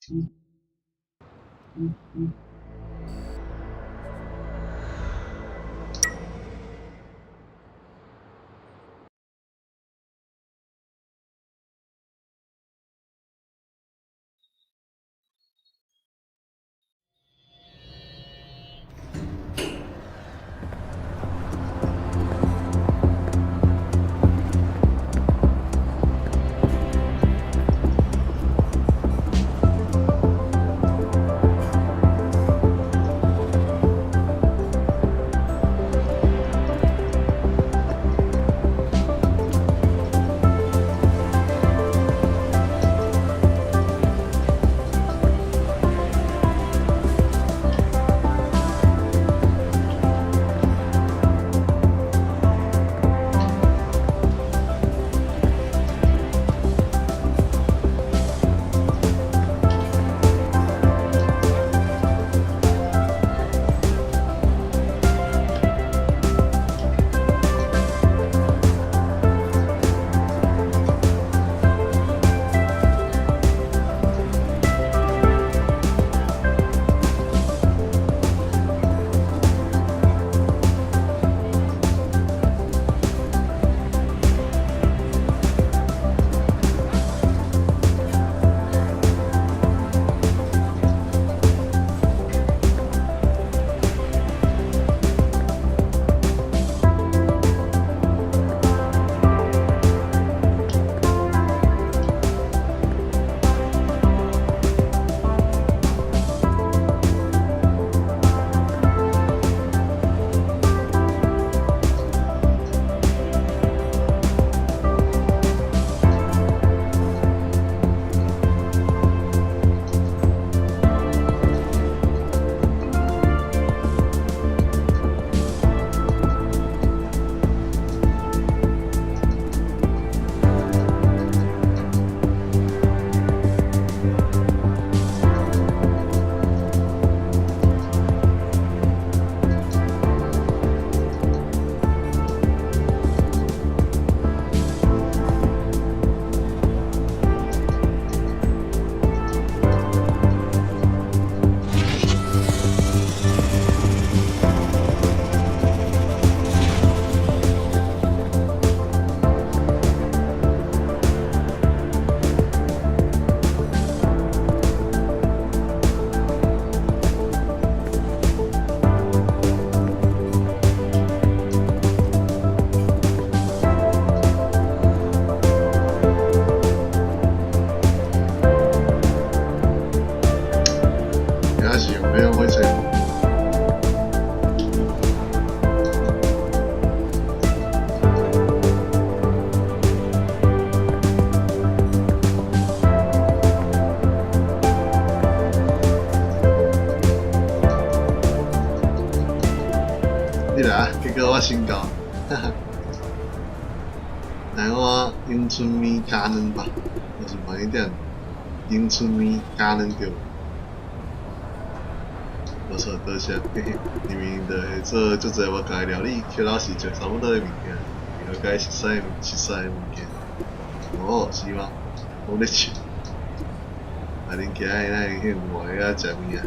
你來啊，結果我先到，哈哈。來碗陽春麵加卵吧，我是問你點陽春麵加卵對無？無錯，多謝，嘿嘿。明明就會做足濟無仝的料理，卻老是食差不多的物件，了解熟似熟似的物件。哦，是嗎？攏咧笑。啊，恁今日哪會興外遐食麵啊？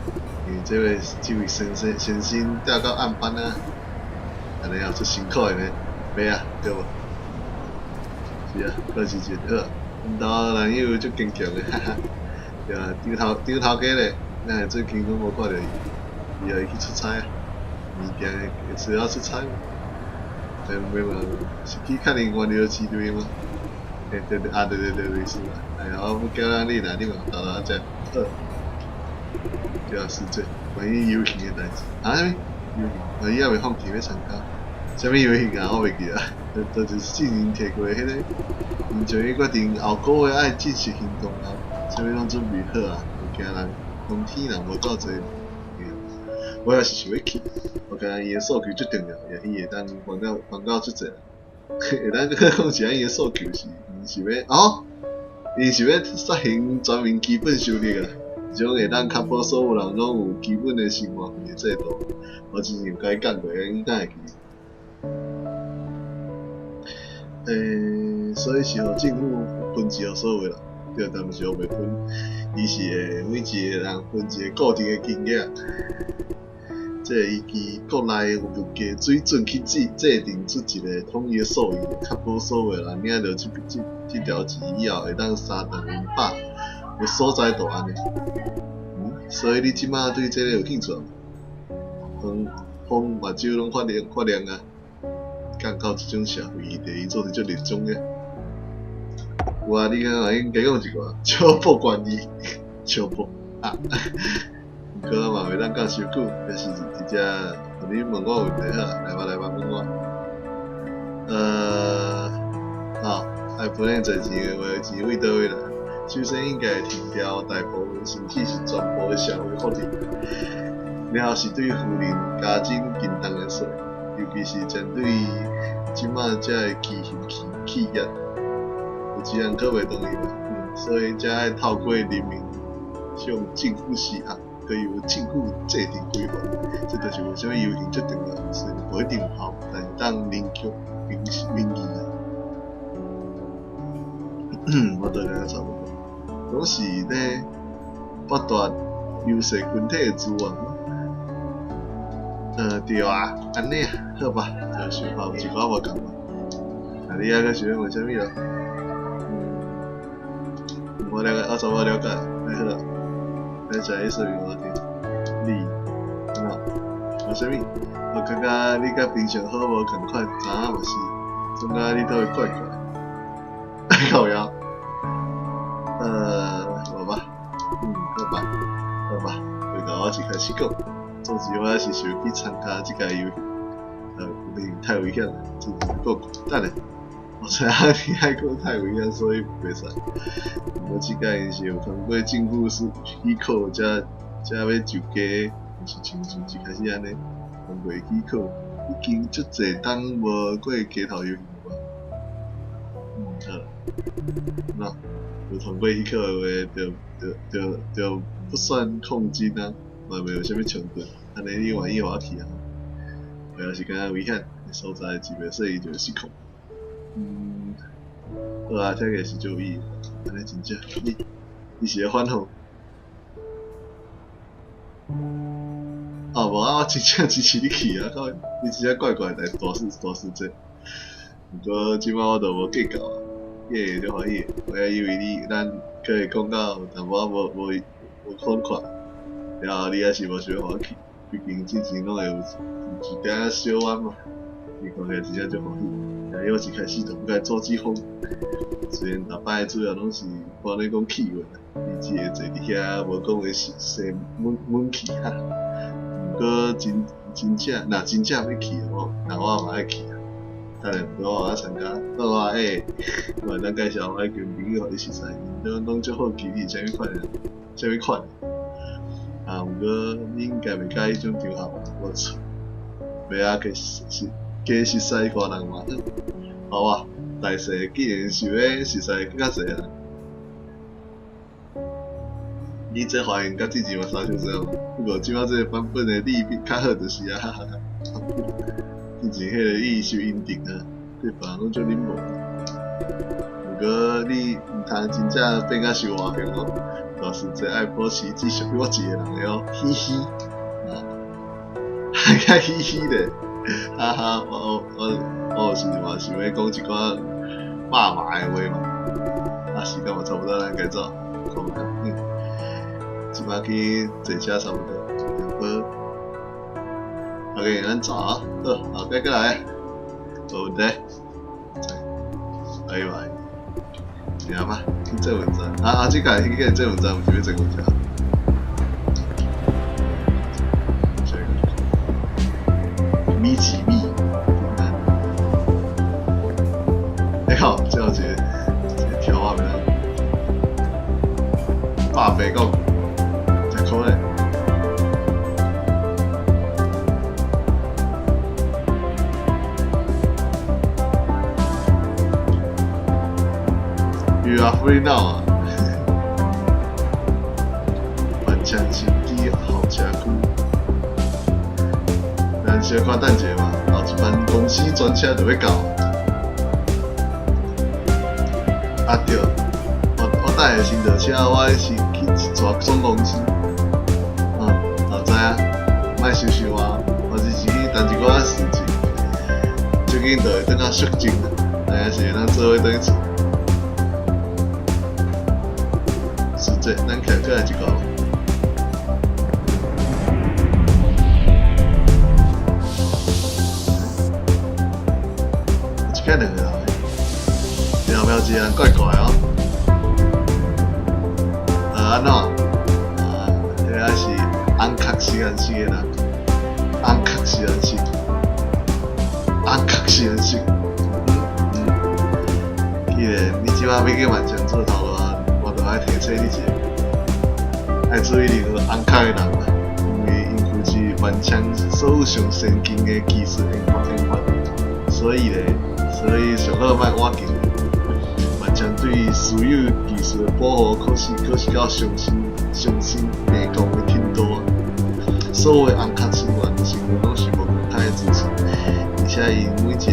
因為這位這位先生先生吊到暗班啊，按呢也足辛苦的呢，袂啊，對無？是啊，閣是真好。阮兜男友足堅強的，哈哈。對啊，張頭張頭家咧，咱最近攏無看著伊，伊也會去出差啊，物件會需要出差嗎？袂嘛，是去確認原料之類嗎？欸對對啊對對對類似啦。哎呀，我不叫咱你來，你嘛沓沓食，好。對啊，是這關於遊行的代誌。啊啥物？遊行？啊伊猶未放棄欲參加。啥物遊行啊？我袂記啊。就就是之前提過彼個，𪜶終於決定後個月愛正式行動啊，啥物攏準備好啊，就驚人冬天人無夠濟。我也是想欲去，我感覺伊的訴求足重要，也許會當幫到幫到足濟人。會當閣講一下伊的訴求是，𪜶是欲哦，𪜶是欲實行全民基本收入啊，這種會當確保所有人攏有基本的生活費的制度。我之前有共伊講過，你敢會記？欸，所以是予政府分錢予所有的人，對，但毋是烏白分，伊是會每一個人分一個固定的金額。這會依據國內的物價水準去制定出一個統一的數字，確保所有人領著這條錢以後會當三頓溫飽，有所在就按呢。所以你這馬對這个有興趣無？風風目睭攏發亮發亮啊！感覺這種社會議題，伊做得足熱衷的。有啊，你敢會用加講一寡？小寶關你，小寶啊！毋過我嘛袂當講傷久，還是直接予你問我問題好啊，來吧來吧，問我。好，愛本領賺錢的話，錢為佗位來？首先應該會停掉大部分甚至是全部的社會福利，了後是對富人加徵沉重的稅，尤其是針對這馬遮的畸形企業，有一人閣袂同意嘛，所以才愛透過人民向政府施壓，閣由政府制定規範，這就是為啥物遊行足重要，雖然無一定有效，但是當凝聚民意啊。我都感覺差不多，攏是咧剝奪優勢群體的資源。對啊，按呢啊，好吧，就想法有一寡無仝嘛。啊，你猶閣想欲問啥物囉？我了解，我差不多了解，哎好啦，來請你說明我聽。你，按怎？無啥物？我感覺你佮平常好無仝款，昨昏嘛是，總感覺你佗位怪怪。靠腰。無吧，好吧，好吧，回頭我一開始講，總之我猶是想去參加這个遊行，有點太危險了，真正夠等下，我知影你愛講太危險，所以袂使。毋過這擺𪜶是有通過政府許可，才欲就價，毋是像像一開始按呢，通過許可，已經足濟冬無過街頭遊行了吧？好，那有通過許可的話，就不算控金啊，嘛袂有啥物衝突，按呢你願意予我去啊？我也是感覺危險，所在一袂細意就會失控。好啊，聽起來是足有意義，按呢真正，你是咧反讽？哦，無啊，我真正支持你去啊！靠，你真正怪怪的，大事大事這。毋過這擺我都無計較啊，伊會足歡喜。我還以為你咱可以講到有淡薄仔無款看，然後你還是無想欲予我去，畢竟之前攏會有一點仔小冤嘛。你看起來真正足歡喜，但是我一開始就不該阻止風。雖然逐擺主要攏是看你講氣話，你只會坐佇遐無講話生悶悶氣哈。毋過真真正若真正欲去吼，那我嘛愛去啊。當然，毋過我有愛參加，好啊，欸，我會當介紹我彼間朋友予你熟似，𪜶攏攏足好奇你是啥物款的，啥物款的。啊，毋過你應該袂佮意彼種場合吧？無錯，袂啊，加熟似看人嘛好。好啊，大細既然想欲熟似閣較濟人，你這歡迎佮之前嘛相像濟嘛？不過這擺這個版本的你比較好就是啊，哈哈哈。之前彼個伊受陰定啊，對別人攏足冷漠。毋過你毋通真正變甲傷外向哦，老實這愛保持只屬於我一個人的哦，嘻嘻，啊，還較嘻嘻咧，哈哈，我有時嘛想欲講一寡肉麻的話嘛，啊，時間嘛差不多，咱該走，看覓，這擺去坐車差不多，好。OK，咱走啊，好，後擺閣來，無問題，拜拜。行吧，去捷運站。啊啊，這屆去捷運站，毋是欲坐公車。米奇米，你好，最後一個一個條仔袂當，百白講，誠可愛。You are free now 啊！頑強新機候車區，咱小可等一下嘛，後一班公司專車就欲到。啊對，我等下先落车，我是去一逝总公司。啊，啊知影，莫相信我，我只是去谈一寡事情，最紧就会转较肃静啦，知影是会当做伙转去厝。实际，咱徛过来一个。一个两个人，你后壁有一个人怪怪哦。安怎？啊，彼个是红壳实验室的人，红壳实验室，红壳实验室。既然你这摆欲去万昌做头路啊，我就爱提醒你一下，爱注意任何红壳的人啦，因为𪜶负责万昌所有上先进的技术研发，所以咧，所以上好莫倚近。万昌对私有技术的保护，可是到上新上新迷宫的程度啊！所有的红壳成员拢是无公开的资讯，而且𪜶每一个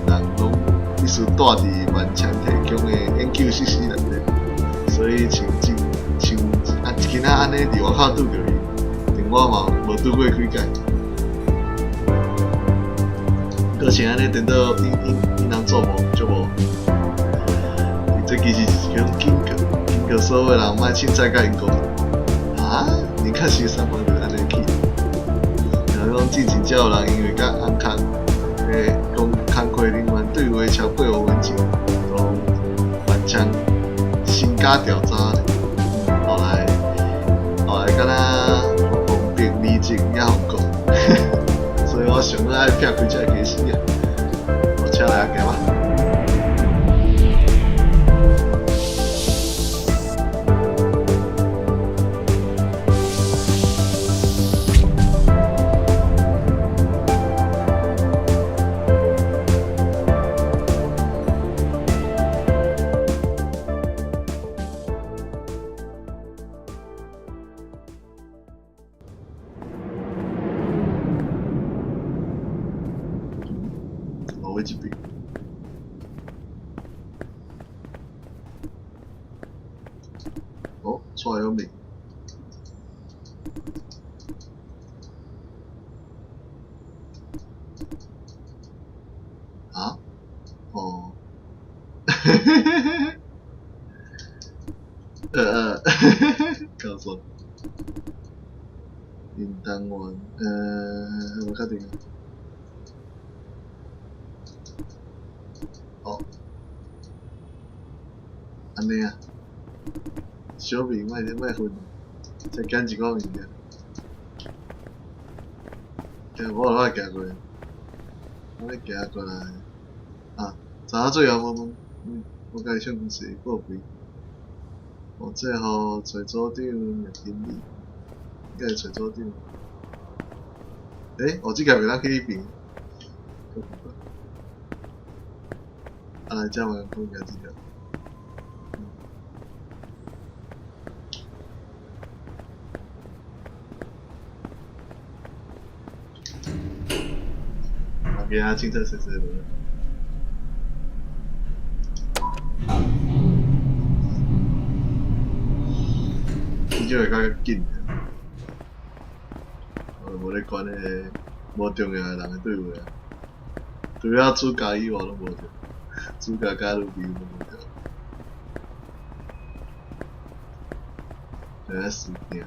人拢必须蹛伫万昌提供的研究设施内底，所以像真像啊今仔按呢伫外口拄著伊，另我嘛无拄过几摆。阁像按呢，颠倒𪜶𪜶𪜶人做无足无？这其实是一种警告，警告所有人莫凊彩共𪜶讲。啊？你确实三番就按呢去。然后讲之前才有人因为佮红壳的工工课人员对话超过5分钟，予万昌身家调查。后来敢若予封闭离职也予告，所以我上好爱撇开这个家事啊。我车来行吧。我這邊。哦，出來有名。啊？哦。搞错。林单元，無確定。哦，按呢啊，小明莫莫分，再拣一寡物件。对，我有行过，我咧行过来，啊，昨下最后我我共伊唱公司报备，哦，这号找组长叶经理，应该会找组长。欸，哦，这个袂当去彼边。啊，来遮嘛讲行这条。啊，今仔凊彩踅踅无。至少会較緊。我無咧管彼个無重要的人的對話啊，除了主角以外攏無重要。主角佮女朋友攏無重要。就遐事件，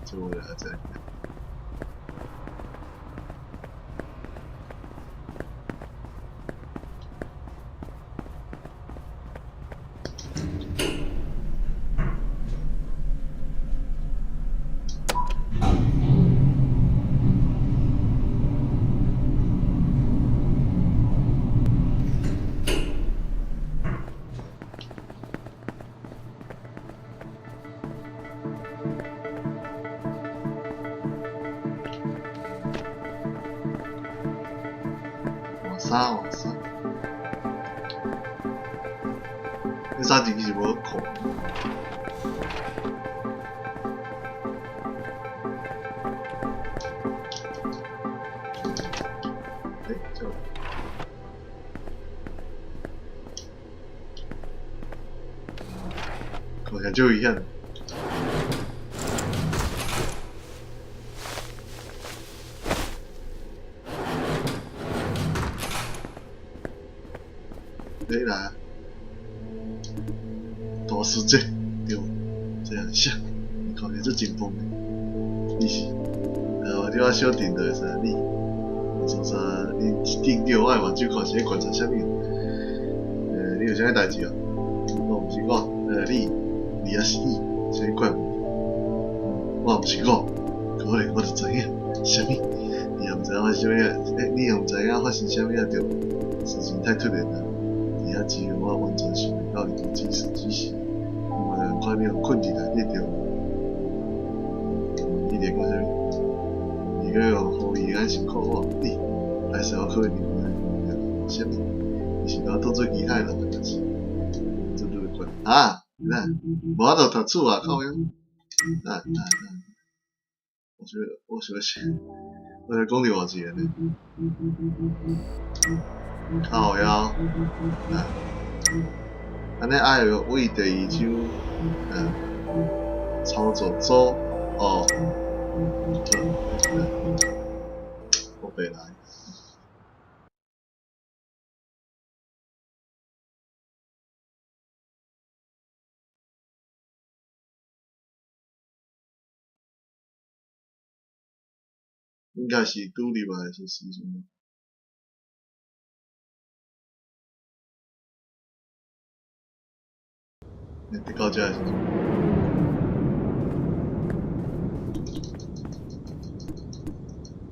做无聊才。換衫換衫，這衫其實無好看。欸，這個。正足危險。你來啊！大師姐，對，這樣像，你看起來足真瘋的，你是？你我小定就會使你，說啥？你一定叫我的目睭看是咧觀察啥物？你有啥物代誌哦？我毋是我，你，你抑是伊，啥物怪物？我毋是我，可能我就知影，啥物？你也毋知影發生啥物啊？你也毋知影發生啥物啊？對，事情太突然啦！佇遐之後，我完全想袂到任何指示指示，我嘛共款你予困佇內底對。你佇咧講啥物？你閣用狐狸眼神看我，你，還是我可能啥物？你是把我當做其他的人還是？這都會怪啊？你看，無法度讀書啊，靠腰！啊啊啊！我想我想欲我想講著偌濟呢？靠腰！啊！按呢愛為第二章，操作組哦，我白來。應該是拄入來的時陣。佇到遮的時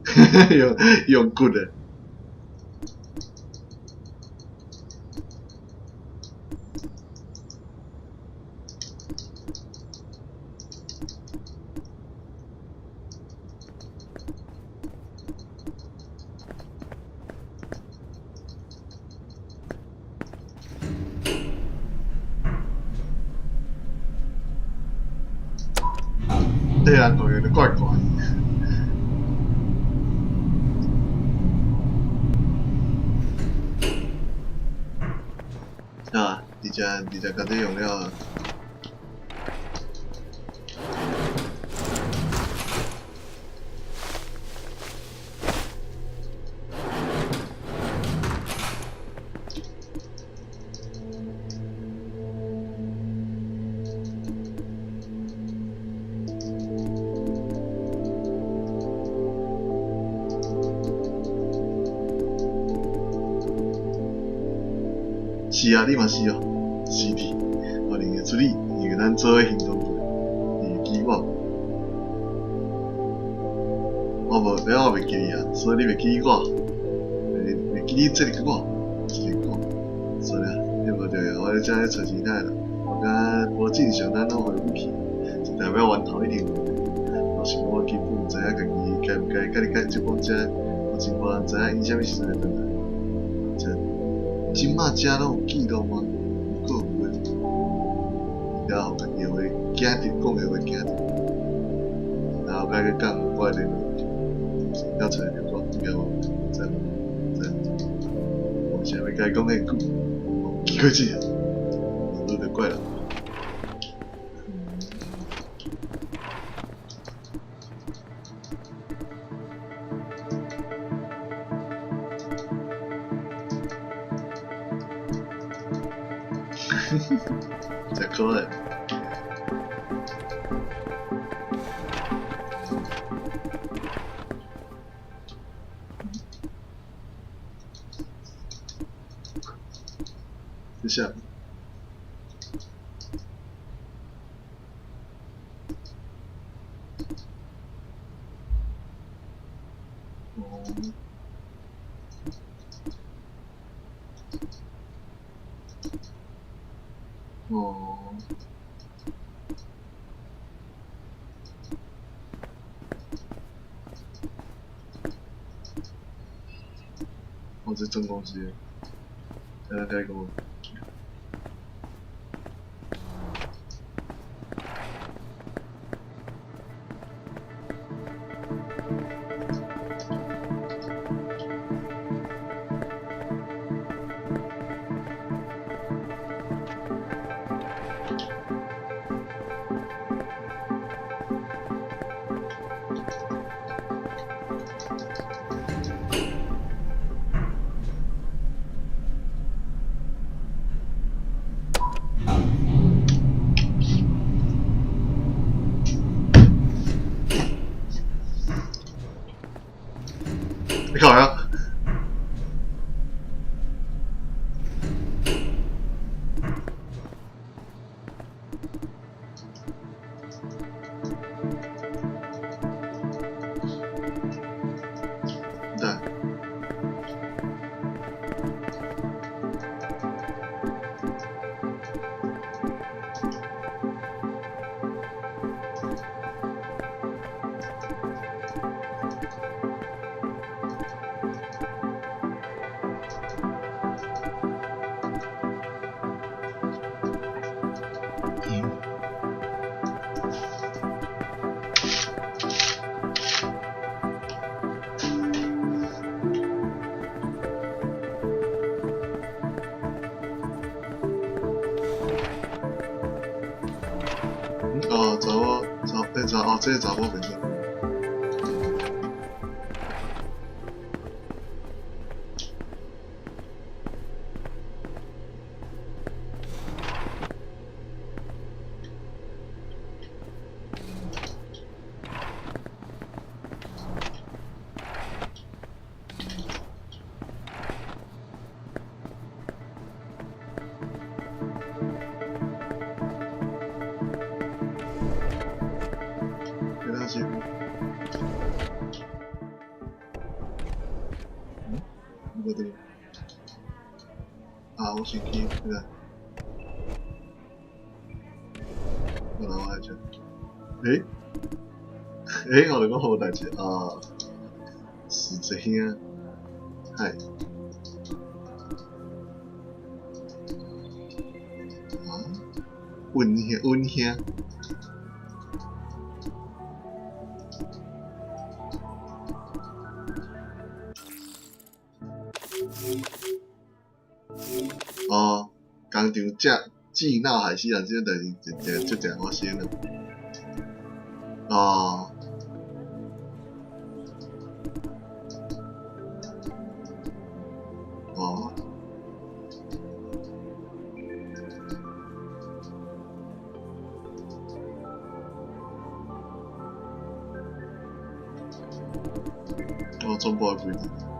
陣，用用骨的。這人講的怪怪。啊，直接直接共這用了。是啊，你嘛是哦，是的，我認得出你，因為咱做伙行動過，你會記我？我無，了我袂記你啊，所以你袂記我，袂記你這個我，這個我，算了，這無重要，我咧遮咧揣錢仔啦，我感覺無正常，咱攏回不去，就代表源頭一定有。老實講，我根本毋知影家己該毋該佮你解釋講這，我真無人知影𪜶啥物時陣會轉來。這這馬遮攏有記錄嗎？有個有的，了後家己的話驚著，講的話驚著，然後該去講我的聯絡，了揣著我，應該無，知無？知無？無啥物共伊講遐久，記過這個，愈就怪人。真可愛。這啥？哦。哦。我這總公司，來來講。哦，查某，查，欸查，哦，這个查某袂使。其他是，嗯，無對。啊，我先去，對啦。我來我來做。欸？欸，我來講好代誌啊，是這樣。嗨。啊？溫兄，溫兄。哦，工廠這濟鬧害死人，這種代誌真正足常發生的。哦。哦。哦，總部的規定。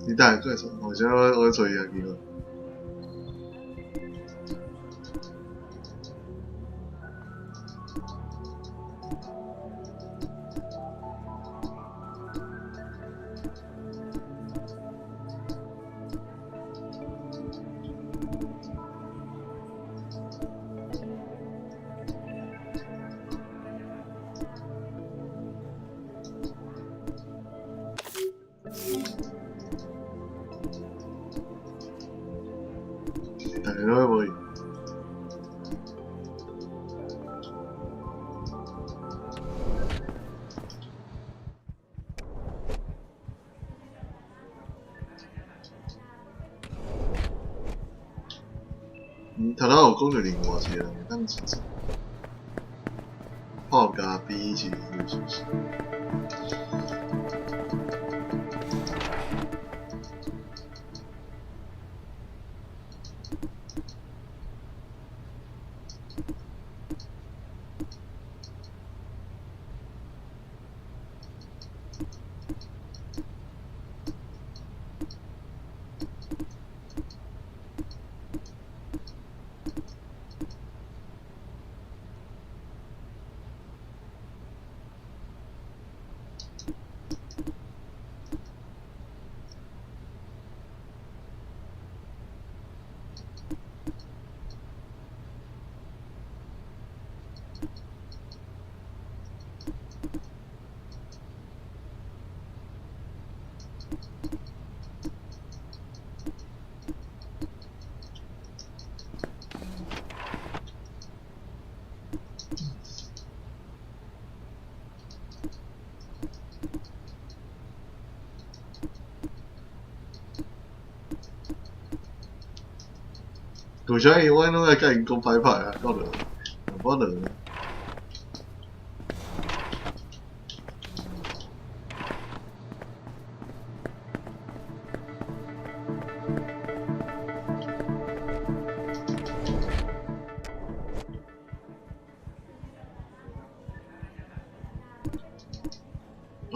你等下過來，我先我找伊下機會。大家攏無去。嗯，頭拄有講著另外一個人會當一泡咖啡是是是。為啥物我攏愛共𪜶講歹歹啊？講著無可能。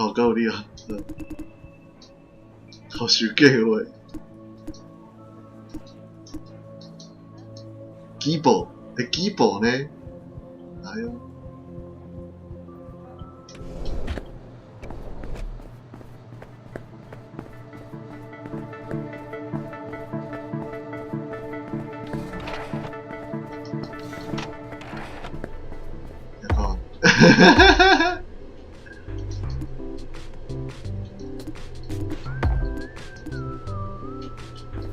哦，敢有你啊！好受计话。基宝，欸，基宝呢？哎哟！哈哈哈哈！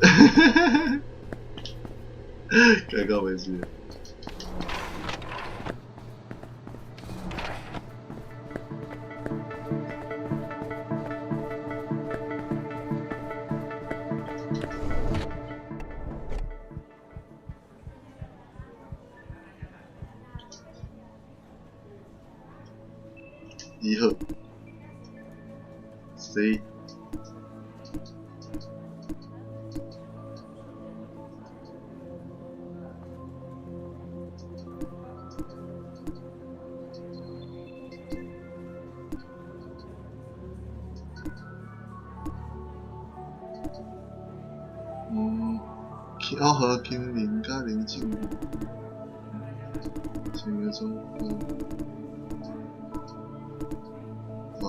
哈哈哈！尴尬没事。你好，谁？嗯，去拗和平林佮林静前个钟，嗯，啊，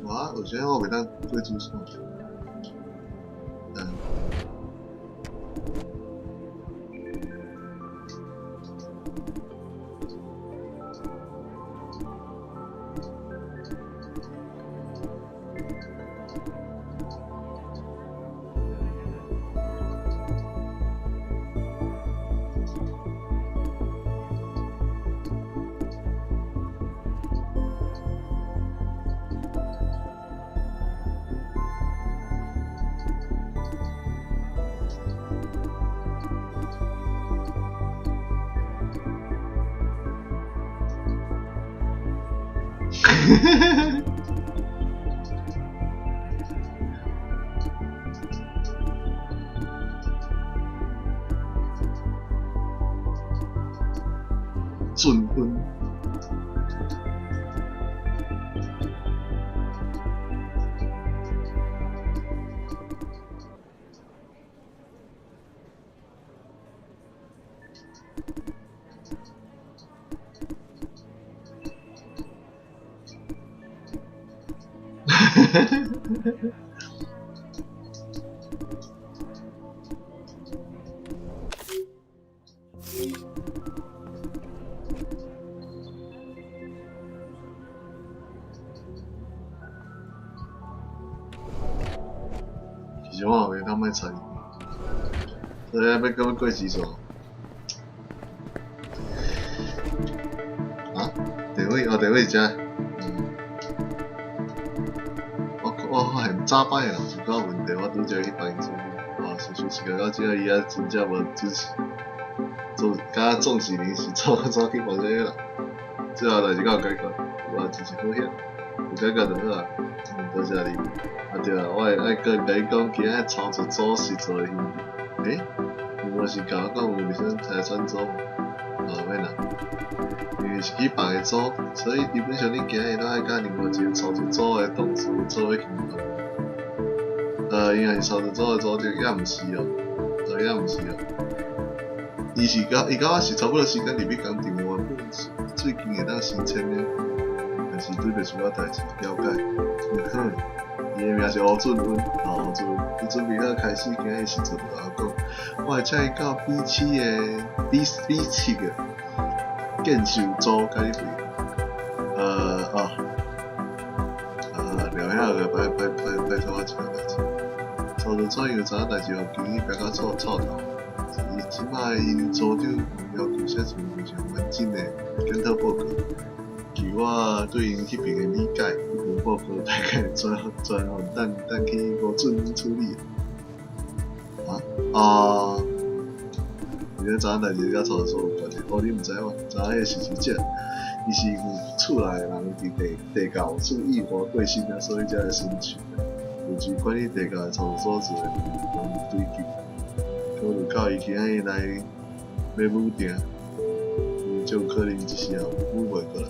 啊，我觉得我袂当过主线。嗯。准分。其实我也袂当莫参与，所以要敢欲过时线？啊？定位哦，定位遮。嗯。我发现早摆啊，有寡问题，我拄则去帮𪜶处理。哦，事实是到这伊也真正无支持，总敢若总是临时怎去帮这个人，最后代志敢有解决？有啊，真是好险，有解决就好啊。嗯，多谢你。啊对啊，我会爱阁共你讲，今仔操作组实做的行为。欸？伊无是共我讲有啥财产组？哦，免啦，因为是去别个组，所以基本上你今日拢爱佮另外一个操作组的同事做伙行动。伊若是操作组的组长，也毋是哦，也毋是哦。伊是佮伊佮我是差不多时间入去工厂，原本是最近会当申请的，但是拄著一寡代志了解，有可能。伊的名是吴俊恩，哦，吴俊恩，伊准备好开始今日时阵，就共我讲，我会请伊到 B 7的 B 7的建修组佮你会，哦，了遐个拜拜拜拜托我一个代志，操作组因为知影代志予经理白甲臭臭头，伊这摆𪜶组长要求写一份非常完整的检讨报告。据我对𪜶彼爿的理解，彼份报告大概专专予等等去吴俊恩处理。啊？啊！而且知影代志佮操作组有关系，哦，你毋知影？知影彼个实习者，伊是因厝内的人伫地地窖出意外过身啊，所以才会申请。有一关于地窖的操作组做的追究，考虑到伊今仔日来欲武定，足有可能一時也补袂過來。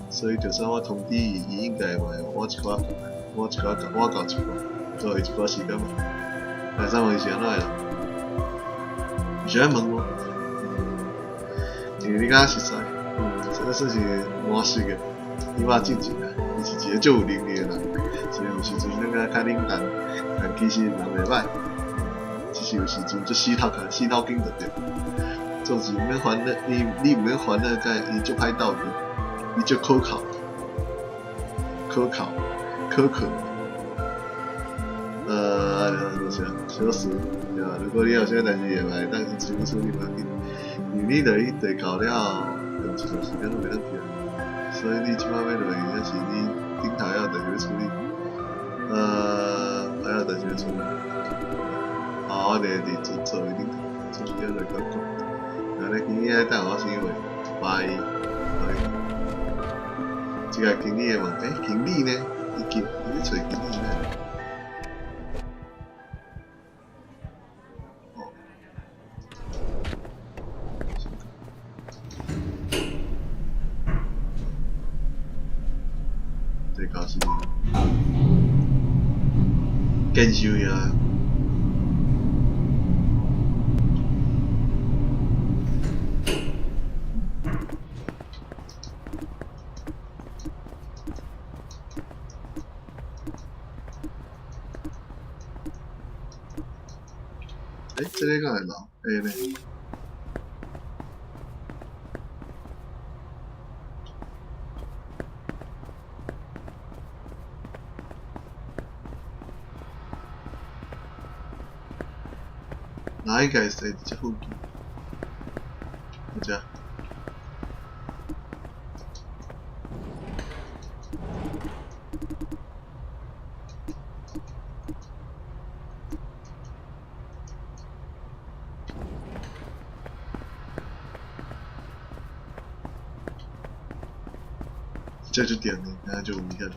所以就算我通知伊，伊應該嘛會予我一寡，我一寡我到一寡，予伊一寡時間嘛。來再問伊是按怎的人？伊是愛問我，因為你敢熟似，這個算是蠻熟的，伊嘛正經啊，伊是一個足有能力的人，雖然有時陣感覺較冷淡，但其實人袂歹，只是有時陣足死頭殼、死腦筋就對。做事毋免煩惱，你毋免煩惱，佮伊足歹鬥伊，伊足可靠，可靠，可靠。就是小事，對吧？如果你有啥代志會來當先處理無要緊，因為你落去地窖了後，用一段時間攏袂當起來，所以你這擺欲落去，抑是你頂頭還有代志欲處理，還有代志欲處理。啊，我佇佇座座位頂頭，準備來講講。安呢經理愛等我啥話？拜拜。這個經理的問題，經理呢？伊經，伊咧揣經理呢？哦，這個是研修呀。欸，這个敢會老？會呢？哪應該會使佇這附近？佇遮。這就點的，那就危險。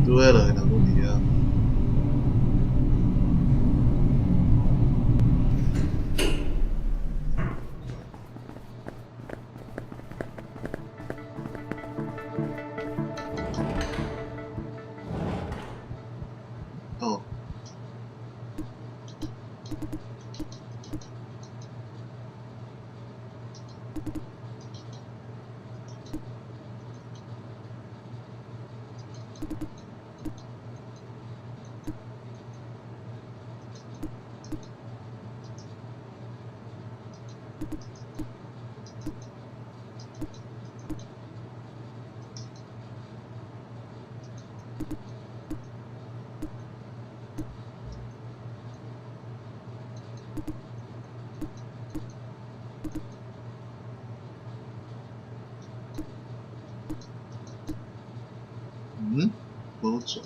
拄仔兩個人攏佇遐。哦。嗯？無錯。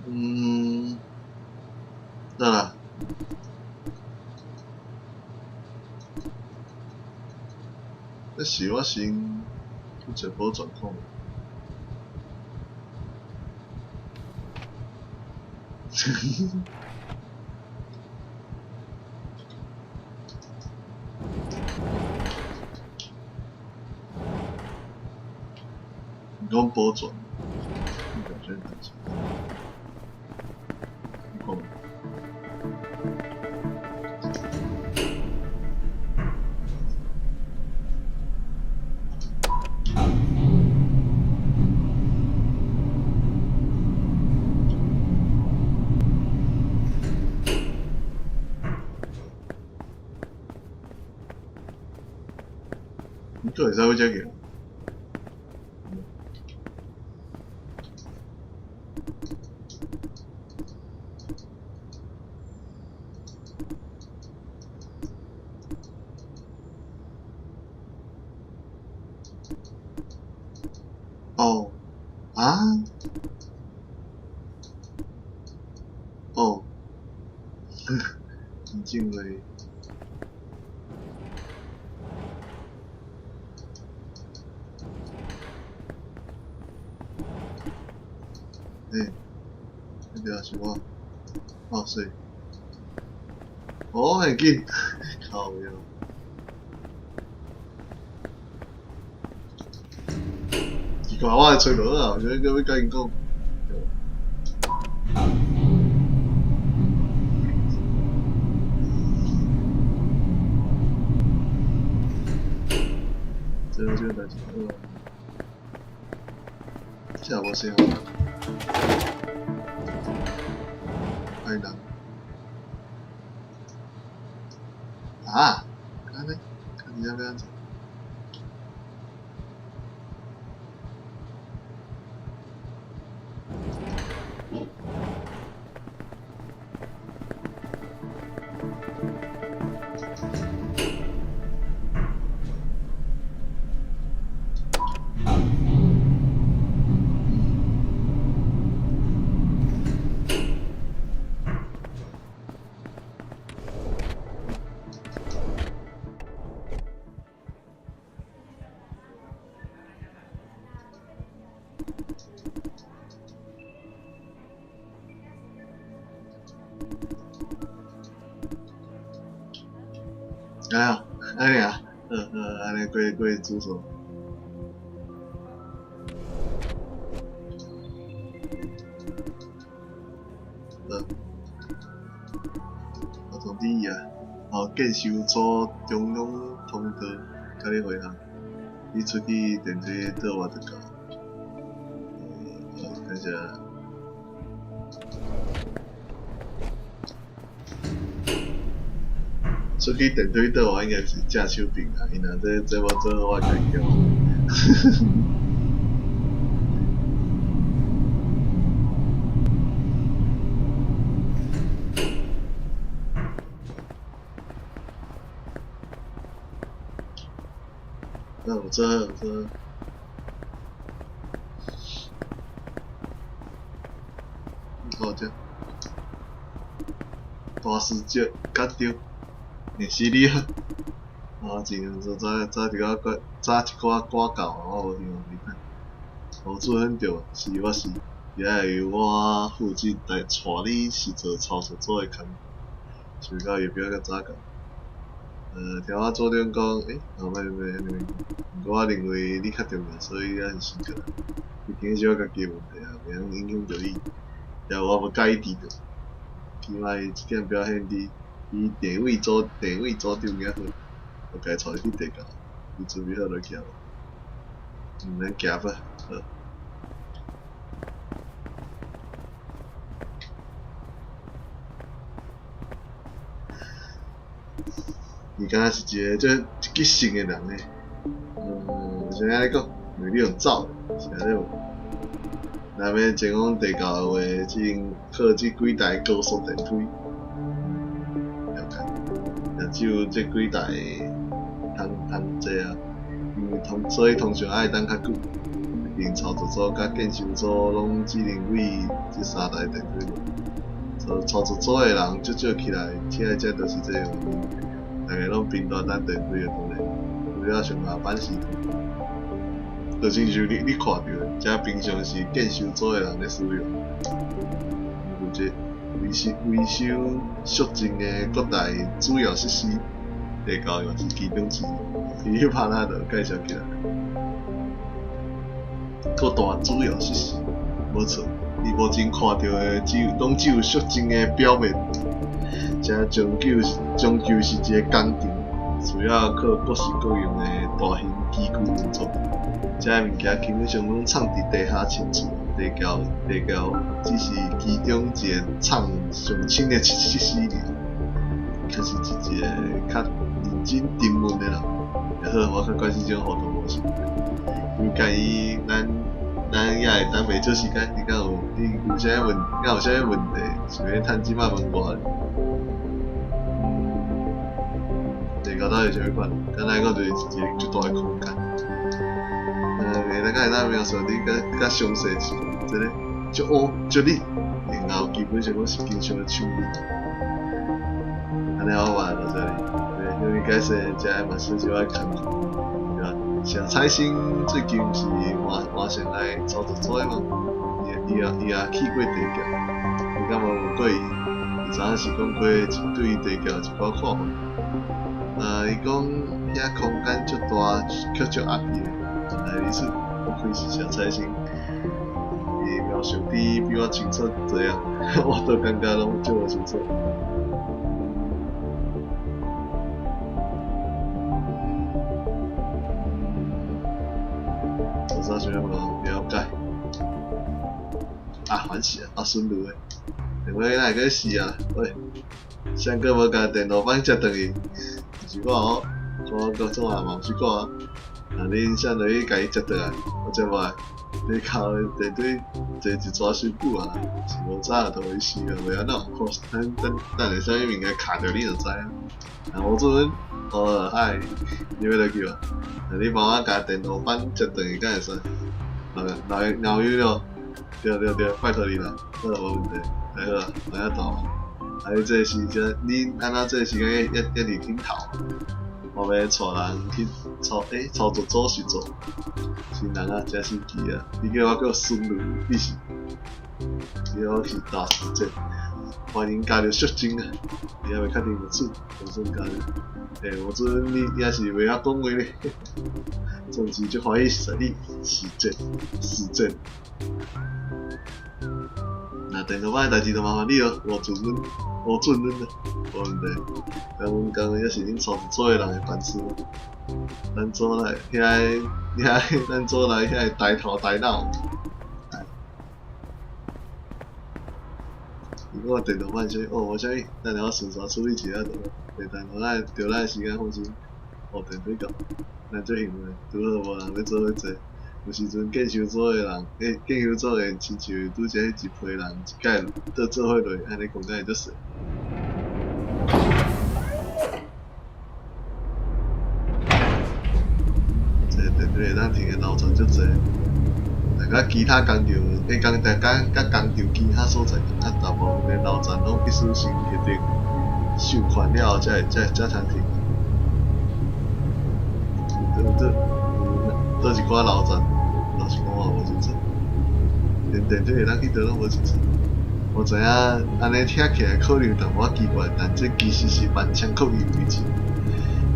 嗯，得啦。這是我先去找寶鑽礦。你講寶鑽，你講啥代誌？你講。你閣會使去遮行？哦，啊？哦，真正會。欸，彼个是我，哦是，哦，很紧，靠腰。奇怪，我會揣無啊，我想欲共𪜶講。這個這個代誌好啊，這也無聲。愛人。啊？按呢？看你要欲按怎？哎呀，按呢啊，按呢過過主線。好，我通知伊啊，哦，建修組中央通道，共你會合。你出去電梯倒我就到。等下。出去電梯倒我應該是正手邊啊，伊若這這無做好，我會叫。那有做好有做好。好這，大師姐，甲著。會死你啊！啊，真早早早一寡早一寡歌教我無聽過，你看。無做很著，是我是，伊愛由我負責來帶你是做操作組的工，想袂到伊比我較早到。聽我組長講，欸，哦，袂袂按呢免講。毋過我認為你較重要，所以咱先過來。畢竟是我家己的問題啊，袂用影響著你。也我無佮意遲到，起碼伊這點表現佇伊地位組地位組長遐好，我共伊帶你去地窖，你準備好落去無？嗯，咱行吧，好。伊敢若是一個足激性的人呢，嗯，啥按呢講？因為你用走的，是按呢無？若欲前往地窖的話，只能靠這幾台高速電梯。了解。也只有這幾台通通坐啊，因為通所以通常愛等較久。畢竟操作組佮建修組攏只能為這三台電梯。操操作組的人足少起來，起來這就是這個原因。大家攏貧惰等電梯的當然，除了上下班時段。就親像你你看著的，這平常時建修組的人咧使用，負責維修維修肅靜的各大主要設施，地窖嘛是其中之一。伊彼拍仔就介紹起來，各大主要設施，無錯。你目前看著的只有攏只有肅靜的表面，這終究是終究是一個工程，需要靠各式各樣的大型機具運作。這个物件基本上攏藏佇地下深處，地窖地窖只是其中一個藏上深的設施爾。確實是一個較認真沉悶的人。也好，我較關心這種互動模式。有介意咱咱也會等袂少時間，你敢有你有啥物問，敢有啥物問題想欲趁這擺問我？地窖到底是啥物款？簡單講就是一個足大的空間。會當會當描述你較較詳細一點，這个足烏足熱，然後基本上攏是經常咧手熱。按呢我嘛到這裡，對，因為解釋這嘛小小仔工課，對吧？謝彩星最近毋是換換上來操作組的嗎？伊的伊也去過地窖，你敢無問過伊？伊昨昏是講過對地窖一寡看法。伊講遐空間足大，卻足壓抑的。愛麗絲不愧是小財星，伊描述得比我清楚多啊，我都感覺攏足無清楚。有啥想欲問？了解。啊，煩死啊！啊，孫女的，電話哪會閣死啊？喂，誰閣無共電路板接轉去？毋是我哦，我閣總也嘛毋是我啊。若恁啥落去共伊接轉來，我接無來。你靠電梯坐一逝傷久啊，是無早就會死啊，袂按怎？看等等等下啥物物件卡著你就知影。啊，無准，哦，嗨，你欲落去無？若你幫我共電路板接轉去，敢會使？老老友了，對對對，拜託你啦，好，無問題，太好啊，莫遐大啊。啊，你這個時間，你按怎這個時間猶猶佇頂頭？我欲帶人去操，操作組實做，新人啊，誠神奇啊！你叫我叫孫女，你是？你叫我去大世界，歡迎加入淑珍啊！你猶未確定如此，無准加入。無准你也是袂曉講話咧。總之，足歡喜識你，是真，是真。若電路板的代誌就麻煩你囉，無准阮，無准阮啦，無問題。敢阮講也是恁操作組的人的凡事。咱組內遐遐，咱組內遐大頭大腦。如果電路板啥物，哦，無啥物，等下我順紲處理一下就好。電路咱著咱時間放心。哦，電梯到，咱足幸運，拄好無人欲做伙坐。有時陣建修組的人，建修組會親像拄才彼一批人一屆倒做伙落，按呢空間會足細。這個電梯會當停的樓層足濟，但佮其他工廠，工廠佮工廠其他所在，啊，大部分的樓層攏必須先決定授權了後，才通停。佗佗一寡樓層，老實講我無清楚，連電梯會當去佗攏無清楚。我知影按呢聽起來可能有淡薄仔奇怪，但這其實是萬昌國的規則。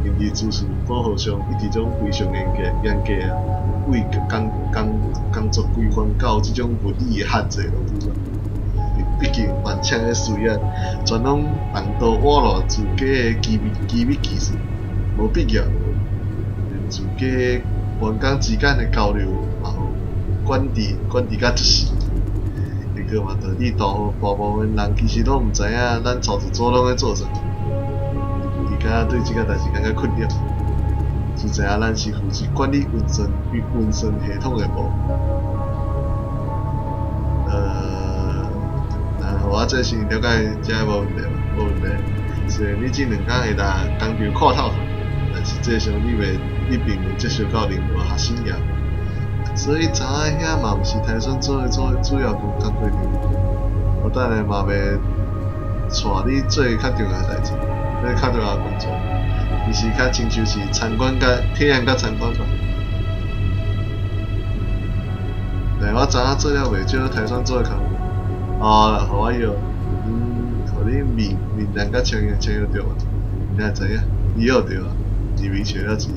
因為資訊保護上一直攏非常嚴格，嚴格啊，對工工工作規範到這種物理的限制攏有啊。畢竟萬昌的事業全攏動刀挖落自家的機密技術，無必要。連自家員工之間的交流嘛有管制甲足死。結果嘛，導致大大部分人其實攏毋知影咱操作組攏咧做啥。伊敢若對這個代誌感覺困擾，只知影咱是負責管理運算與運算系統的部。然後我這先了解，這無問題，無問題。雖然你這兩工會來工廠看透，但實際上你並未接觸到任何核心業務，所以昨昏遐嘛毋是篩選組的主要工作場。我等下嘛欲帶你做較重要的代誌，這較重要的工作，其實較親像是參觀佮體驗佮參觀吧。但我昨昏做了袂少篩選組的工作，哦，予我臆，予你面面難佮穿越穿越著嘛？你哪會知影？伊臆著啊，伊微笑了一下。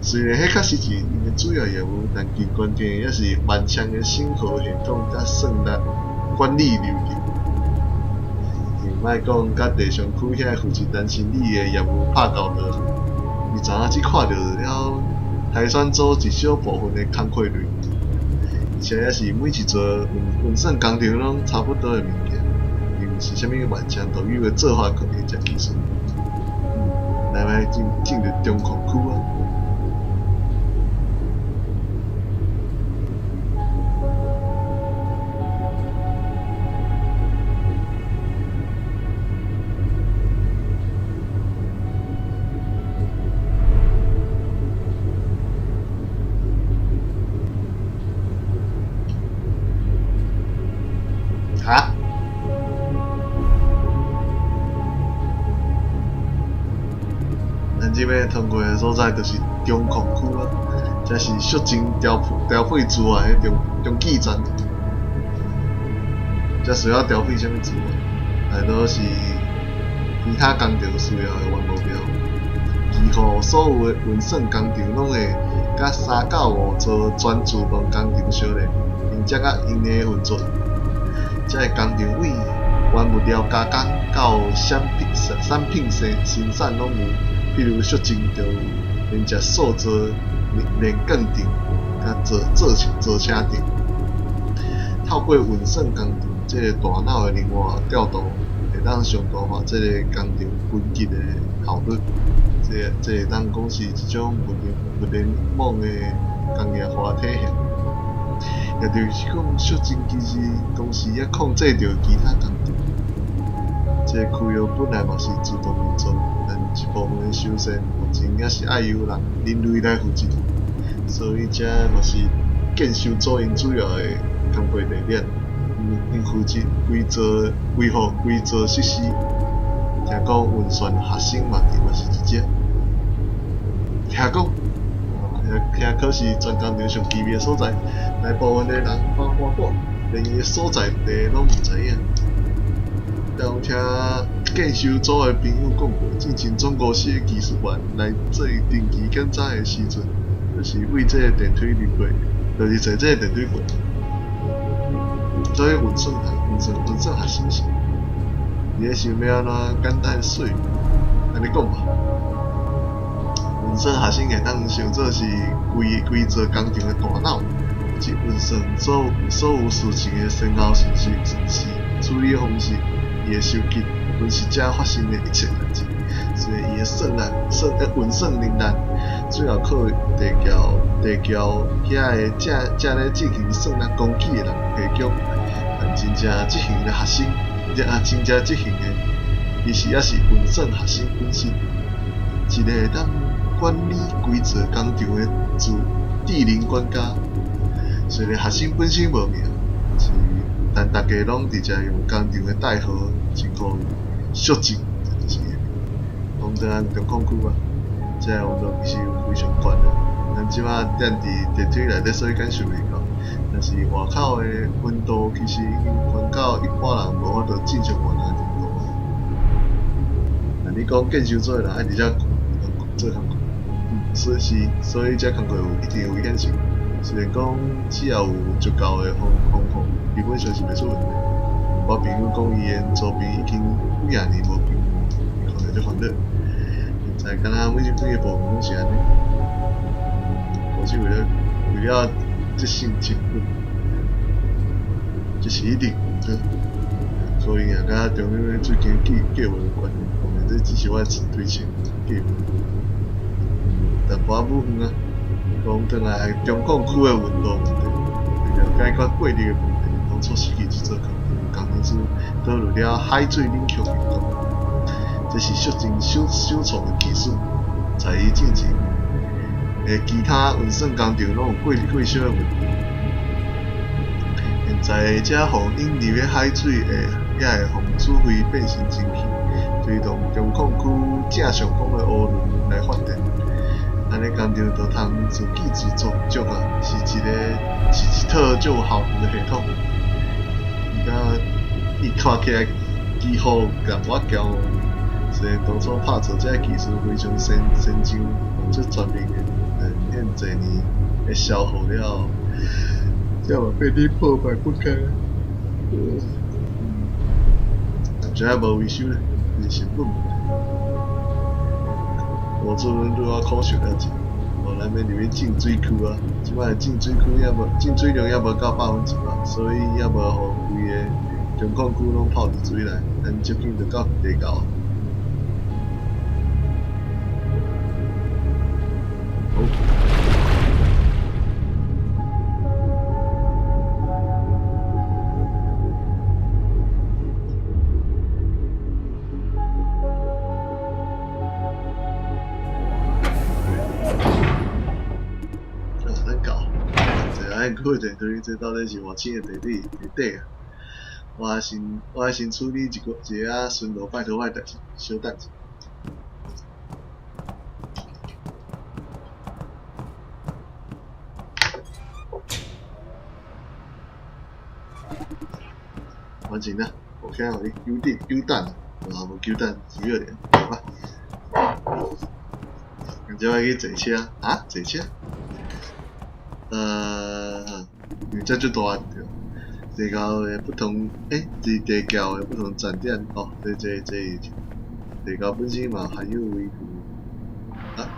雖然彼確實是𪜶的主要業務，但其關鍵猶是萬昌的審核系統佮算力管理流程。莫講佮地上區遐負責擔心你的業務拍交道，伊昨昏只看著了篩選組一小部分的工課內容，而且猶是每一座運算工廠攏差不多的物件，伊毋是啥物萬昌獨有的做法或者技術。來來進入中控區啊！哈？咱這欲通過的所在就是中控區啊，這是屬真調配資源的中繼站。才需要調配啥物資源，大多是其他工廠需要的原物料。幾乎所有的運算工廠攏會佮3到5座全自動工廠相連，並且佮𪜶的運作。這个工廠為原物料加工到產品生產攏有，比如寂靜就有連接塑造煉鋼廠佮造車廠。透過運算工廠這个大腦的靈活調度，會當上大化這个工廠分級的效率。這會當講是一種物聯網的工業化體系。也就是講，寂靜其實同時也控制著其他工廠。這个區域本來嘛是自動運作，但一部分的修繕目前猶是愛由人類來負責，所以這嘛是建修組𪜶主要的工作地點。𪜶負責規座維護規座設施。聽講運算核心嘛是佇遮。聽講，聽講是全工廠上機密的所在，大部分的人，包括我，連伊的所在地攏毋知影。但有聽建修組的朋友講過，之前總公司的技術員來做定期檢查的時陣，就是為這个電梯入過，就是坐這个電梯過。所以運算核心是，你咧想欲按怎簡單說明？按呢講吧。運算核心會當想做是規規座工廠的大腦，即運算所有事情的先後順序、處理方式、伊的收集、分析遮發生的一切代誌。所以伊的算力、算運算能力，主要靠地橋遐个正咧進行算力攻擊的人提供。但真正執行的核心，真正執行的，其實猶是運算核心本身，一个會當管理規座工廠的智能管家。雖然核心本身無名，但大家攏直接用工廠的代號稱呼伊，寂靜，就是伊。講轉咱中控區吧，這个溫度其實非常懸啊。咱這擺踮佇電梯內底，所以感受袂到。但是外口的溫度其實已經懸到一般人無法度正常活動的程度。按你講建修組的人愛佇遮做工課，所以這工課有一定的危險性。雖然講只要有足夠的防護，基本上是袂出問題。我朋友講伊𪜶周邊已經幾仔年無平伊看著足煩惱。現在敢若每一幾个部門攏是按呢，公司為了節省成本，這是一定毋對。可能也佮中央最近計劃有關係，當然這只是我的推測計劃。淡薄仔武遠啊，講轉來中控區的溫度問題，為了解決過熱的問題，當初設計這座工程師導入了海水冷卻系統，這是寂靜首創的技術，在伊進前，其他運算工廠攏有過熱過燒的問題。現在這予引入的海水會，也會予煮沸變成蒸汽，推動中控區正上方的渦輪來發電。按呢工廠就通自給自足啊，是一套足有效能的系統。伊看起來幾乎共我驕傲。雖然當初拍造這个技術非常先進、足全面的，但現濟年的消耗了，才嘛變得破敗不堪。毋知影無維修咧，是成本問題。吳主任拄仔苦笑了一下，無咱欲入去淨水區啊！這擺淨水區猶無淨水量猶無到100%，所以猶無予規个中控區攏泡佇水內，咱接近就到地窖。好。咱到，坐咱过电梯，這到底是外星的地底啊！我愛先處理一个仔巡邏拜託我的代誌，小等者。反正啦，無聽予你久等久等，啊無久等幾秒爾，好吧。然後去坐車，啊？坐車？因為這足大對。地球的不同，佇地球的不同站點，哦，這地球本身嘛含有微啊，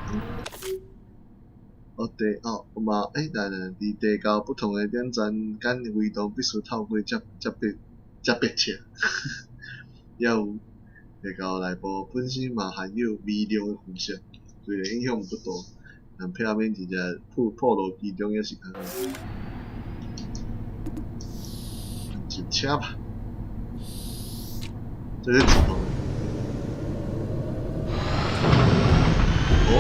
哦地哦嘛，來來，佇地球不同的點站間移動必須透過接駁車，猶有地球內部本身嘛含有微量的輻射，雖然影響不大，但避免直接暴露其中也是較好。入車吧，這是自動的。哦，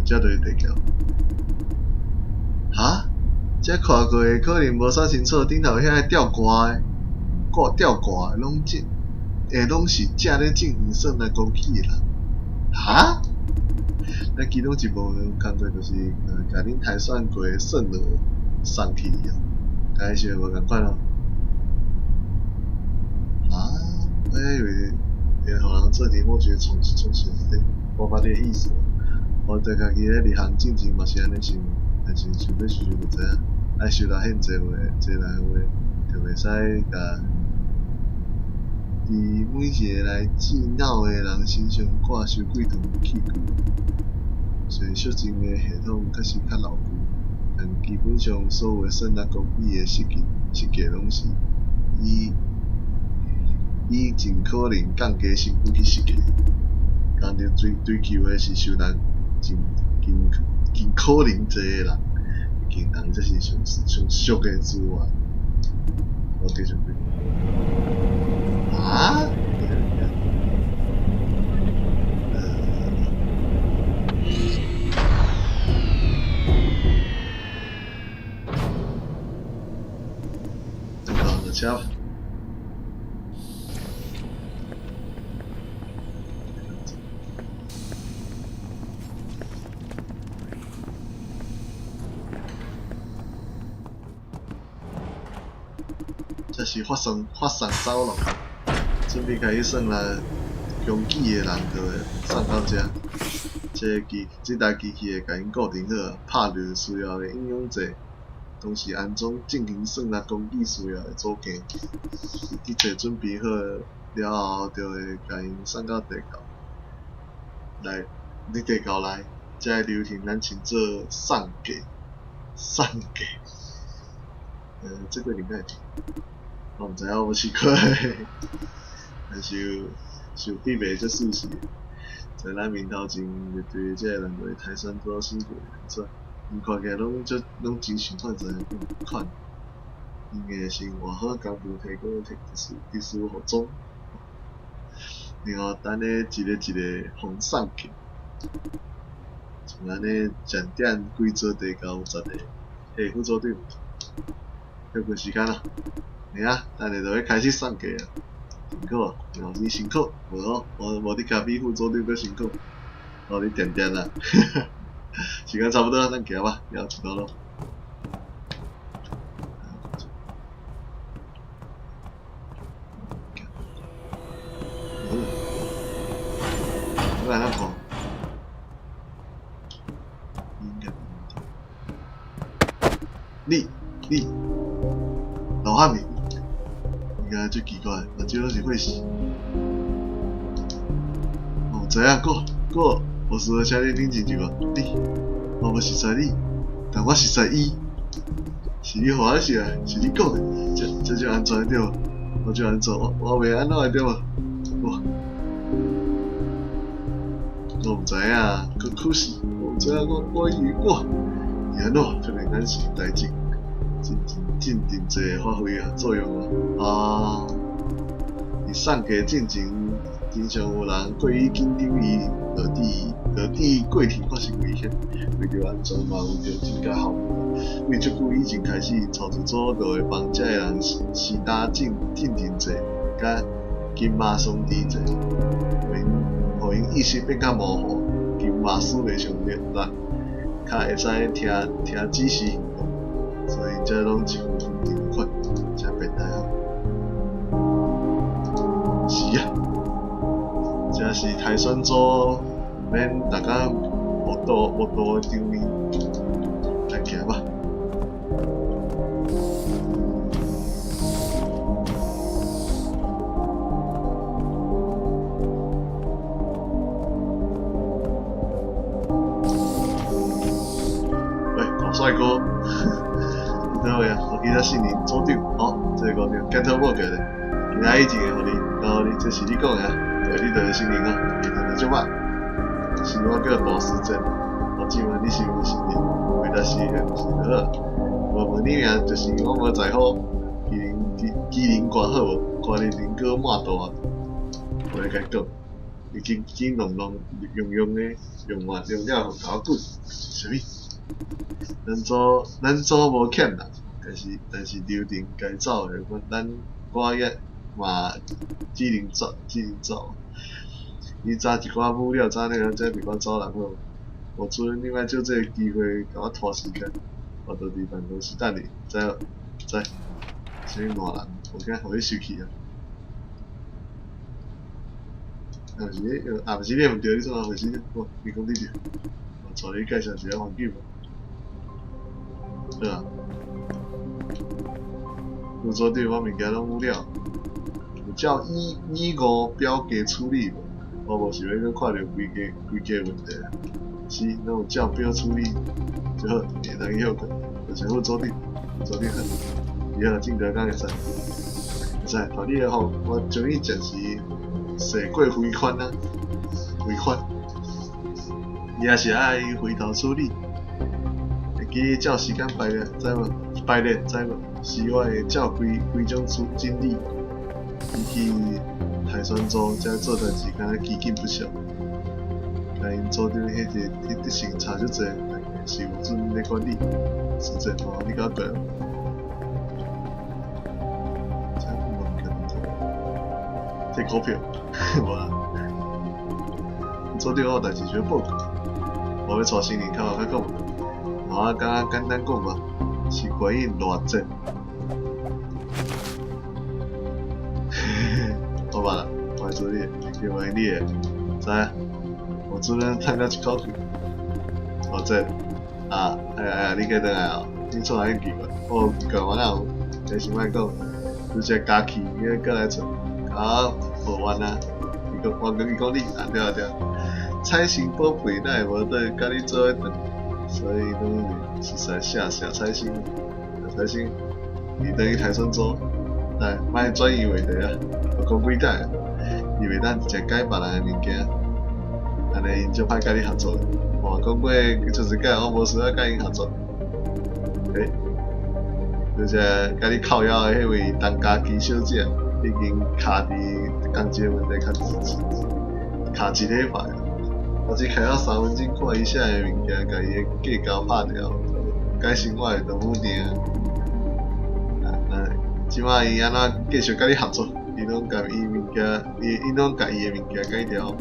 這就是地球。哈？這看過的可能無啥清楚，頂頭遐个吊掛的，掛吊掛的攏這，攏是正咧進行算力攻擊的人。哈？咱其中一部分工作就是，共恁篩選過的算落送去哦，共伊想的無仝款哦。啊？我還以為會予人做題目直接重寫的，我捌你的意思。我對家己咧日航進前嘛是按呢想，但是想欲想想就知影，愛受人限制話，濟人話，就袂使共佇每一个來治腦的人身上掛傷貴重的器具。雖然寂靜的系統確實較老舊，但基本上所有的算力工具的設計攏是以盡可能降低成本去設計。工廠追求的是受人盡可能濟的人，畢竟人才是上上俗的資源。我繼續講。啊？落車吧。這是發送走廊，準備開始算啦。攻擊的人就會送到遮。這台機器會共𪜶固定好，拍著需要的應用者，同時安裝進行算力攻擊需要的組件。一切準備好了後，就會共𪜶送到地球內。佇地球內，這个流程咱稱做送價。送價。這個應該我毋知影，我無試過。但是受秘密這事實，在咱面頭前面對這個人類篩選做死過安怎？𪜶看起來攏足攏真想款知影款。𪜶的生活好工具提供的特殊服裝，然後等咧一个一个予送去。像按呢，站點規座地球有10个，嘿，副組長，休困時間啦，來啊，等下就欲開始送價啊，辛苦啊，老師辛苦，無哦，無你較比副組長閣辛苦，哦，你定定啦，時間差不多，咱行吧，了一道咯。我來咱看。你老漢民，應該最奇怪，目睭攏是血絲。我知影，閣我說請你冷靜一下。你，我無熟似你，但我熟似伊。是你予我識的，是你講的，這就安全對無？我就安全，我袂按怎的對無？我毋知影，閣可是我毋知影，我以為我是按怎？可能咱是代志，真真真濟發揮啊作用啊！啊，佇送價進前，經常有人過於緊張伊，導致過程發生危險。為著安全嘛，為著增加效率，為足久以前開始，操作組就會幫這个人施打鎮定劑，佮筋麻鬆弛劑，予𪜶意識變較模糊，筋麻使袂上力，較會使聽聽指示行動，所以這攏一副分定款，誠變態啊！是啊，這是跆拳道，毋免逐工無道無道的場面，來行吧。喂，大帥哥，你佗位啊？我記得是你組長，哦，這個五張檢討報告咧，今仔以前會予你，交予你，這是你講的啊，對，你就是新人啊，袂當就足歹。是我叫大師姐，我請問你是毋是新人？回答是，毋是就好。無問你名，就是我無在乎。機靈機機靈歌好無？歌靈靈閣滿大。我咧共伊講，伊緊緊攏攏用用的，用完用了後共我滾，是啥物？咱組咱組無欠人，但是但是流程該走的，阮咱我也嘛只能走，只能走。伊查一寡物料，查那個，再別講走人好無？無准你莫借這個機會共我拖時間，我就佇辦公室等你，知無？知。啥物爛人，無驚予你生氣啊！啊毋是你，啊毋是你毋對，你創啥回事？我你講你對，我帶你介紹一下環境無？好啊。有組長，我物件攏有了，有照一、二、五表格處理無？我無想欲閣看著規家規家問題啊。是，攏有照表處理就好，會當去歇睏。多謝副組長，組長好。以後進度敢會使？會使，托你的福，我終於暫時踅過回款啊，回款。伊也是愛回頭處理，會記照時間排列，知無？排列，知無？是我會照規規種處整理，比起跆拳道遮做代誌，敢若機警不少。共𪜶組長彼個彼特性差足濟，但是有準咧管理，實際吼，你敢過來？這無物件摕股票，無啦。組長，我有代誌需要報告，我欲帶新人較較講，我感覺簡單講吧，是關於熱戰。我捌啦，我會處理，去問你的，知影？我主任嘆了一口氣，熱戰啊，哎呀哎呀，你計轉來哦？你創啥奇怪？我奇怪，我哪有？你先莫講，拄則家去，伊閣來找，共我抱怨啊！伊講，我講伊講你啊，對啊對啊，彩星寶貝哪會無倒佮你做伙轉？所以攏是實在謝謝彩星，彩星，伊轉去跆拳道，來，莫轉移話題啊！我講幾擺，伊袂當直接改別人的物件，按呢𪜶足歹佮你合作。我講過，就是講我無需要佮𪜶合作。欸，就是佮你靠腰的彼位陳家琪小姐，已經卡佇工資問題卡卡一禮拜啊！我只開了3分鐘看伊寫的物件，共伊的計較拍掉，改成我的丈母娘。啊，這擺伊按怎繼續佮你合作？伊攏共伊物件，伊伊攏共伊的物件改掉。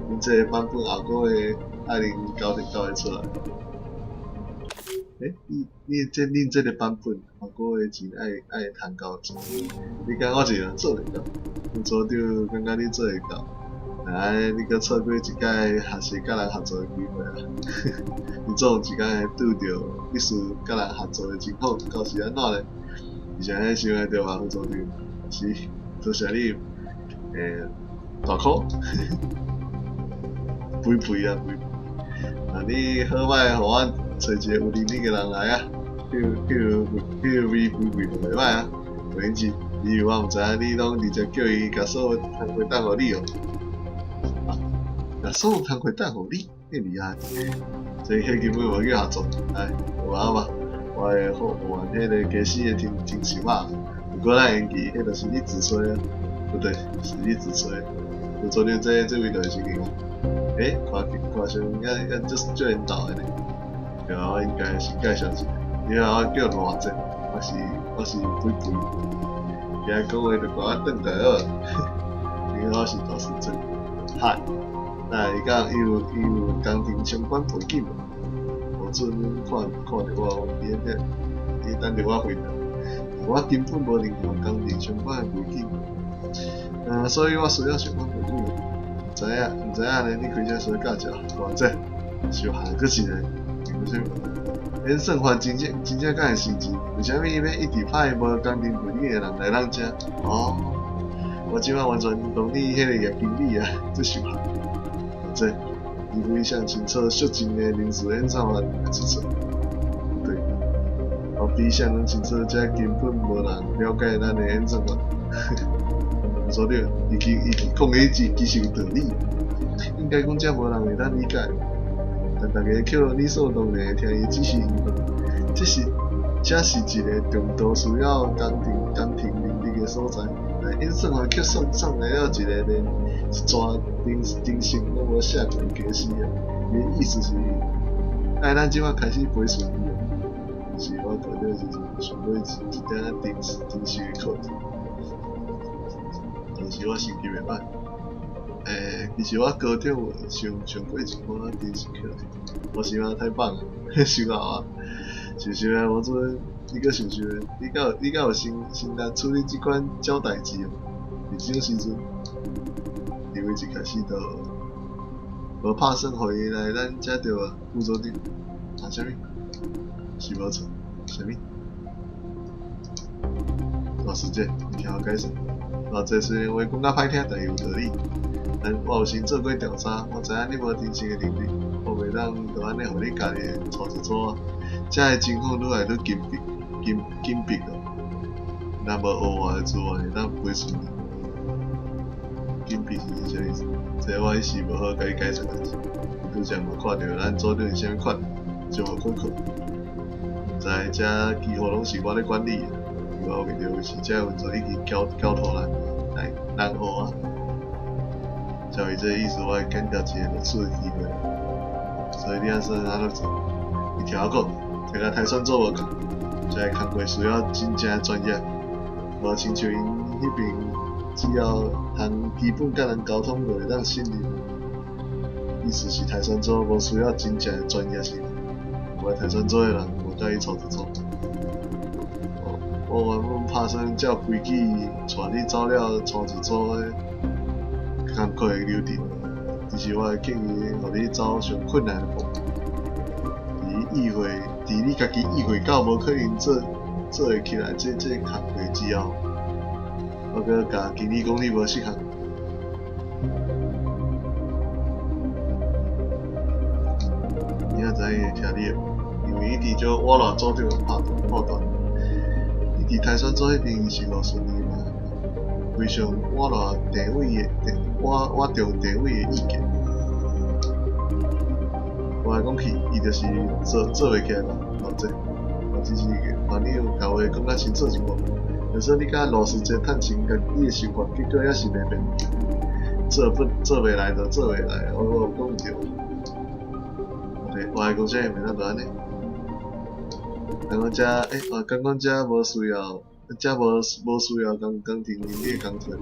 阮這個版本後閣會愛恁交交會出來。欸，你你這恁這個版本後閣的錢愛愛通交出來？你感覺我一個人做會到？副組長感覺你做會到？啊，你閣錯過一擺學習佮人合作的機會啊！你總有一工會拄著必須佮人合作的情況，到時按怎咧？而且彼想會著吧，副組長？是，多謝你，欸，大箍，肥肥啊肥肥。啊，你好歹予阮揣一個有能力的人來啊，彼個彼個彼個微肥肥就袂歹啊。袂用緊，你以為我毋知影你攏直接叫伊共所有工課擔予你哦？啊，共所有工課擔予你，遐厲害！這彼根本無叫合作，哎，無啊嘛，我會好還彼個家私的停停手啊。毋過咱會記，彼就是你自吹啊，不對，是你自吹。副組長這這位就是新人啊。欸，看看上遐遐足足緣投的呢。對啊，我應該先介紹一下。你好，我叫賴哲，我是我是肥肥。今仔講話就共我轉台好。你好，我是大師姐。嗨，那伊講伊有伊有工程相關背景無？無准看看著我，佇咧佇咧等著我回答。我根本無任何工程相關的背景，所以我需要想法背景。毋知影，毋知影呢？你開車需要駕照？偌濟？小漢閣一個，為啥物？演算法真正真正敢會生錢？為啥物伊欲一直派無工程背景的人來咱遮？哦，我這擺完全同你彼個葉經理啊，這小漢。偌濟？除非向清楚設定的臨時演算法來出錯。對，我比啥攏清楚，這根本無人了解咱的演算法。所以，伊其伊講的彼句其實有道理，應該講這無人會當理解。但逐家卻理所當然聽伊指示行動，這是一個重度需要工程能力的所在。但演算法卻送來了一個連一逝程程式攏無寫過的家私啊！伊的意思是，愛咱這擺開始培訓伊啊。是我高中時陣上過一一點仔程程式的課程，但是我成績袂歹。其實我高中有上上過一寡程式課，我是嘛太棒了，傷敖啊！想想啊，無做，你閣想想，你敢有先先來處理這款鳥代誌哦？佇這種時陣，因為一開始就無拍算予伊來咱遮對啊，副組長啊，啥物？是無錯，啥物？老師姐，你聽我解釋。偌濟雖然話講較歹聽，但伊有道理。但我有先做過調查，我知影你無真實的能力，我袂當就按呢予你家己帶一組啊。遮的情況愈來愈緊迫，緊緊迫哦。若無額外的資源會當培訓你，緊迫是啥意思？這我一時無好共你解釋，但是拄才嘛看著咱組長是啥物款，就無可靠。毋知這幾乎攏是我咧管理的，因為我為著是這運作已經交託咱來人學啊。照伊這個意思，我會減掉一個錄取的機會。所以你按算按怎做？你聽我講，這佮跆拳道無仝，這个工課需要真正的專業，無親像𪜶彼邊，只要通基本佮人溝通就會當信任。意思是跆拳道無需要真正的專業是？無愛跆拳道的人無佮意湊一組。我原本拍算照規矩帶你走了，帶一組的工課的流程。其實我會建議予你走上困難的部分。佇意會，佇你家己意會到無可能做會起來這工課之後，我閣共經理講你無適合。你也知伊會聽你的，因為伊佇招我賴組長的判斷。伊佇跆拳道彼邊是無順利嘛，非常我賴地位的地，我重地位的意見。我來講去，伊就是做袂起來嘛，老濟。我只是把你共話講較清楚一寡。就說你佮羅時節趁錢，家你的想法，結果猶是袂變。做不做袂來就做袂來，我有講對。我來講啥物，袂當就按呢。剛剛遮，剛剛遮無需要，遮無需要工程能力的工課，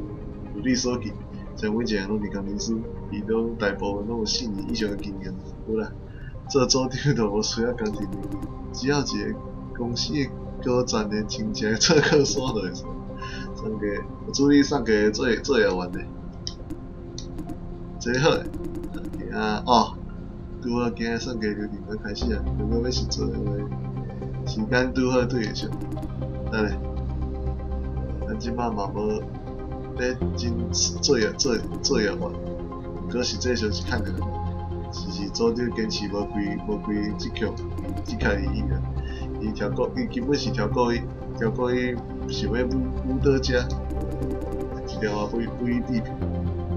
如你所見，像阮一個人攏是工程師，伊攏大部分攏有4年以上的經驗。好啦，做組長就無需要工程能力，只要一個公司的高層的親戚做靠山就會使。送給助理送給作業員的，這好。今仔哦，拄好今仔算計流程欲開始啊！如果欲實做的話，時間拄好對會上。等下，咱這擺嘛無咧真作業員，毋過實際上是較難。只是組長堅持無開這項這開異議啊！伊根本是超過伊想欲舞蹈家，一條仔不予置評。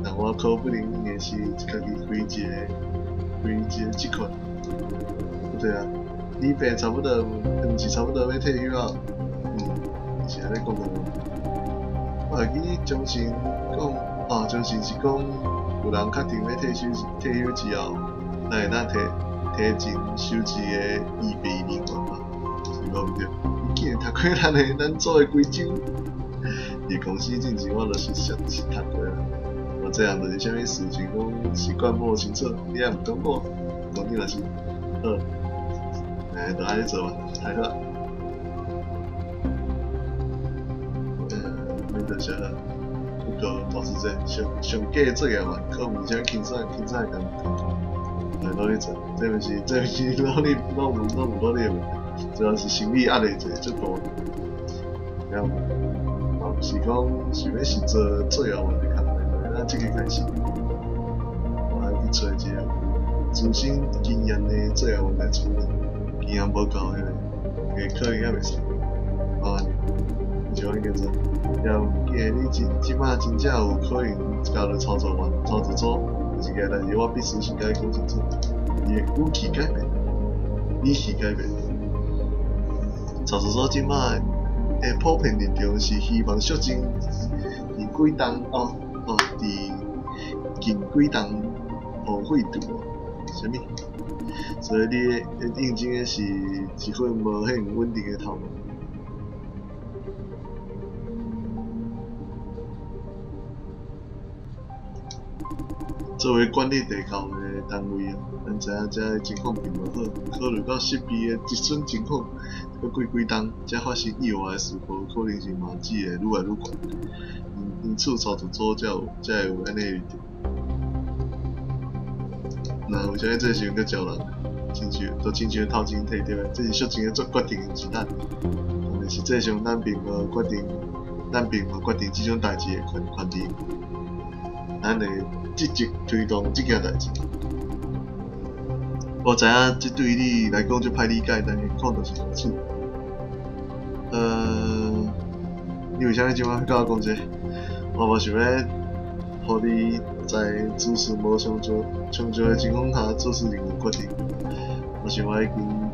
但我可不能硬是家己開一個這款。對啊，你爸差不多，毋是差不多欲退休啊？是按呢講的無？我會記張信講，哦，張信是講有人確定欲退休之後，咱會當提前收一個預備人員嘛？是無毋對？伊竟然讀過咱組的規章。佇公司進前，我就是熟是讀過啦。我這樣就是啥物事情攏習慣無清楚，你也毋講我，講你若是好。哎，就按呢做吧，太好。免多謝啦。不過就是這上上假作業嘛，可毋是啥輕鬆輕鬆的工作。來努力做，這毋是努力，攏有努力的問題，主要是心理壓力一個足大。了嘛毋是講想欲是做作業員的工課，咱這個開始，我愛去揣一個有資深經驗的作業員來處理，經驗無夠彼個，可能猶袂使。哦，就按呢做。也毋記得你這這擺真正有可能加入操作員、操作組，這件代誌我必須先共伊講清楚。伊的語氣改變，語氣改變。操作組這擺的普遍立場是希望促進佇幾冬哦哦，佇近幾冬予廢除哦，啥物？所以你應徵的是一份無遐穩定的頭路。作為管理地窖的單位啊，咱知影這个情況並無好，考慮到設備的折損情況，閣過幾冬才發生意外的事故，可能性嘛只會愈來愈懸。因此操作組才會有按呢立場。那為啥物這時陣閣招人？親像都親像頭前提著的，這是促進咧做決定的時間。但是實際上咱並無決定，咱並無決定這種代誌的權利。咱會積極推動這件代誌。我知影這對你來講足歹理解，但現況就是如此。你為啥物這擺佮我講這個？我無想欲，予你在資訊無充足的情況下做出任何決定。我想我已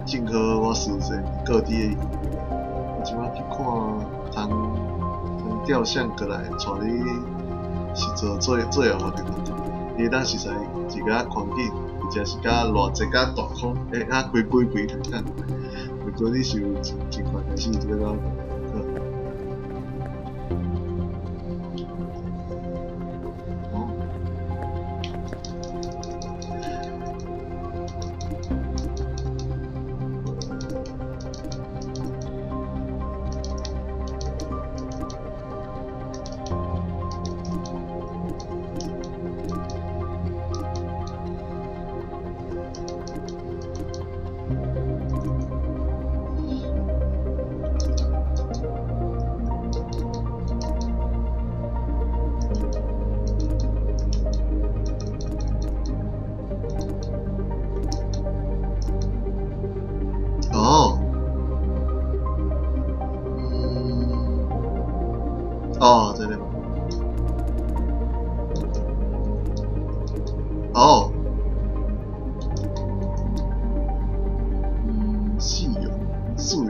經盡好我事先告知的義務。我這擺去看通通調向過來，帶你是做業員的工作。你會當熟悉一个環境，或者是佮偌濟甲大空，啊開幾櫃來講。如果你是有盡快開始這個。哦，哦，這裡嗎？哦，是哦，是哦。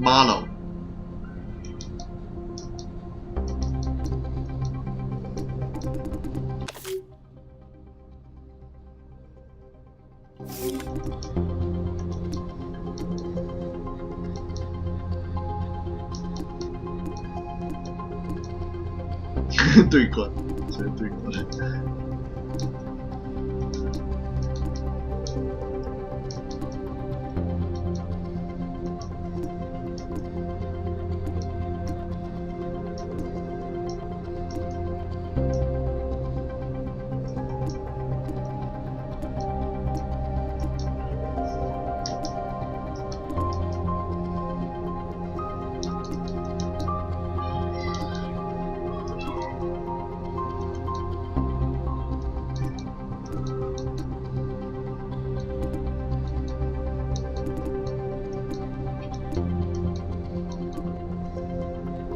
馬龍。對決，這對決。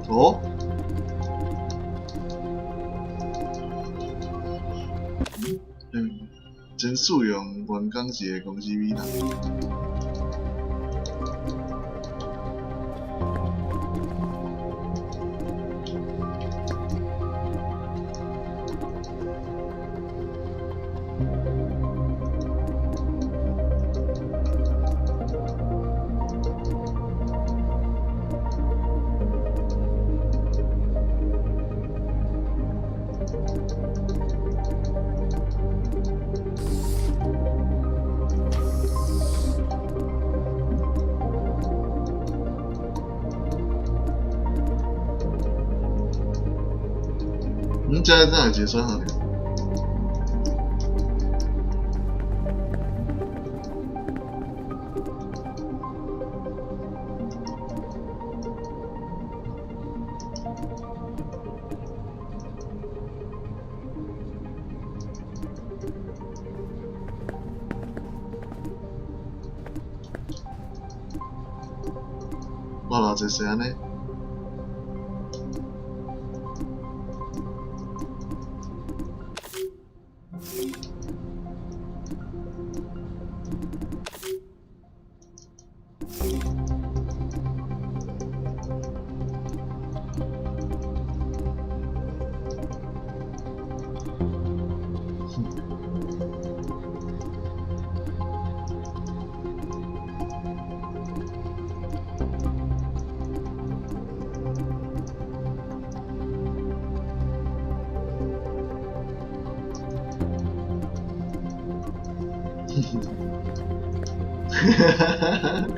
哦？真使用員工一个公司美容。嗯，這哪有一個選項？我偌濟是按呢？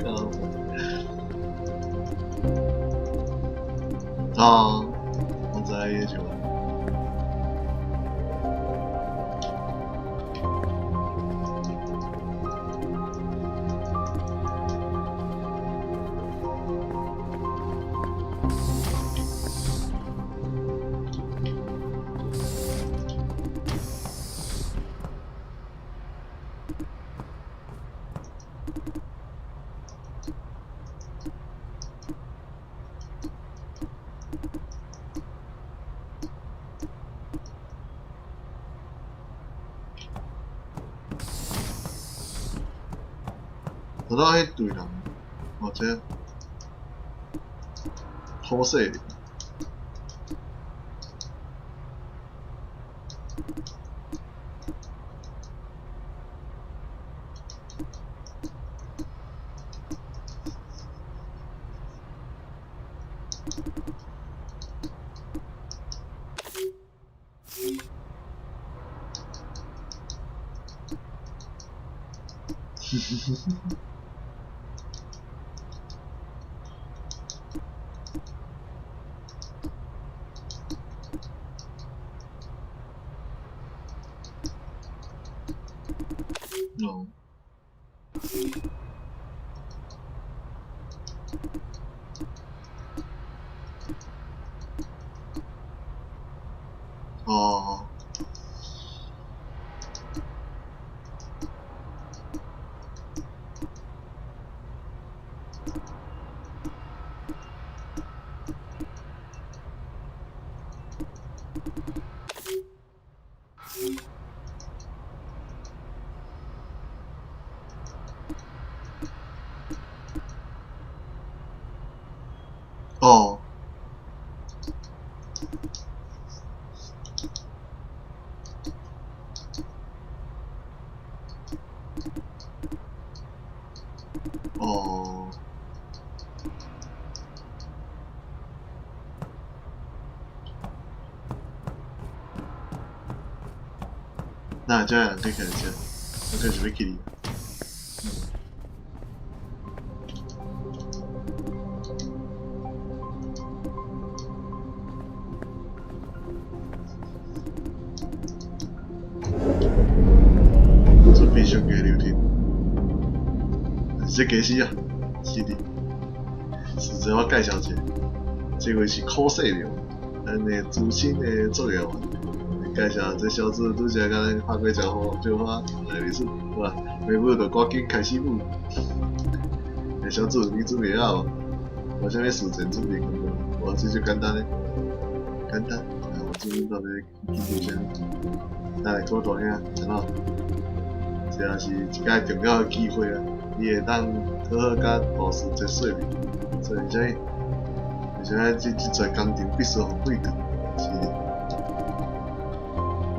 靠！哦，我知伊想。我到彼隊人，或者好勢力。哦。哦。哦。哦。那這樣可以開始，我開始要去。準備上個流程，這家私啊，是的，是這我介紹者，這位是苦世龍，咱的資深的作業員。介紹這小子拄才共咱拍過招呼，招呼來歷史，好吧？袂舞就趕緊開始舞。小子，你準備好無？無啥物事前準備工作，無這就簡單的，簡單。我這邊到底緊張啥？等下郭大兄，安怎？這也是一個重要的機會啊！你會當好好佮導師接說明，所以啥物？而且這座工程必須予對的，是的。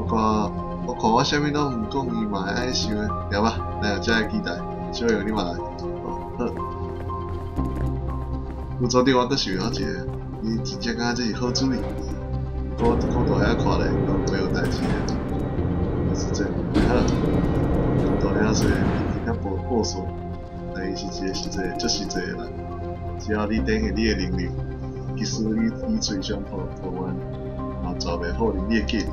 我看我啥物攏毋講，伊嘛會按呢想的，對吧？咱有這个期待，小勇你嘛來，哦好。有昨頂我閣想到一个，伊真正感覺這是好主意。郭郭大兄看咧，攏袂有代誌的，是這好。郭大兄雖然年紀較保保守，但伊是一個實際足實際的人。只要你展現你的能力，即使你以喙相抱抱怨，嘛绝袂否认你的价值。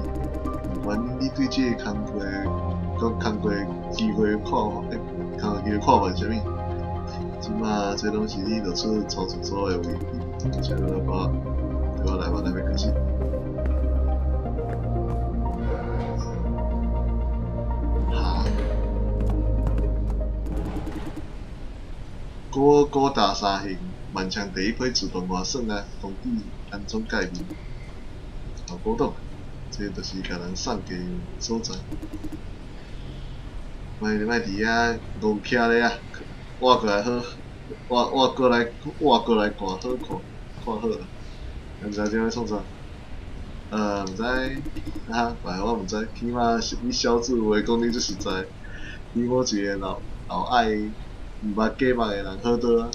不管你對這个工課、工課機會看法、工課機會看法是啥物，這馬這攏是你落出操作組的位置。請你來把，對我來吧，咱欲開始。哈？古高達三型，漫長第一批自動化算力防止安裝介面。老古董，這就是共人送價所在。莫莫佇遐戇徛咧啊！活過來好，活活過來，活過來看好看，看好啦。毋知這欲創啥？毋知，哈，哎，我毋知，起碼是你小子話講你足實在，比某一个老老愛毋捌假目的人好多啊！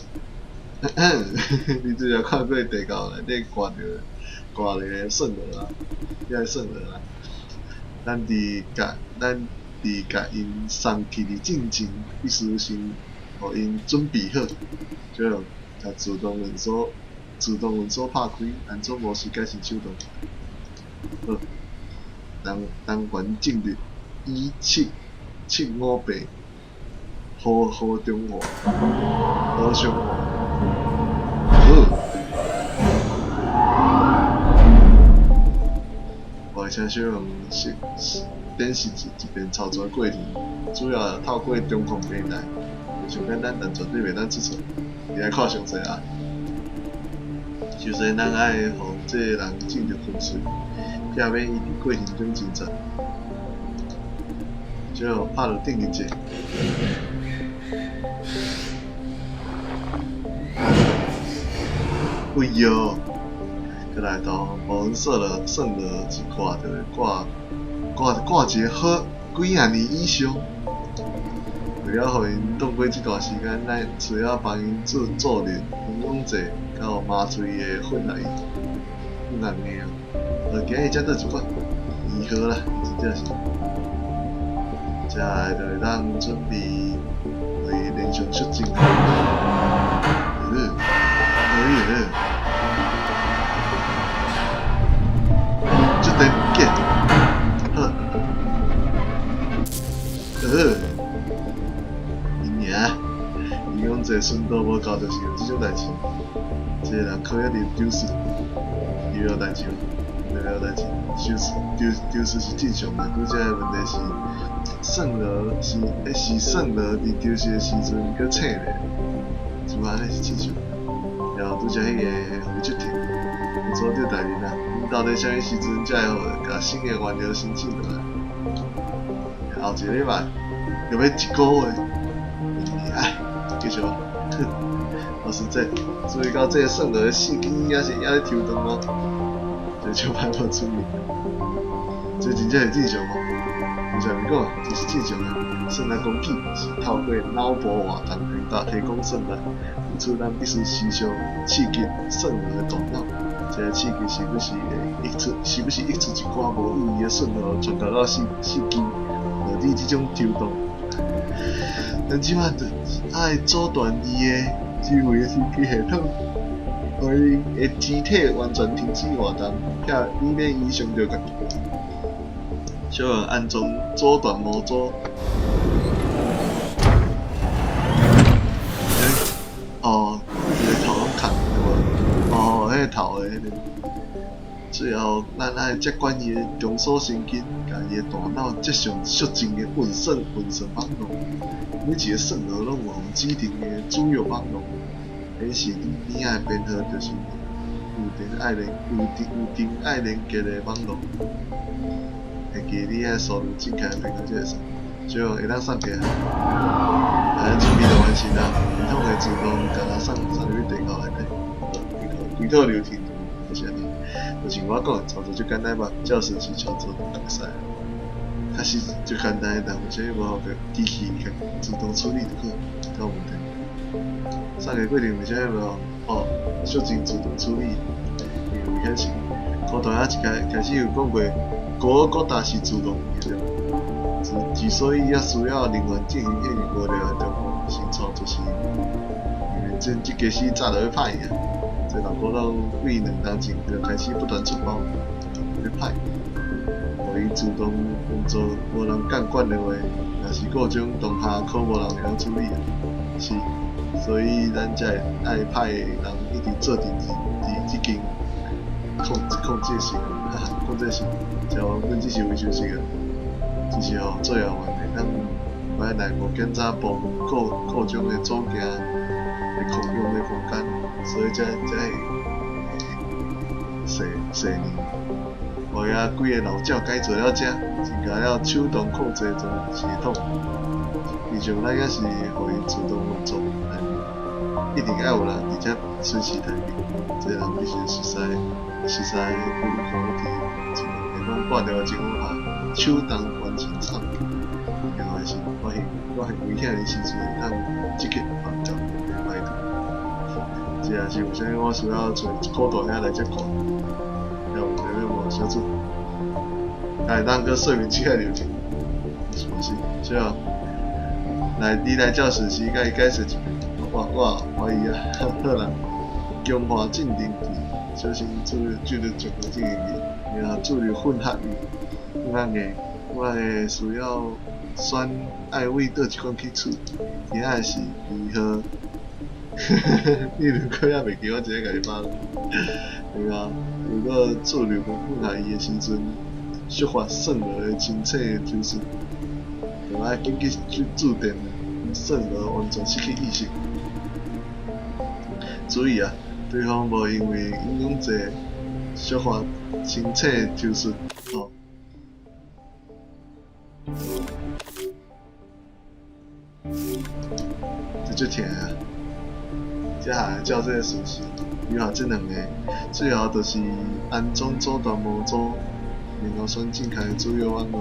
你拄才看過地窖內底掛著掛一个算落啊，遐个算落啊。咱佇共𪜶送去佇進前，必須先予𪜶準備好，這樣共自動運輸拍開，安裝模式改成手動。好，單元進入E7 758，好好中華，好中華，好。我請使用是電視一邊操作過程，主要透過中控平台，上簡單，但絕對袂當出錯。你愛看詳細啊。首先，咱愛予這個人進入昏睡，避免伊佇過程中掙扎。最後拍著定鍵鍵。哎喲！閣來到無算了，算了一掛就會掛掛掛一个好幾仔年以上。為了予𪜶度過這段時間，咱需要幫𪜶做做練、營養劑，佮有麻醉的訓練。訓練的啊，今日才倒一寡，醫好啦，真正是。接下來就會當準備為連上出征。哎呀！這電擊，好，伊爾，伊講這純度無夠，就是有這種代誌。這個人可能丟失，伊有代誌無？沒有代誌，丟失丟丟失是正常的。拄才的問題是，算落是是算落佇丟失的時陣閣醒咧，是無按呢是正常。然後拄才彼个予伊出停，組長大人啊，恁到底啥物時陣才會共新的原料申請落來？後一个禮拜，欲欲一个月，哎，繼續。老實講，注意到這个算落的四肢猶是猶咧抽動哦，這就歹無注意。這真正是正常無？有啥物講，這是正常的。算力工具是透過腦波活動來提供算力，因此咱必須時常刺激算落的大腦。這个刺激是不是會抑制？是不是抑制一寡無意義的信號傳達到四肢，導致這種抽動？咱這擺就愛阻斷伊的指揮的神經系統，予伊的肢體完全停止活動，以免伊傷著家己。小人安裝阻斷模組。哦，伊个頭攏砍對無？哦，彼个頭的彼个。最後，咱愛接管伊的中樞神經，共伊的大腦接上肅靜的運算網路。每一個算落攏有予指定的主要網路。顯示佇邊仔的編號就是有電愛連有電有電愛連結的網路。會記你愛輸入正確的編號才會使。最後會當送過來，啊，準備就完成啦。系統會自動共咱送入去地窖內底。規套流程就是按呢，就像我講的，操作足簡單吧，照順序操作就會使。確實足簡單，但有啥物無法機器自動處理就好，無問題。送個過程為啥物無哦？小靜自動處理，因為開始，古代仔一開始有講過，古國大是自動的，之所以猶需要人員進行彼個無聊的重複新操作，是因為這機器早就欲歹去啊。這老古董對2冬前就開始不斷出包，欲歹。予伊自動運作，無人監管的話，若是故障當下可無人會曉處理啊。是，所以咱才會愛派人一直做佇佇這間控制室，哈哈，控制室，這原本只是維修室啊，只是吼最後會當擺內部檢查部門各種的組件的空用的空間，所以才會細細膩。予遐幾个老鳥改造了遮，增加了手動控制裝系統。平常咱也是予伊自動運作，但一定愛有人佇遮隨時待命。這個人必須熟悉熟悉如何佇一個電腦掛掉的情況下，手動完成創建。另外是發現危險的時陣，會當積極幫助排除。這也是為啥物我需要揣一箍大兄來這看。有問題欲問小組，會當閣說明這個流程，是毋是？最後，來你來教室時，共伊解釋一遍。我懷疑啊，好啦，強化鎮定劑，小心注入強化鎮定劑，然後注入混合液，我會需要選愛為佗一款去試，其他是2號。你如果猶袂記，我直接共你發。對啊，如果注入混合液的時陣，觸發算落的清醒抽搐，就愛緊急去注電，算落完全失去意識。注意啊，對方無因為營養劑觸發清醒抽搐哦。這足疼啊！接下來照這個順序，留下這兩個，最後就是安裝阻斷模組，然後選正確的主要網路。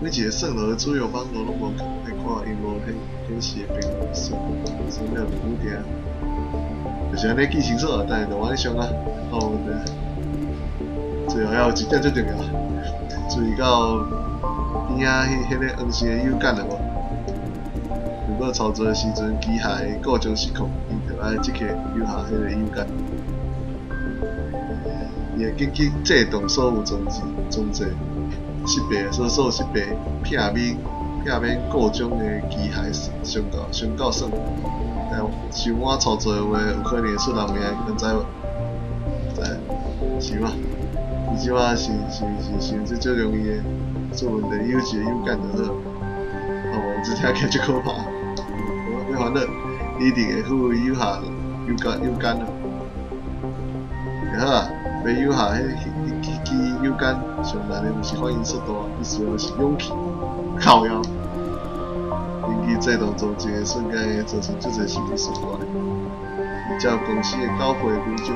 每一個算落的主要網路攏無仝，愛看螢幕顯示的編號算，算了就好聽。就是按呢記清楚啊，等下就按呢上啊，哦對。最後還有一點最重要，注意到邊仔彼個黃色的右鍵了無？如果操作的時陣機械故障失控，伊就愛即刻留下彼個右鍵。伊會緊急制動所有裝置設備，所有設備，避免故障的機械傷到算。但傷晚操作的話，有可能會出人命，敢知無？知是嗎？伊這擺是想這足容易的，出問題有一個右鍵就好。哦，這聽起來足可怕。別煩惱，你一定會付有效右鍵咯。會好啊，欲有效彼支右鍵，上難的毋是反應速度，伊需要的是勇氣。靠腰，緊急制動裝置的瞬間會造成足濟心理損壞。依照公司的繳費規則，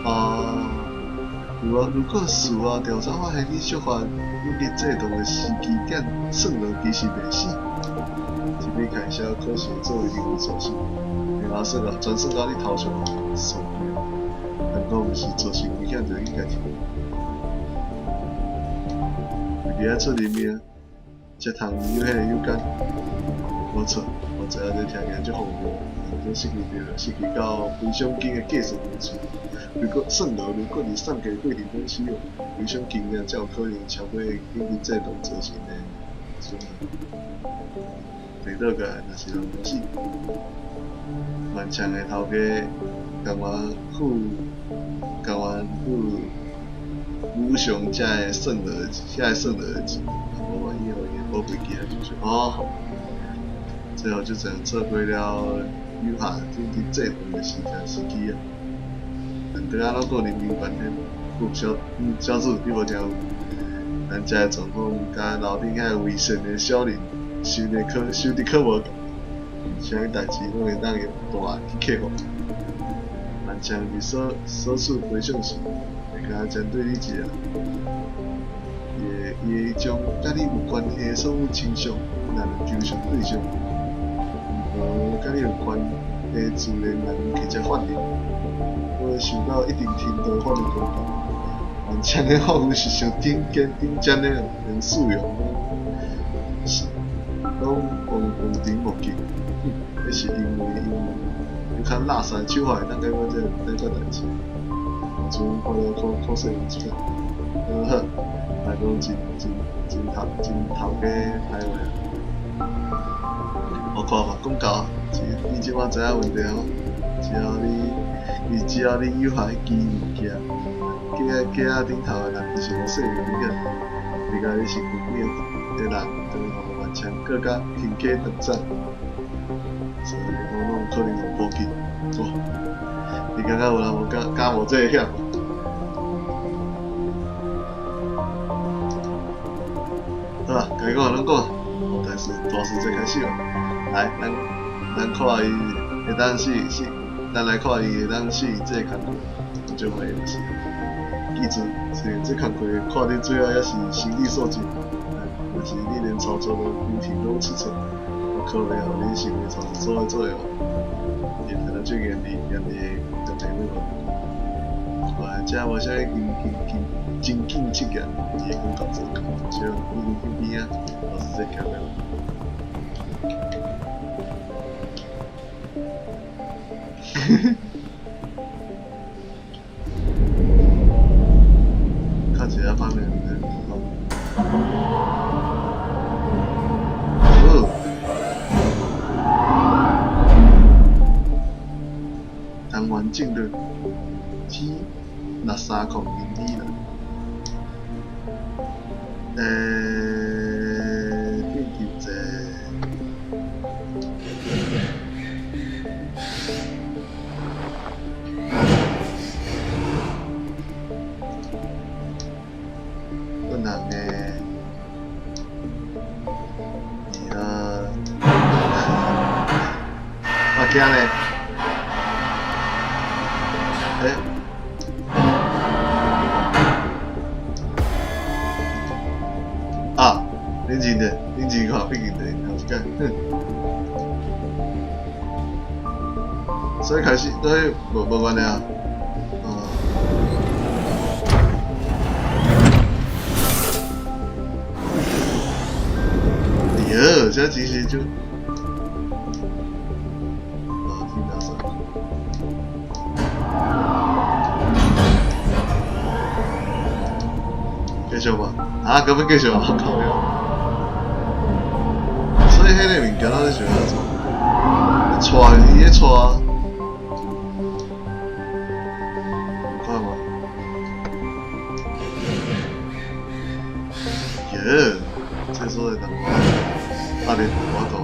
啊，如果事後調查發現你觸發緊急制動的時機點算落其實袂死，這筆開銷可是會作為另有損失，然後算到全算到你頭上，算了。但講毋是造成危險就應該去。伫遐出人命，才通有彼個勇敢。無錯，我知影這聽起來足荒謬，但失去到非常緊的計算程序。如果算落，如果佇送機過程中使用，賠償金額才有可能超過緊急制動造成的損害。第倒過來，若是人無死，頑強的頭家甘願付補償這个算落遐个算落的錢，無願意予伊的寶貝機來受傷。哦，最後就這樣錯過了有效緊急制動的時機啊！但對按怎個人命關天，有小子你無聽有？咱這个狀況佮樓頂遐個危險的小人想得可無仝，啥物代誌攏會當用大愛去克服。頑強佇所處賠償時，會敢針對你一個人，伊會將佮你有關係的所有親屬納入求償對象，任何佮你有關的自然人或者法人，都會受到一定程度的法律攻擊。頑強的法律是上頂尖頂尖的，連使用攏望塵莫及。彼是因為𪜶有較垃圾的手法會當解決這個代誌。像看了可可惜一下。好，來講真真真頭真頭家歹話。我看嘛，講到，你這擺知影問題吼，只要你有下彼支物件，架架仔頂頭的人其實無細明顯，你講你是舊年的人，就予萬槍閣較傾家蕩產，所以講攏有可能予報警。哦，你感覺有人無敢敢冒這个險？好啊，該講的攏講，大事大事才開始哦。來，咱咱看伊會當試試，咱來看伊會當試這個工課，我就會就是，記住，這這工課看你最後猶是心力所盡，若是你連操作都規天攏出錯，有可能予你成為操作組的做的哦。伊可能最嚴厲嚴厲的嚴厲的。看來這無啥物真真真真緊職業，伊會講到做，像已經去邊仔，就是這個了。較一下方面，好。台灣境的 T 63公里啦。變真濟。困難的，二我驚咧，欸？啊，恁認的，恁認看，畢竟的，頭一擺，哼。所以開始，所以無無關係啊。哎呦，這其實就，啊，聽到聲。繼續吧，啊，根本繼續啊，靠腰。所以彼个物件到底是按怎？帶伊咧帶。有看無？耶，這所在當我壓力偌大。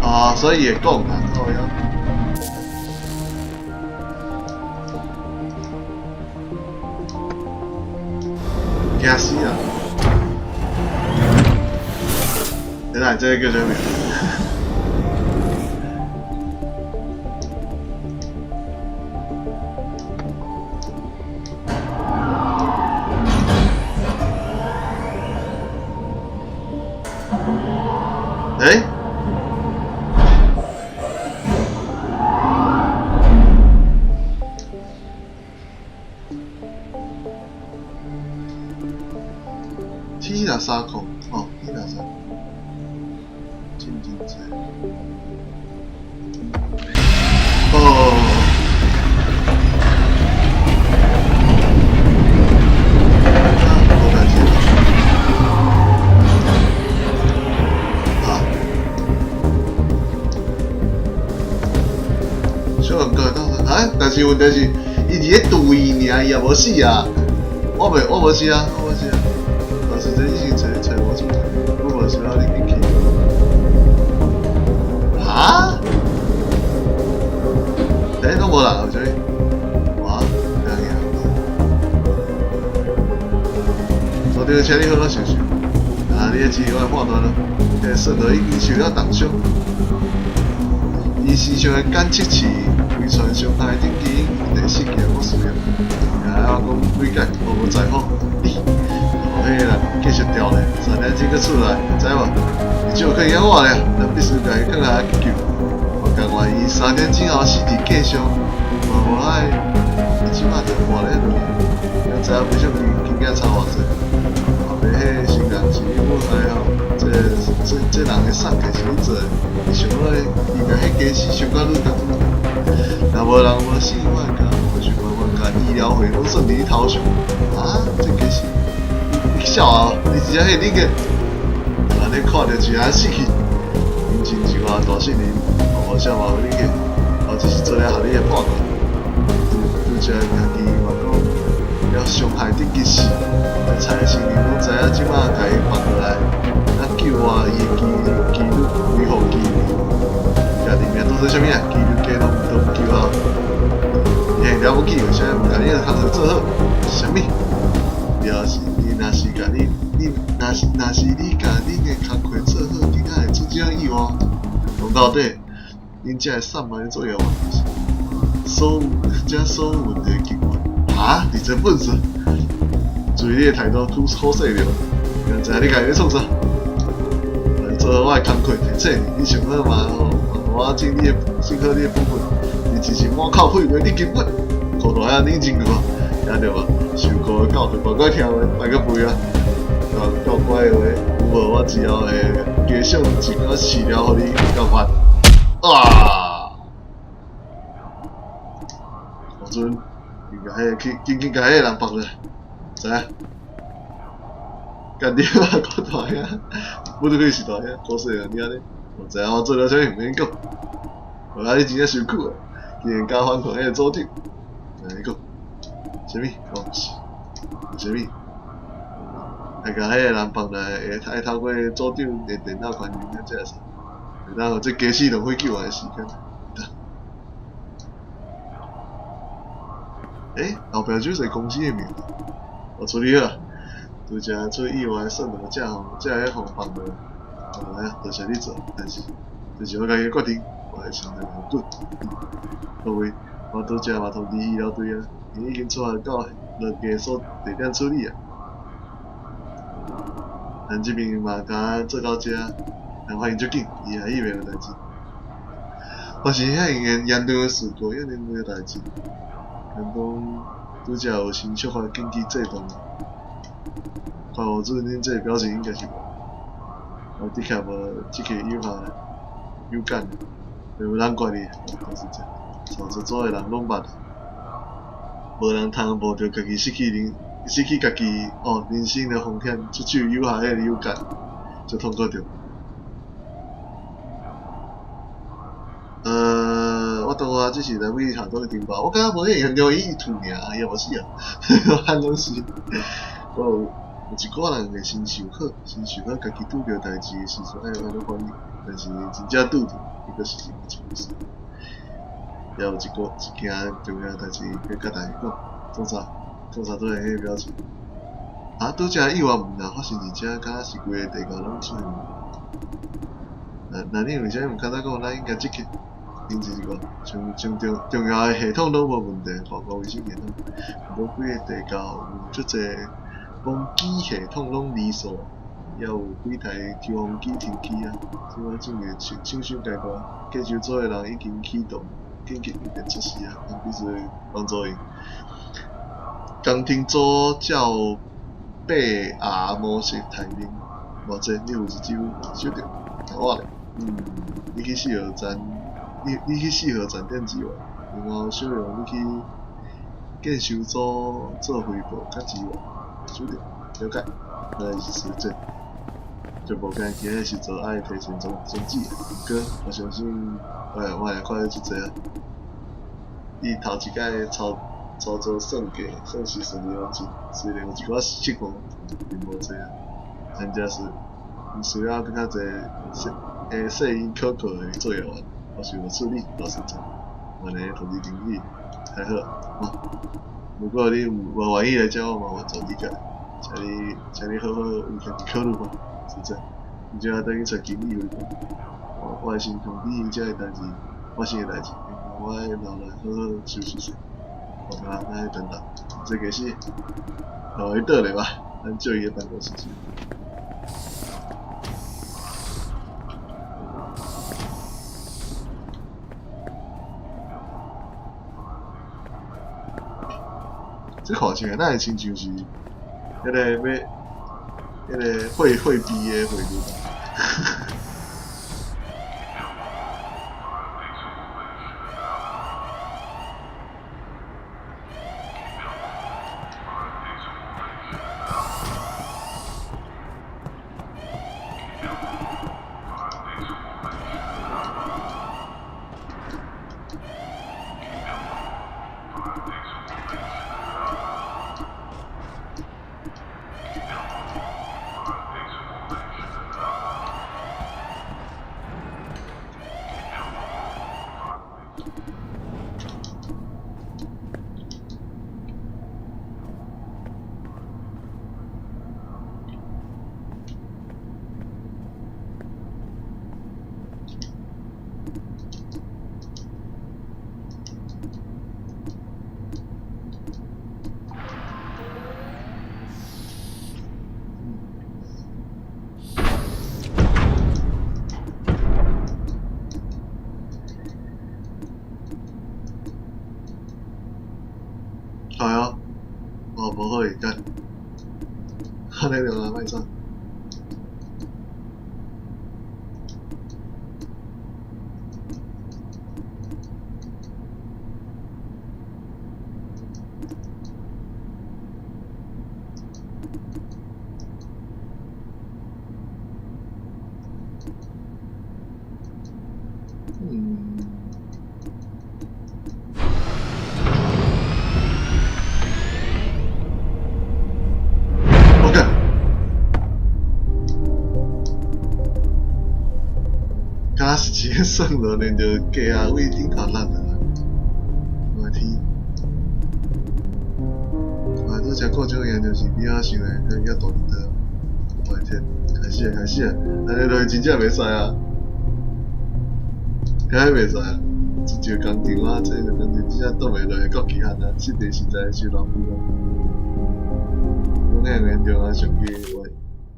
啊，所以會講啊，靠腰。驚死啊！等下，這個叫啥名？欸？T 63哦，T 63，真真濟。哦。啊，無代誌啊。小人過當啊，但是問題是，伊佇咧對伊爾，伊也無死啊。我袂，我無死啊，我無死啊。但是這已經找找無出來，我無想要入去。哈？欸，攏無人，有啥物？哇，這樣所長，請你好好想想。啊，你的資料我判斷咯，這個算落已經受了重傷。伊身上的感測器遺傳傷害等基因一定失去，我需要。啊，我講幾解，我無在乎。你，予彼个人繼續調咧，3點鐘閣出來，知無？伊只有可以演我咧，咱必須共伊放下急救。我甘願伊3點鐘後死佇繼續，嘛無愛伊這擺就活咧落來。你知影賠償金金額差偌濟？後壁彼個新人是你母知吼，這個這這人的送客是你做的，你想講伊共彼家私傷甲愈重？若無人無死，我會共無想辦法共醫療費攏算佇你頭上。啊，這家私，你笑啊！你真正彼個你個，按呢看著就按死去。恁親像啊大聖人，無啥嘛你個，我只是做了合理的判斷。拄拄才家己嘛講，了傷害等級是，蔡新人攏知影這擺共伊放落來，啊救活伊的機機率微乎其微。家己名當做啥物啊？機率低攏都毋救啊！伊會了不起，為啥毋共你的工課做好？啥物？了是，你若是共你，你若是若是你共恁的工課做好，你哪會出這種意外？講到底，恁這個散漫的作業員，所有這所有問題的根源。哈？你這笨死！注意你的態度，好勢了。知影你家己咧創啥？來做好我的工課，提醒你，你想好嘛？吼，我盡你的盡好你的本分，你真是滿口廢話，你根本糊塗遐冷靜個，聽著無？受苦的教導，乖乖聽話，莫閣肥啊！夠乖的話，有無？我之後會加上一寡飼料予你教法。啊！王尊，緊共彼个去，緊緊共彼個人放落，知影？幹你媽！我大兄，我都可以是大兄，好勢啊！你按呢？我知影我做了啥物，毋免講。我啊，你真正受苦啊！竟然敢反抗彼個組長，來你講，啥物？我毋是，啥物？愛共彼個人放來，會愛透過組長的電腦環境，才會使。然後這家私浪費救援的時間。欸，後壁就是公司的名，我處理好。拄才出意外，算兩隻吼，這個予放落，來啊，多謝你做，但是這是我家己的決定，我會承擔後果。各位，我拄才嘛通知醫療隊啊，𪜶已經出來到落地所地點處理啊。咱這邊嘛敢做到遮，人反應足緊，伊也以為有代誌。發生遐嚴嚴重的事故，遐爾濟代誌，人講拄才有先觸發緊急制動。看無準恁這個表情應該是無，我的確無這個有效有感，有人管你，就是這，操作組的人攏捌，無人通冒著家己失去人，失去家己哦人生的風險，出手有效彼個有感，就痛苦著。我當我只是來為下當的情報，我感覺無遐嚴重，伊吐爾，伊也無死啊，漢攏是，我有有一寡人會先受好，先受好家己拄著代誌的時陣愛有按怎反應，但是真正拄著，伊閣是另一回事。也有一個一件重要代誌欲共大家講，創啥？創啥都會彼個表情。啊，拄才意外毋若發生佇遮，敢若是規個地球攏出現。那那你為啥物毋較早講？咱應該積極。因這是講，上上重重要的系統攏無問題，包括衛星系統。毋過規個地球有足濟風機系統攏離數，也有幾台抽風機停機啊。這擺進入搶搶修階段，檢修組的人已經啟動緊急應變措施啊，咱必須幫助𪜶。工程組照8R 模式待命，偌濟？你有一張收著？我咧，你去四號站。你你去四號站點支援，然後小楊你去檢修組做匯報佮支援，收著，了解。咱是實踐，就無敢今日時陣愛提前終終止。毋過我相信，我會看遮濟啊。伊頭一擺操操作算計算是順利完成，雖然有一寡失誤，並無濟啊。咱這是需要閣較濟細會細心可靠的作業員。我想處理，老實講，我咧通知經理，還好，啊。如果你無願意來遮，我嘛完全理解，請你請你好好為家己考慮吧，實在，你這等於揣經理回報，我我會先通知伊這个代誌發生的代誌，我愛留來好好休息下，好啊，咱等等，這個是留伊倒咧吧，咱借伊的辦公室去。這看起來哪會親像是彼個欲彼個貨幣的匯率。係啊，哦，無好會干，按呢就啊，莫走。嗯。我干！敢若是一个算落连著鸡仔位顶头落啊！我的天！啊，拄才看这个就是比我想的阁较大一刀。我的天！開始啊，開始啊！按呢落去真正袂使啊！敢若袂使啊！這個工廠啊，這個工廠真正擋袂落去，國旗案啊，實在實在傷浪費啊！講遐嚴重啊，上去話，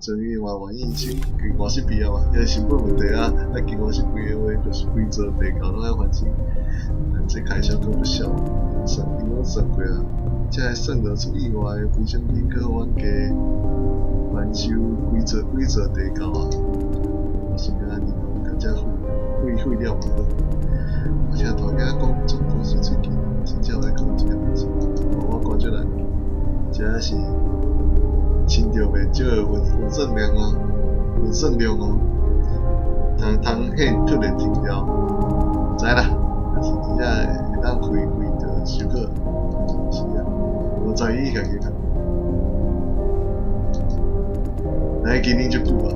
終於嘛願意請更換設備啊嘛，彼個成本問題啊，愛更換設備的話，就是規座地窖攏愛翻新，但這開銷閣不小，算因攏算過啊，才會算落出意外的飛升機，閣予阮加翻修幾座幾座地窖啊！我是敢若共遮廢廢了嘛好。我聽大囝講，總公司最近真正來講這個代誌，予我關注來，這是親著袂少的運算量哦，運算量哦，通通現突然停掉，毋知啦，若是真正會當開開就收好，是啊，無在意家己啦。來今年足久啊，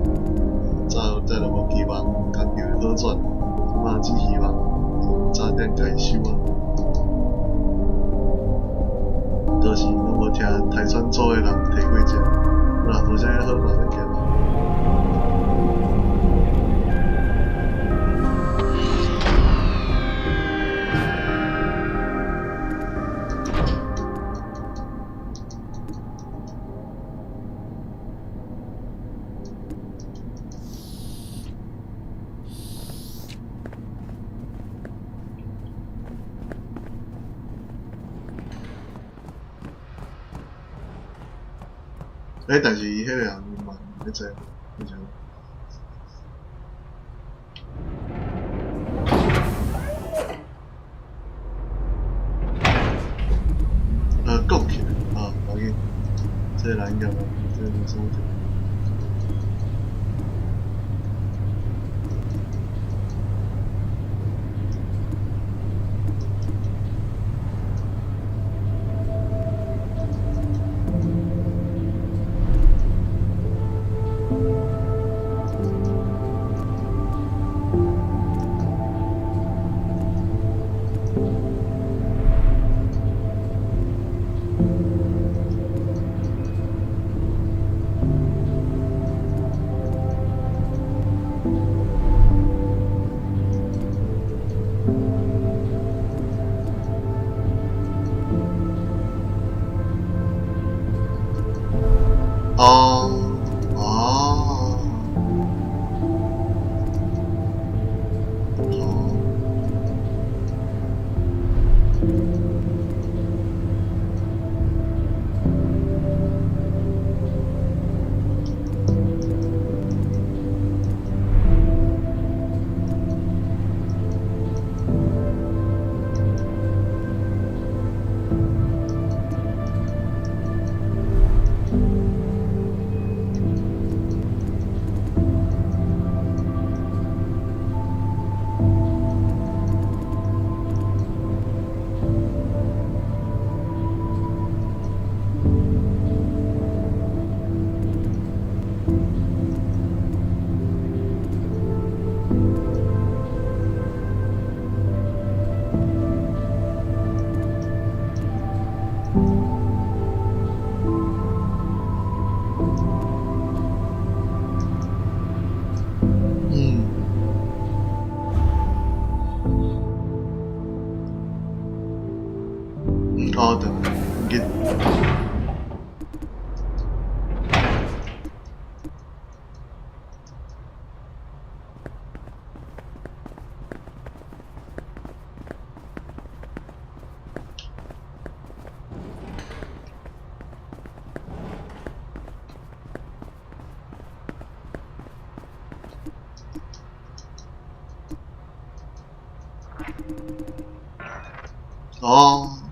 早早就無期望工廠會好轉，這馬只希望早點共伊收啊。倒是攏無聽台川組的人提過這，好啦，無啥物好看，咱行吧。欸，但是伊彼個人嘛欲知，你知無？講起來啊，無要緊，這個人應該無，這個無啥問題。哦，對，唔記。哦。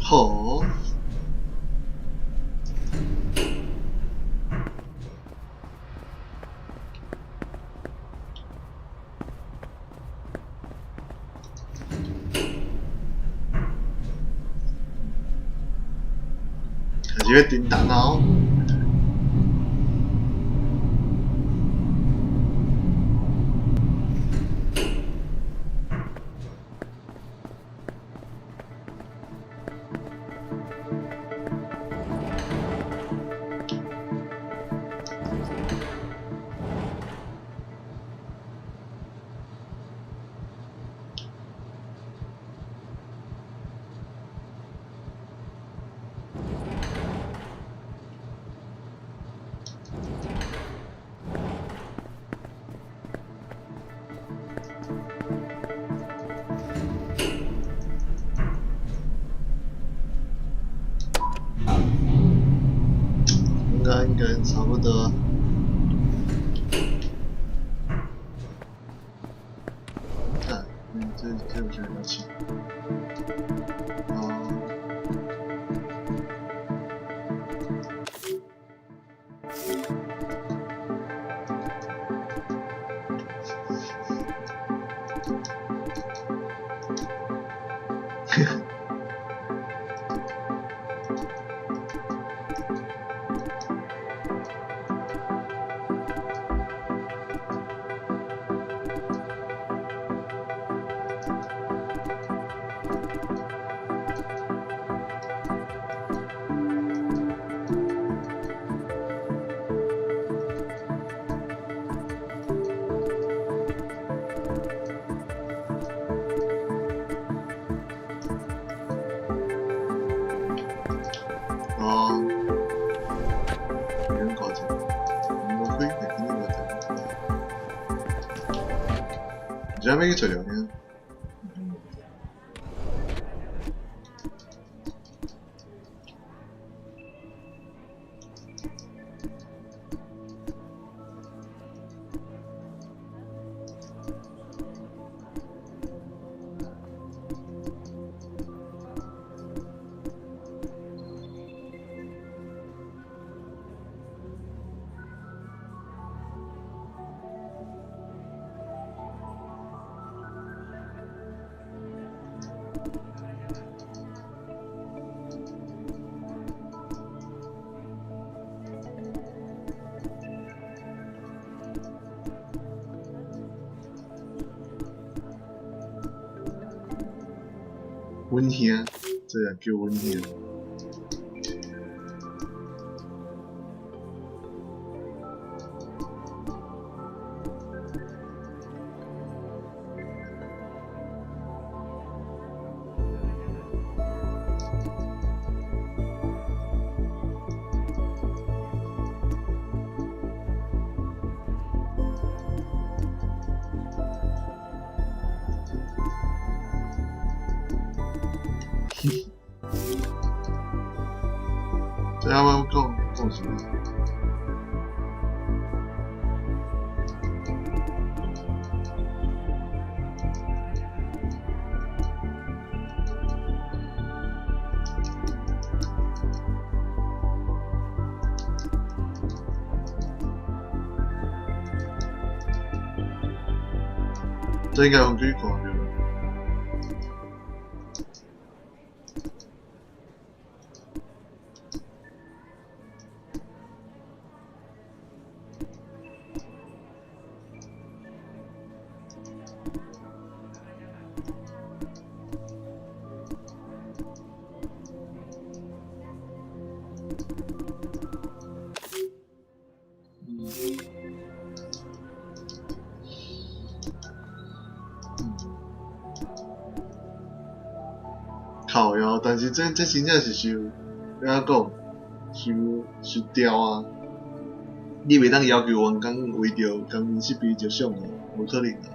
好。開始欲叮當囉。應該差不多。看，這個是要錢。哦。哦，이런 거지. 뭐 네, 있는 것 같아요. ちなみに저렴해요. 阮兄，這個叫阮兄。這啱啱講講什麼？這應該用幾個對吧？靠腰，但是這真正是傷，欲按怎講？傷傷刁啊！你袂當要求員工為著工人設備著想啊，無可能啊！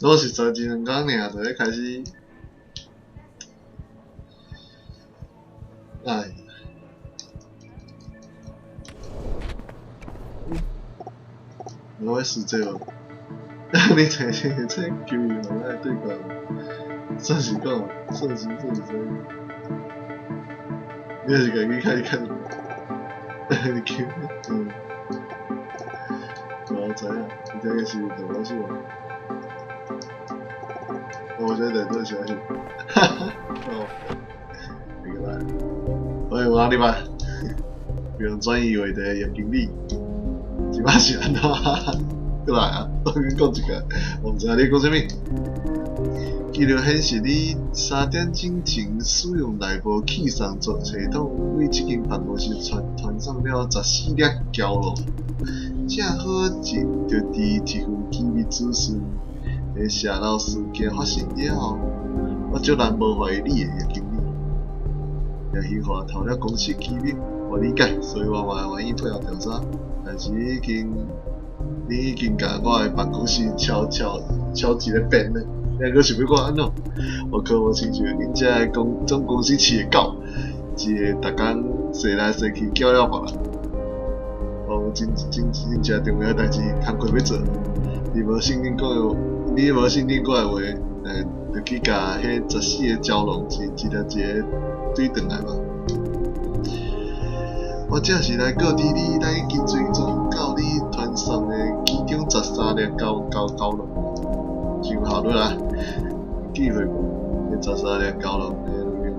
老實在，一兩工爾就咧開始，哎，我會死這無？你這這球員來對抗，算是講，算是算是啥物？你也是家己開始看，你球，嗯，我知影，你這個是大老鼠啊。我覺得這小心，哈哈，哦，這個來，喂，我禮拜，不用轉移話題，葉經理，這擺是按怎？過來啊，我跟你講一個，我毋知影你講啥物。記錄顯示你3點鐘前使用內部寄送系統，對這間辦公室傳傳送了14粒膠囊，正好就佇一份機密資訊。佇洩漏事件發生了後，我足難無懷疑你的葉經理。葉興華偷了公司機密，我理解，所以我嘛願意配合調查。但是你已經，你已經共我的辦公室敲敲敲一個遍了，你還閣想欲我按怎？我可無親像恁遮的公總公司飼的狗，一个逐工踅來踅去叫了別人。我有真真真正重要的代誌工課欲做，你無信任講的，你無信任我的話，就去共彼14個蛟龍一一粒一个對轉來吧。我正是來告知你，咱已經追蹤到你傳送的其中13粒膠膠膠囊，真有效率啊！機會無？彼13粒膠囊的內容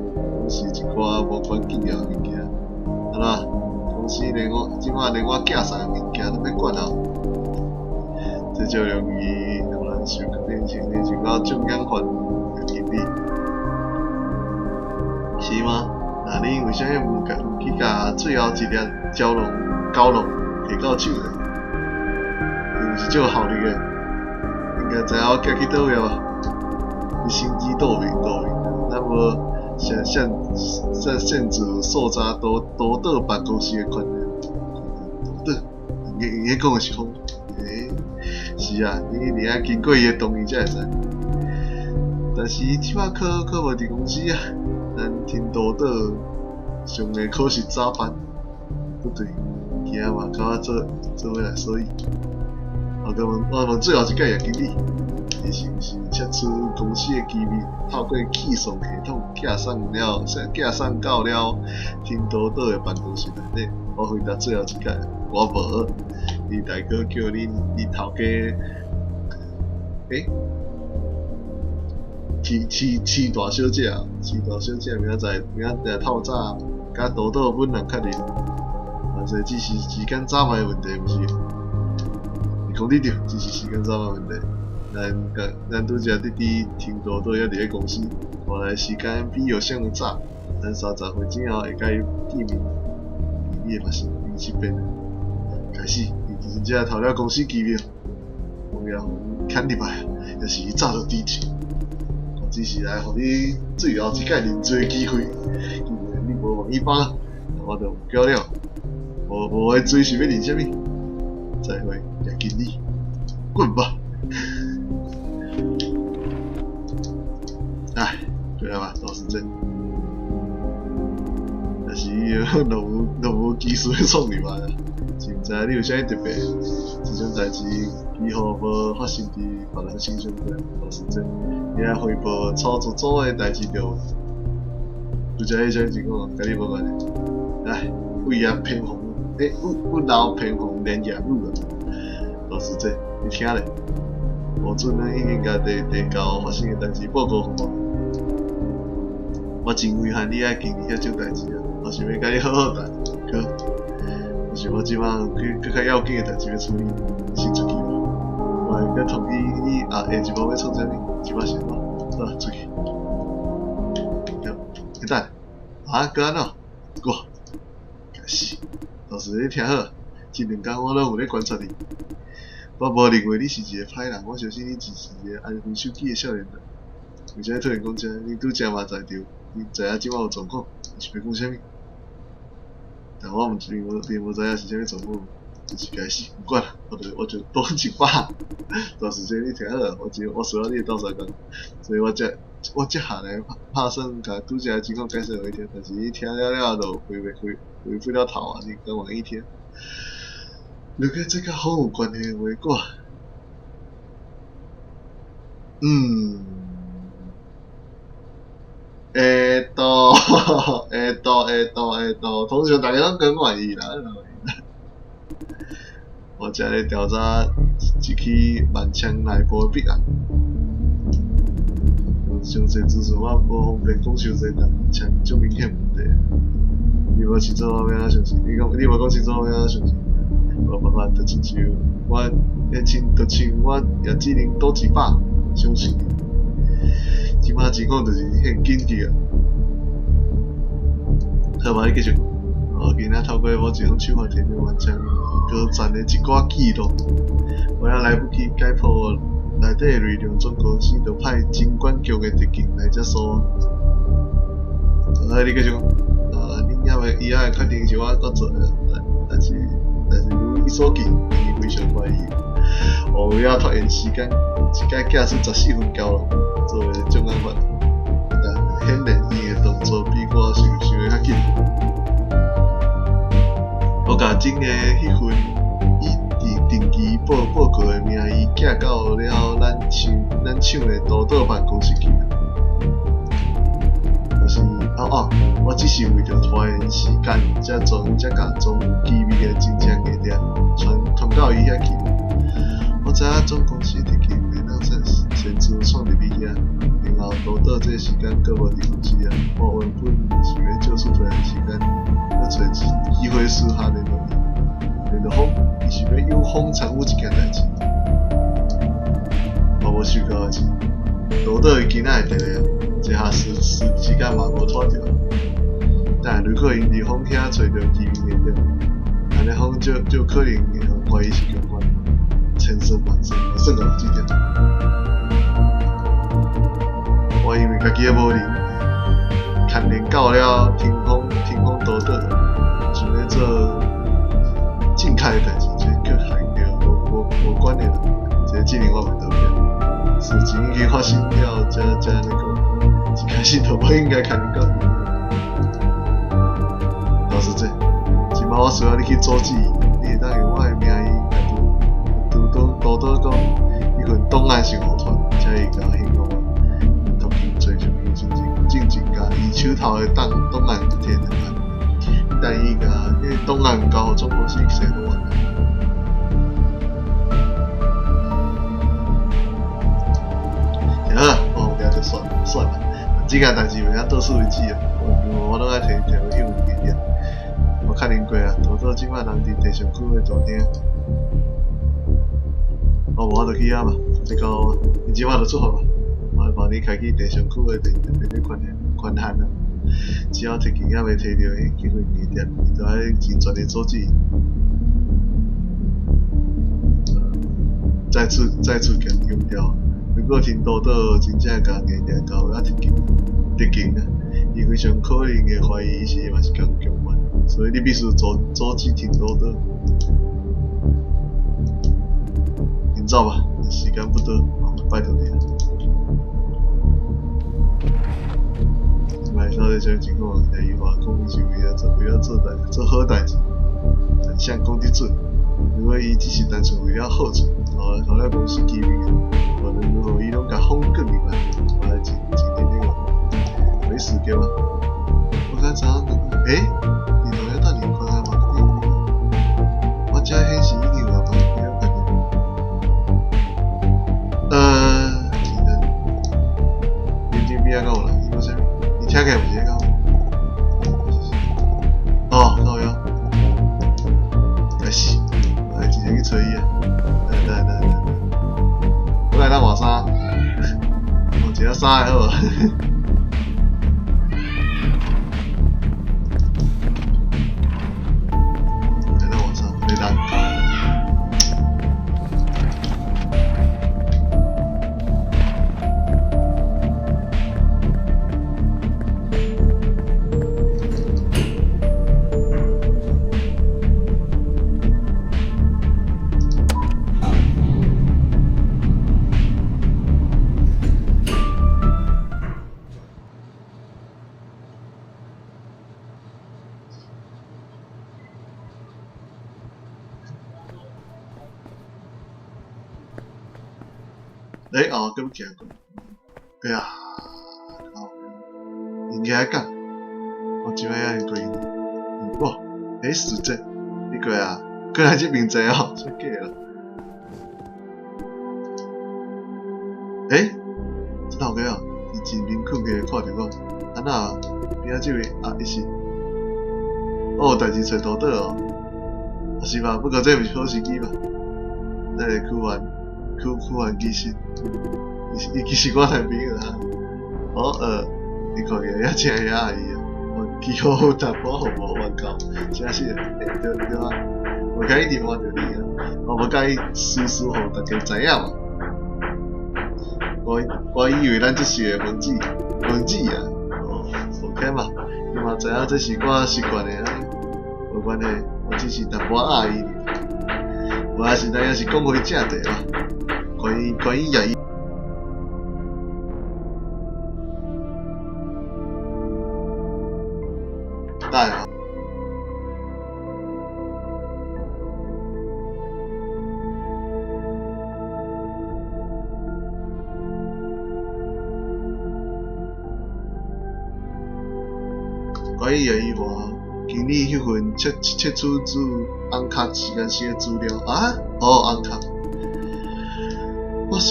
攏是一寡無關緊要的物件。按怎？公司連我這擺連我寄送的物件攏欲管啊？這足容易予人受聯想聯想到障眼法的經理，是嗎？那你為啥物毋共去共最後一粒蛟龍蛟龍提到手呢？伊毋是足有效率的，應該知影我寄去佗位吧？你心知肚明，肚明，咱無限限限限制搜查多多島辦公室的權力。多島，伊伊講的是講，欸，是啊，你一定愛經過伊的同意才會使。但是伊這擺可可無佇公司啊，咱聽多島上的可是早班，不對，今仔嘛佮我做做伙來，所以我閣問，我問最後一擺葉經理，伊是毋是竊取公司的機密，透過寄送系統寄送了，寄送到了聽多島的辦公室內底？我回答最後一擺，我無。你大哥叫你你頭家，欸？飼飼飼大小姐啊，飼大小姐明仔載明仔載透早，佮多島本人確認，凡勢只是時間早晚的問題，毋是？伊講你對，只是時間早晚問題。咱佮咱拄才佇佇聽多島猶佇咧公司，看來時間比預想的早。咱30分之後會佮伊見面，你會發現伊這邊開始，伊真正偷了公司機密，王爺予牽入來，抑是伊早就知情。我只是來予你最後一擺認罪的機會，既然你無願意放，那我就毋叫了。無無的罪是欲認啥物？再會，葉經理，滾吧！唉，對啊吧，都是這。但是伊攏無攏無技術去創入來啊，真毋知你有啥物特別，這種代誌幾乎無發生佇別人身上過。老實講，你愛匯報操作組的代誌對無？拄才彼啥物情況，佮你無關係。來，為葉偏紅，欸，屋屋漏偏逢連夜雨啊！老實講，你聽咧，無準咱已經共地地交發生的代誌報告予我。我真遺憾你愛經歷遐種代誌啊！我想欲共你好好談，可，但是我這擺有閣較要緊的代誌欲處理，先出去吧。我會閣通知你啊，下一步欲創啥物，這擺先好，好，出去。欸等下，啊，閣按怎？我，該死！老師你聽好，這兩工我攏有咧觀察你。我無認為你是一個歹人，我相信你只是一個安分守己的少年人。為啥突然講這？你拄才嘛在場，你知影這擺有狀況，你是欲講啥物？但我毋並無並無知影是啥物狀況。就是該死，毋管，我就賭100。就是這你聽好，我需要你鬥相共，所以我這下來拍算共拄才情況解釋予伊聽，但是伊聽了了就回袂回回不了頭啊！你敢願意聽？如果這佮風有關係的話，我，嗯，會到會到會到會到，通常大家攏講願意啦。我正咧調查一起萬千內部的弊案，傷濟資訊我無方便講傷濟，但誠足明顯問題。你無清楚我欲按怎相信？你講你無講清楚我欲按怎相信？無辦法，就親像我，就像我也只能賭一百相信。這擺情況就是現緊急啊！好吧，你繼續。我今仔透過某一種手法摕著萬千高層的一寡記錄，我猶來不及解剖內底的內容，總公司就派偵管局的特警來遮搜我。啊，你繼續講。啊，恁猶未，伊猶會確定是我閣做的，但是如伊所見，伊非常懷疑。我為了拖延時間，一擺寄出14份交了，作為障礙物。但顯然伊的動作比我想的較緊。我共整個彼份以佇定期報告的名義寄到了咱廠的督導辦公室去。就是哦哦，我只是為著拖延時間，才共裝有機密的真正硬碟傳到伊遐去。我知影總公司特警袂當擅自闖入去遐，然後督導這時間閣無佇公司啊。我原本想欲借此拖延時間，去揣機會私下聯絡伊，聯絡風，伊是欲誘風參與這件代誌。我無想到的是，督導伊今仔會佇咧，這下時間嘛無拖著。但如果𪜶佇風遐揣著機密硬碟，按呢風就可能會予懷疑是共犯，千算萬算，嘛算到這點。我因為家己的無能，牽連到了霆鋒督導，想欲做正確的代誌，這卻害著無關的人，這個證明我袂當變。事情已經發生了，才按呢講，一開始就無應該牽連到伊。老實講，這擺我需要你去阻止伊，你會當用我的名義來對督導講，彼份檔案是誤傳，請伊共還予我。托警揣上伊進前共伊手頭的檔案摕轉來，等伊共彼個檔案交予總公司勢就完。好啊，我有就算算了，這件代誌袂曉到此為止啊！我攏愛摕摕彼份硬碟。我確認過啊，督導這擺人佇地上區的大廳。我無法度去遐嘛，這個你這擺就出發吧，我會幫你開去地上區的電力權限啊。只要特警猶未摕著彼份硬碟，伊就愛盡全力阻止。再次強調，如果陳督導真正共硬碟交予特警啊，伊非常可能會懷疑伊是嘛是共犯，所以你必須阻止陳督導。恁走吧，時間不多，拜託你了。這擺到底啥物情況？伊話講伊是為了做好代誌，但誰講得準？如果伊只是單純為了好處，予了公司機密，無論如何伊攏共封捲入來，我來真真那個沒時間嗎？我剛早上欸，你同學到底關了嗎？我這顯示已經有人幫你關掉。真的，你這邊敢有人？你講啥物？你聽起來毋是咧講？哦，靠腰，該死，我來直接去揣伊啊！來來來來，我來當換衫，換一件衫會好無？來當換衫，袂當。欸哦，閣欲行過，哎呀，應該講，我這擺愛過去，哇，欸，時間，你過啊，過來這邊坐哦，出假啦。欸，這頭家哦，伊真面困起來看著我，啊哪邊仔這位啊，伊是，哦，代誌揣拄倒哦，啊是嗎？不過這毋是好時機嘛，咱來去玩，去去玩其實，伊其實我男朋友啊，哦伊看起來也真會阿伊啊，我幾乎有淡薄仔予無冤夠，真是的，欸對對啊，無介意一直瞞著你啊，我無介意事實予大家知影嘛。我以為咱這是個文字文字啊，哦，OK 嘛，你嘛知影這是我習慣的啊，無關係，我只是淡薄仔壓伊爾。無還是咱也是講回正題啦，關於葉伊。大啊。關於葉一華，經理彼份竊取自紅殼實驗室的資料啊，哦，紅殼。我承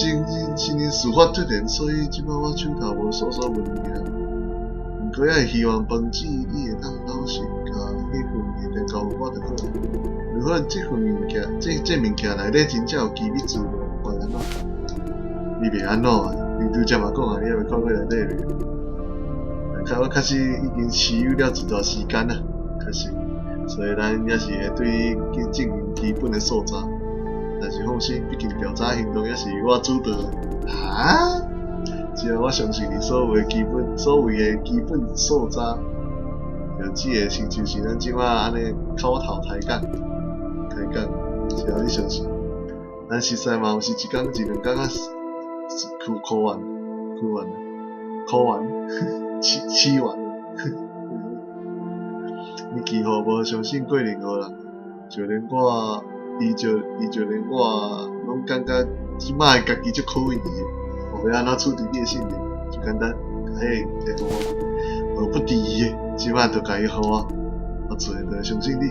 認事發突然，所以這擺我手頭無數數文件。毋過也希望幫助你會當老實共彼份物件交予我就好。如果這份物件，這物件內底真正有機密資料，會按怎？你袂按怎啊？你拄才嘛講啊，你猶未看過內底的。我確實已經持有了一段時間啦，確實，所以咱也是會對伊進行基本的搜查。但是放心，畢竟調查行動也是由我主導。哈？只要我相信你所謂的基本搜查，就只會親像是咱這擺按呢口頭開講，開講，只要你相信，咱實在嘛有是一工一兩工啊，考完，考完，考完。試完，你幾乎無相信過任何人，就連我，伊就連我，攏感覺這擺家己足可疑的。我欲按怎處置你的信任？就簡單，共彼個摕予我，毫不遲疑的，這擺就共伊予我，我自然就會相信你。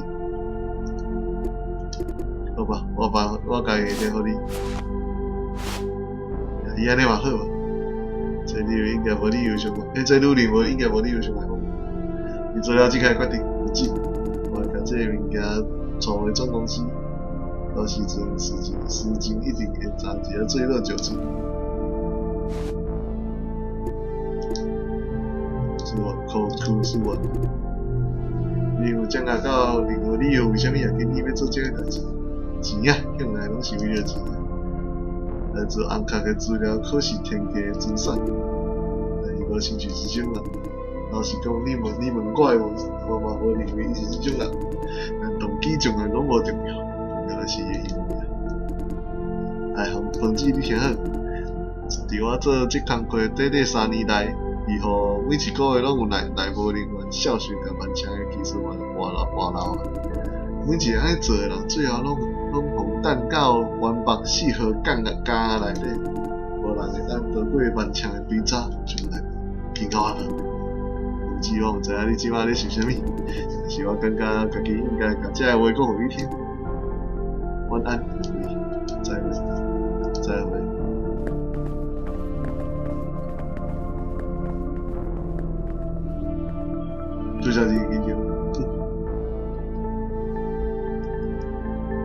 好吧，我把我共伊摕予你，伊按呢嘛好吧。這理由應該無理由相，這女人無應該無理由傷害我。你做了這個決定，有旨，我會共這个物件帶回總公司，到時陣事情一定會查一个水落石出。是我考试完，你有掌握到任何理由，為啥物也今年欲做這个代誌？錢啊，向來攏是為著錢啊。來自紅殼的資料可是天價的資產，但伊無親像這種人。老實講，你問我的話，我嘛無認為伊是這種人。但動機從來攏無重要，重要的是伊的行為。哎，馮子，你聽好，佇我做這工課短短3年內，伊予每一個月攏有內部人員銷售共萬槍的技術員活留啊。每一個按呢做的人，最後攏予彈到原北四號鋼仔內底，無人會當逃過萬槍的追查，就來緊到啊！唔知我毋知影你這擺咧想啥物，但是我感覺家己應該共這个話講予你聽。晚安，再會，再會。就這樣子就。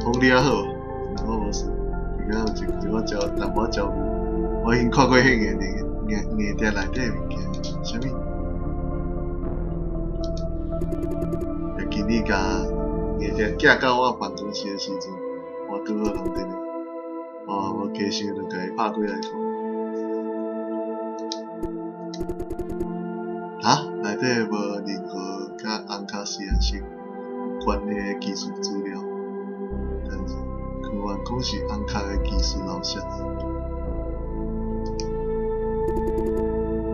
講你還好，我無事。伊敢有一寡焦淡薄仔焦慮，我已經看過彼硬碟內底的物件，啥物？今日共硬碟寄到我辦公室的時陣，我拄好人佇咧，我無加想就共伊拍開來看。哈？內底無任何佮紅跤實驗室有關的技術資料。但是，科員講是紅跤的技術流失。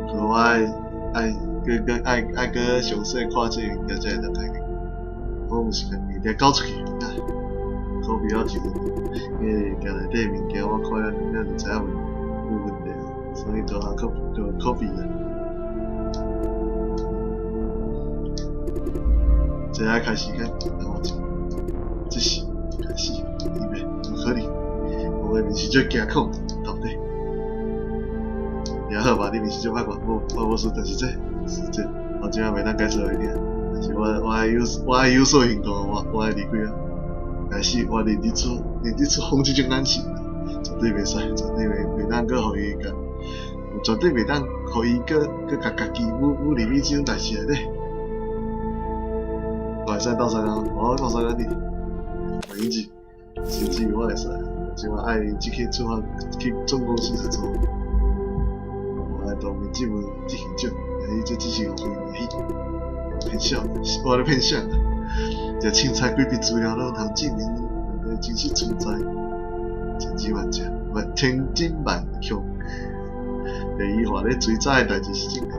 可我愛閣詳細看這個物件才會當解決。我毋是共硬碟交出去，可比較一份，因為硬碟內底物件我看了了就知影有問所以就通就 copy 啦。這下開始看，等我一，這是開始，預備，有可能，我的面是最驚恐，到底。也好吧，你面是最歹看，無我無事，但是這是這，我這擺袂當解釋予你聽。但是我愛有所行動，我愛離開啊。開始我認得出風這種眼神，絕對袂使，絕對袂當閣予伊共，絕對袂當予伊閣閣共家己舞入去這種代誌內底。我會使鬥相共，我鬥相共你，袂用甚至我會使，這擺愛這去出發去總公司去做。我愛當面質問執行長，伊這只是誤會而已。騙笑，我咧騙啥？這凊彩幾筆資料攏通證明問題真實存在，千真萬確，萬千真萬確。第二話咧追查的代誌是真的。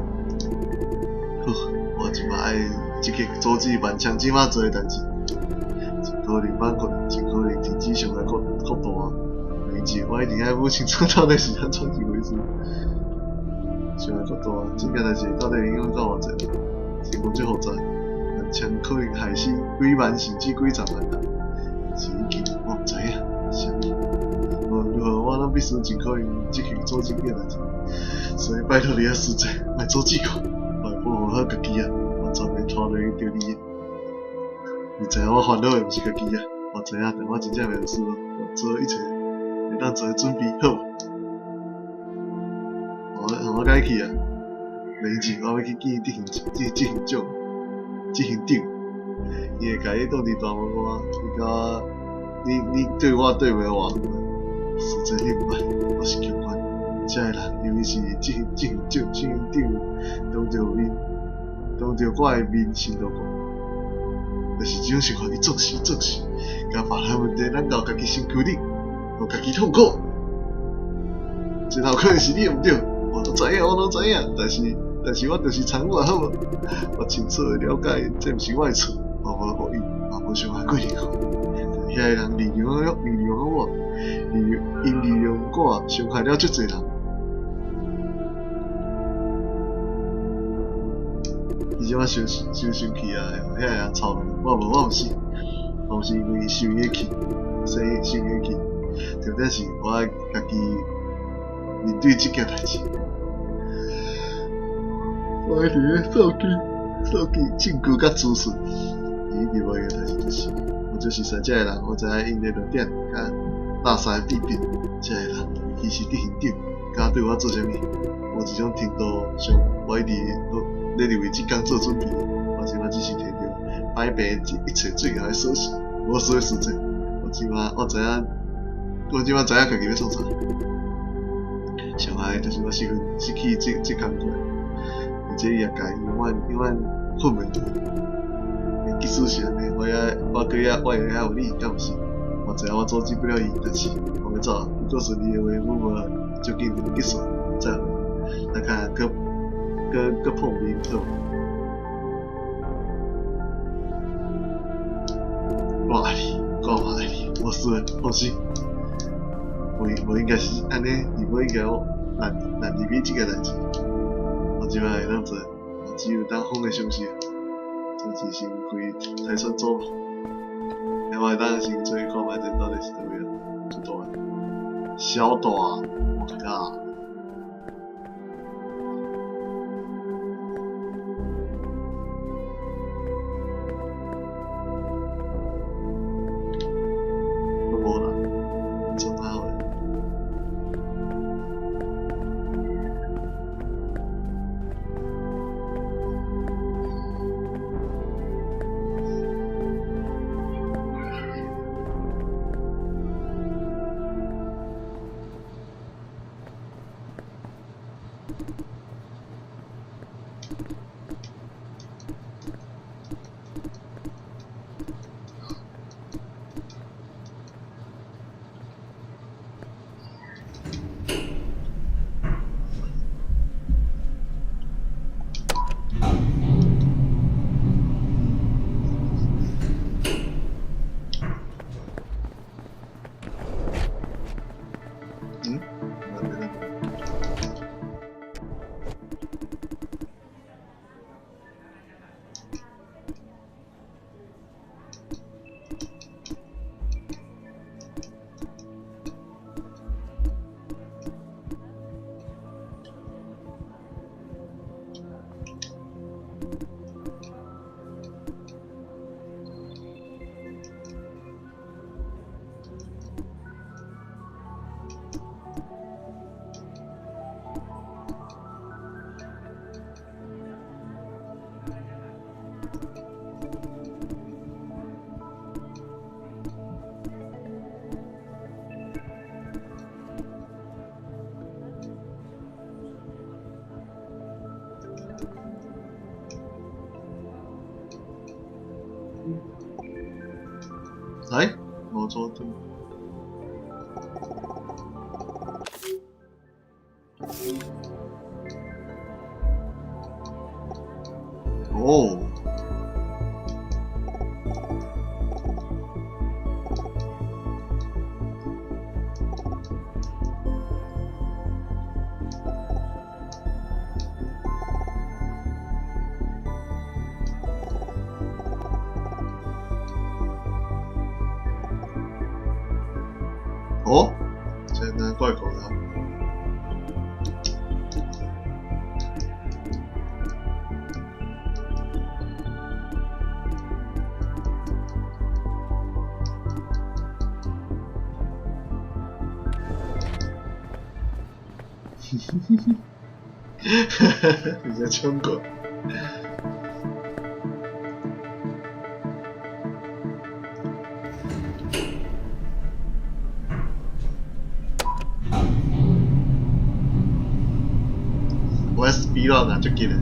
好，我這擺愛這個阻止萬槍這擺做的代誌，盡可能挽過，盡可能停止傷害擴擴大。代誌我一定愛摸清楚到底是按怎一回事。傷害擴大，這件代誌到底影響到偌濟？是無這複雜，萬槍可能害死幾萬甚至幾十萬人，是已經我毋知影，啥物？無論如何，我攏必須盡可能執行阻止這件代誌。所以拜託你啊，師姐，莫阻止我，我會保護好家己啊，我絕袂拖累著你的。你知影我煩惱的毋是家己啊，我知影，但我真正袂有事，我做一切會當做的準備，好無？我該去啊，袂錢，我欲去見執行執執行長、執行長，伊會共你擋佇大門外，伊共我，你對我對袂話，實在你毋捌，我是強權，這个人，尤其是執行長、執行長當著面，當著我的面唌落過，就是這種情況，伊總是總是，共別人問題攬到家己身軀頂，予家己痛苦，這哪有可能是你的毋對？我都知影，我攏知影，但是我就是參與啊，好無？我清楚的了解，這毋是我的錯，我無惡意，嘛無傷害過任何人。遐个人利用了我，利用我傷害了足濟人。伊這擺傷傷生氣啊！遐个人吵我無，我毋是，我毋是因為受伊的氣，所以受伊的氣。重點是我愛家己面對這件代誌。我佇咧收集證據佮資訊。伊一直無閒代誌就是，我就是識這個人，我知影𪜶的弱點佮垃圾的秘密。這個人尤其是執行長，敢對我做啥物？有一種程度上，我一直都咧為這工做準備。我這擺只是提著擺平這一切最後的鎖匙，無輸的時陣。我這擺我知影，我這擺知影家己欲創啥。上害就是我十分失去這工作，而且伊也共永遠永遠睏袂著。即使是按呢，我也我閣也我會遐有你，敢毋是？我知影我阻止不了伊，但是我欲走。如果順利的話，阮無就緊就結束，再會。來看閣閣閣碰面好無？我愛你，我嘛愛你，無事的，放心。無無應該是按呢，伊無應該難難入去這個代誌。我這擺會當做，我只有當風的消息，就是先開篩選組吧。我會當先出去看覓這到底是佗位啊？足大，小大，Oh my god！都無人，做哪會？來，無阻斷。哦。哦，這哪怪怪啊！你在唱歌？我 speed run 啊，足緊的。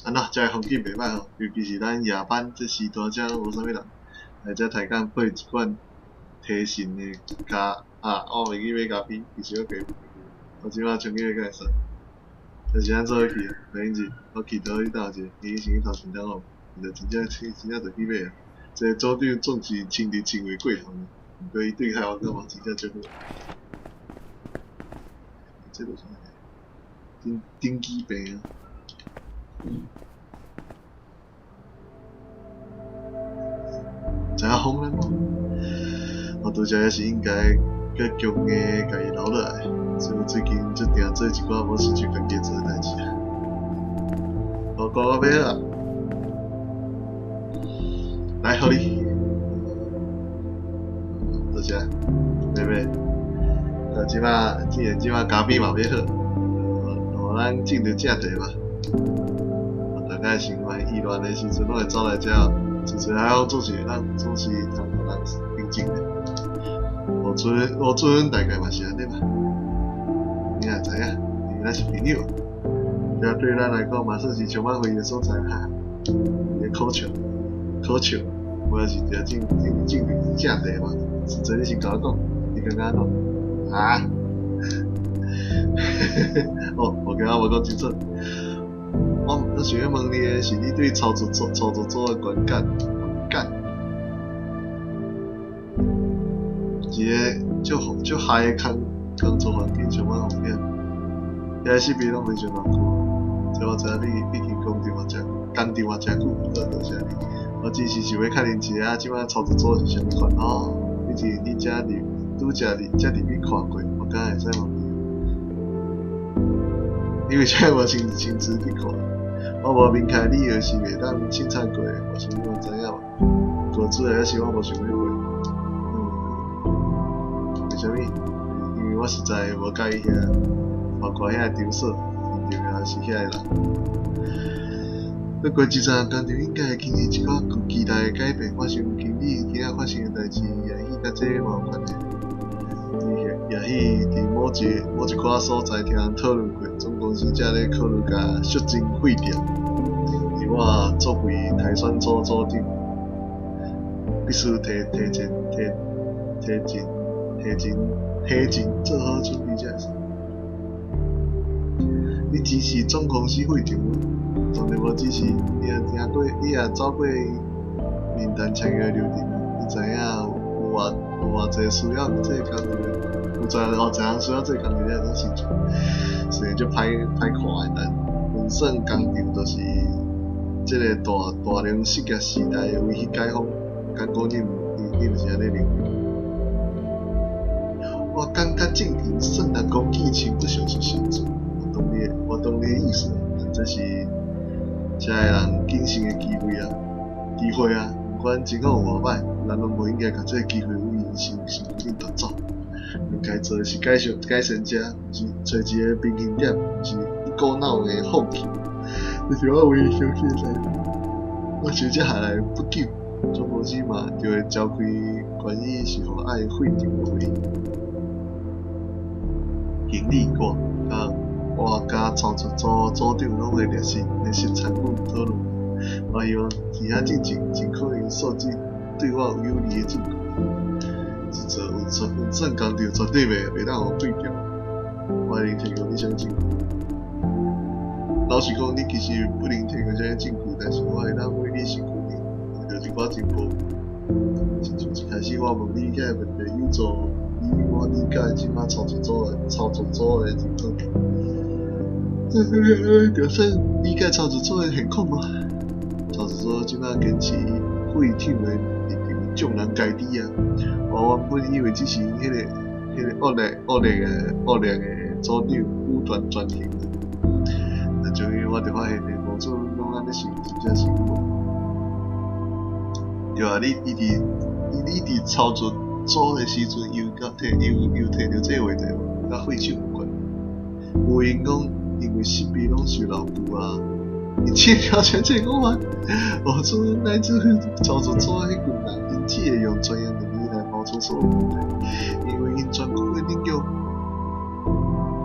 安怎，遮的風景袂歹吼，尤其是咱夜班這時段，遮攏無啥物人，來遮抬槓配一罐提神的咖啊，我袂記買咖啡，其實我加我這擺衝去買會使。但是咱做伙去啊，袂用緊，我去倒去搭一下，伊先去頭前等我，伊就真正去真正就去買啊。這个組長總是親力親為過頭，毋過伊對害我感覺真正足好。這就是頂頂級病啊！知影風咱無？我拄才也是應該閣強硬共伊留落來，所以我最近足定做一寡無興趣家己做的代誌啊。我講到尾啊，來，予你，多謝，妹妹。啊，這擺既然這擺咖啡嘛欲好，予咱進入正題吧。大概心煩意亂的時陣，攏會走來遮，自從海風總是會當總是通予人平靜的。吳主任，吳主任大概嘛是按呢吧？你也知影，因為咱是朋友，這對咱來講嘛算是充滿回憶的所在哈。伊個苦笑，苦笑，我也是直接進入正題嘛。實際你先共我講，你感覺按怎？啊？哦，無驚，我無講清楚。我想欲問你的是，你對操作組的觀感，感？一個足足害的工作環境充滿風險，遐個設備攏非常老舊。這我知影你已經工廠嘛誠工廠嘛誠久，好，多謝你。我只是想欲確認一下，這擺操作組是啥物款哦？你是你才入，拄才入，才入去看過，我敢會使問你？你為啥無親自去看？我無明確理由是袂當凊彩過的，我想你嘛知影嘛。過主要是我無想欲過。為啥物？因為我實在無佮意遐，包括遐個場所，重要是遐個人。不過這陣工廠應該會經歷一寡巨大的改變。我想經理今仔發生的代誌，也許佮這嘛有關係。也許佇某一寡所在聽人討論過，總公司正咧考慮共肅清廢掉。而我作為篩選組組長，必須提前做好準備才會使。你支持總公司廢除嗎？當然無支持。你若聽過，你若走過面談簽約流程，你知影有偌濟需要這個工作，有偌濟人需要這個工作才會當生存。雖然足歹歹看的，但運算工廠就是這個大量失業時代的唯一解放。敢講你毋是按呢認為？我感覺正經算力工具穿不像是生存。我懂你的意思，但這是遮個人謹慎的機會啊，毋管情況有偌歹，咱攏無應該共這个機會予𪜶身身軀頂奪走。咱該做的是改善改善這，毋是揣一个平衡點，毋是一股腦的放棄。這是我唯一相信的代誌。我想接下來不久，總公司嘛就會召開關於是否愛廢場的會議。經理我佮我佮操作組組長攏會熱心熱心參與討論。我希望佇遐進前盡可能蒐集對我有有利的證據。這座運算運算工廠絕對袂袂當予廢掉。我會提供你啥物證據？老實講，你其實不能提供啥物證據，但是我會當為你身軀裡摕著一寡情報。親像一開始我問你這个問題，有助於我理解這擺操作組的操作組的情況。就算理解操作組的現況無？操作組這擺堅持廢廠的立場，眾人皆知啊。我原本以為只是𪜶彼个惡劣的組長武斷專行，但終於我就發現連吳主任攏按呢想，真正是有。對啊，你伊佇你佇操作組的時陣，又佮提又又提著這个話題無？佮廢廠有關。有閒講，因為設備攏是老舊啊，一切條件這個講法，吳主任乃至操作組彼群人，𪜶只會用專業能力來謀出所有問題，因為𪜶專門的領域，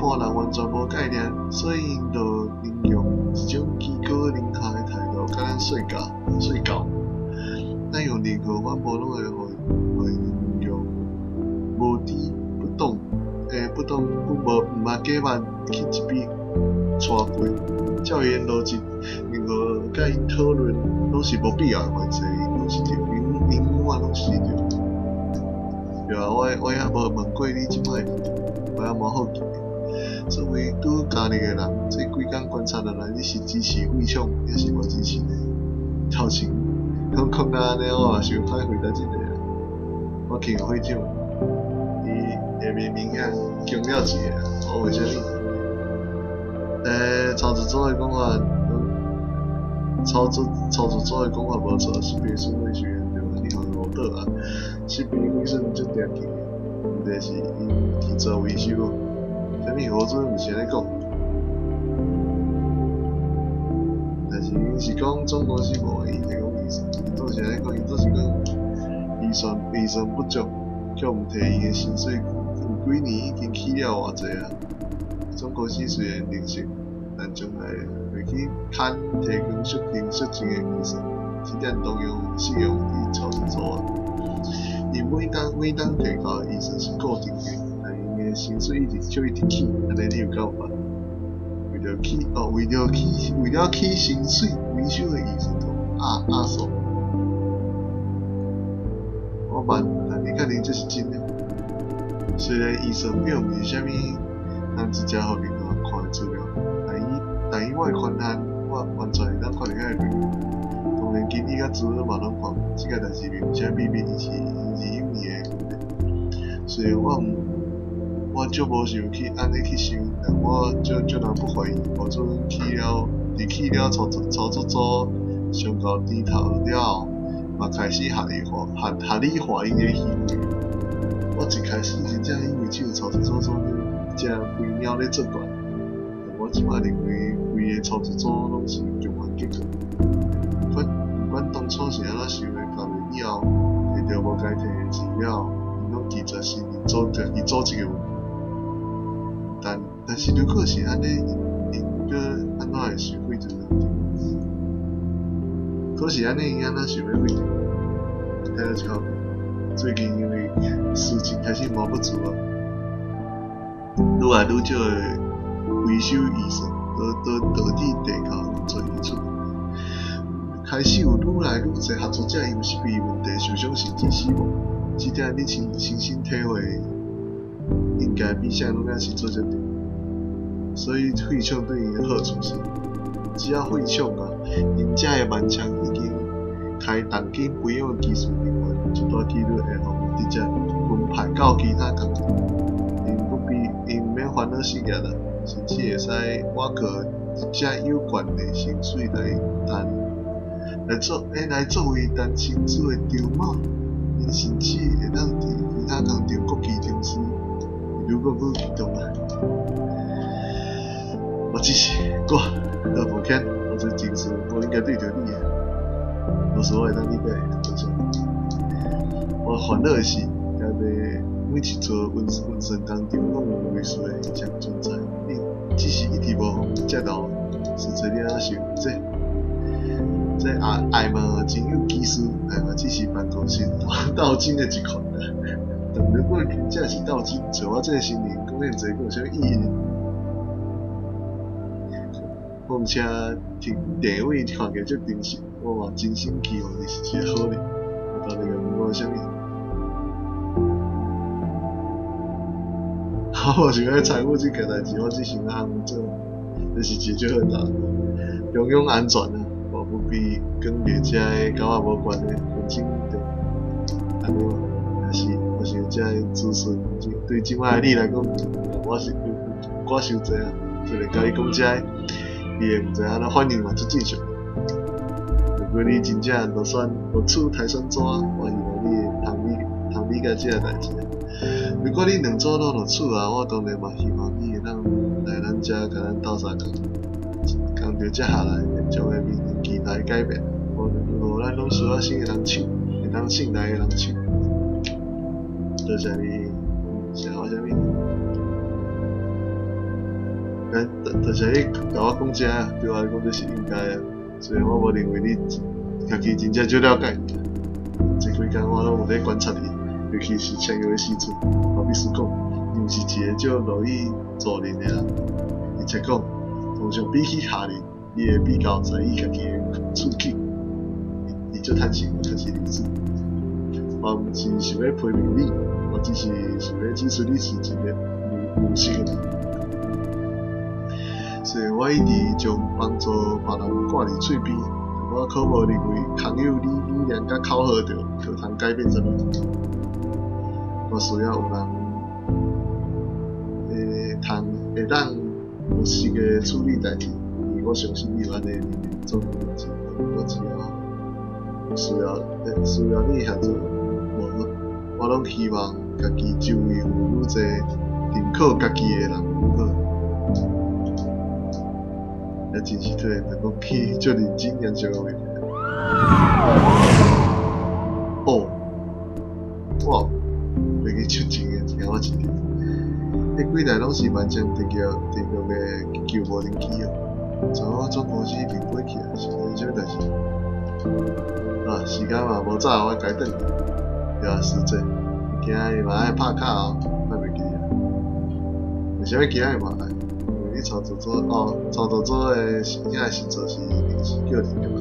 半人完全無概念，所以𪜶就能用一種居高臨下的態度佮咱說教說教。咱用任何反駁攏會予予𪜶用無知不懂，不懂不無毋捌假卌去一筆帶過。照𪜶的邏輯，任何佮𪜶討論攏是無必要的環節，𪜶攏是對，𪜶永遠攏是對。對啊，我猶無問過你這擺的立場，我猶蠻好奇的。作為拄加入的人，這幾工觀察落來，你是支持廢廠，抑是無支持呢？頭前講講到按呢，我嘛想歹回答這個啊。我去予廢廠，伊下面明顯強調一下，我為啥物？操作組的講法，操作組的講法無錯，設備損毀是嚴重，你予伊誤導啊。設備毀損足定期的，問題是𪜶拒絕維修。啥物吳主任毋是按呢講？但是𪜶是講總公司無願意提供預算，𪜶總是按呢講，𪜶總是講預算預算不足，卻毋提𪜶的薪水有幾年已經起了偌濟啊。總公司雖然吝嗇，但從來袂去慳提供縮定縮錢的預算，這點同樣適用佇操作組啊。𪜶每冬每冬提交的預算是固定的，但𪜶的薪水一直卻一直起，按呢你有夠煩？為著起哦，為著起為了起薪水，維修的預算都壓壓縮。我問，但你確定這是真的？雖然預算表毋是啥物通直接予任何人看的資料，但以我的權限，我完全會當看著遐個內容。當然，經理佮主任嘛攏看過，這個代誌並毋是啥秘密，伊是伊是隱秘的問題。雖然我毋，我足無想去按呢去想，但我足足人不懷疑，吳主任去了，佇去了操作組上到甜頭了後，嘛開始合理化合合理化𪜶的行為。我一開始真正以為只有操作組組長一隻肥貓咧作怪，但我這擺認為規个操作組攏是共款結果。不管不管當初是按怎想的，交易以後，提著無該提的資料，𪜶攏拒絕承認組家己組織的問題。但是如果是按呢，𪜶閣按怎會想廢除工廠？可是按呢，𪜶按怎想欲廢除？聽了一口氣，最近因為事情開始忙不住啊，愈來愈少的維修預算，都導致地球運作出問題。開始有愈來愈濟合作者因為設備問題受傷甚至死亡，這點你親親身體會，應該比啥攏猶是做這對。所以廢廠對𪜶的好處是，只要廢廠啊，𪜶遮的萬廠已經開重金培養的技術人員，一大幾率會予直接分派到其他工廠，𪜶不必𪜶毋免煩惱失業啦，甚至會使倚靠這有權的薪水來賺，來作為談薪資的籌碼。𪜶甚至會當佇其他工廠國旗停屍，伊愈講愈激動啊！我只是，我，抱歉，我這情緒無應該對著你的，無事我會當理解，多謝。我煩惱的是，台北每一座溫溫泉工廠攏有類似的現象存在，你只是一直無予𪜶食著。實際你按怎想？這這愛愛嘛真有技術，愛嘛只是辦公室鬥爭的一環啦。但如果真正是鬥爭，像我這个新人講遐濟，閣有啥物意義？況且地位看起來足真實，我嘛真心期望伊是一個好人。我當然問我啥物？我無想欲參與這件代誌，我只想欲通做，這是一個足好的答案。中央安全啊，我不必講佇這个佮我無關的環境中，按呢無？也是，我想這个資訊對這擺的你來講，我是有寡傷濟啊。雖然共伊講這个，伊會毋知按怎反應嘛，足正常。如果你真正落選錄取台選組，我希望你會通理通理解這个代誌。如果你兩組攏錄取啊，我當然嘛希望你會當來咱遮共咱鬥相共。工作接下來將會面臨巨大改變，無論如何，咱攏需要新的人手，會當信賴的人手。多謝你，謝我啥物？咱多謝你共我講這，對我來講這是應該的。雖然我無認為你家己真正足了解伊，這幾工我攏有咧觀察伊，尤其是簽約的時陣，我必須講，伊毋是一個足樂意助人的人，而且講，通常比起下人，伊會比較在意家己的處境，伊足坦誠，確實如此。我毋是想欲批評你，我只是想欲指出你是一個務實的人。雖然我一直將幫助別人掛佇喙邊，但我可無認為空有你理念佮口號就就通改變啥物。我需要有人會通會當務實的處理代誌，因為我相信你有按呢能力做代誌。我只要需要需要你協助，無我攏希望家己周圍有愈濟認可家己的人愈好。這真是突然就講起足認真嚴肅的話題。哦，哇，袂記出真的，驚我一跳。彼幾台攏是萬象電業電業的舊無人機哦。昨我總公司並飛去啊，是發生啥物代誌？啊，時間嘛無早，我該轉去。對啊，實際，今仔日嘛愛拍卡哦，莫袂記啊。為啥物今仔日嘛愛？因為你操作組哦，操作組的遐個實做是臨時叫停的嘛。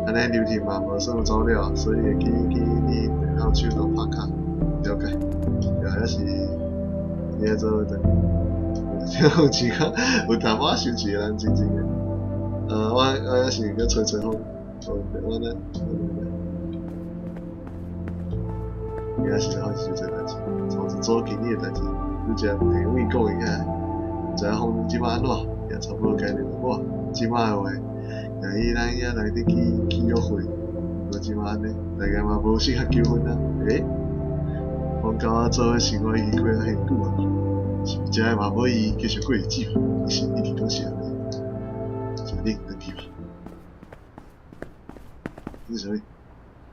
按呢流程嘛無算走了，所以會記記你電腦手動拍卡，了解。對啊，抑是你愛做等。有時間有淡薄仔生氣的人真真的。我我抑是閣吹吹風，無問題，我呢，今仔是發生啥代誌？操作組經理的代誌，拄才地位講起來，毋知影風這擺按怎，也差不多該聯絡我。這擺的話，建議咱遐內底去去約會，無這擺按呢，大概嘛無適合求婚啊。欸？阮佮我做伙生活已經過遐久啊，是毋是嘛欲伊繼續過日子？是一直攏是按呢。是你轉去吧。這是啥物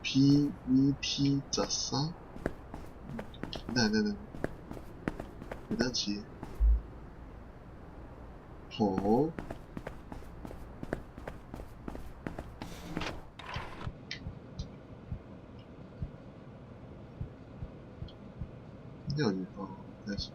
？PVT 13？等等等，會當騎？好。應該有哦，但是。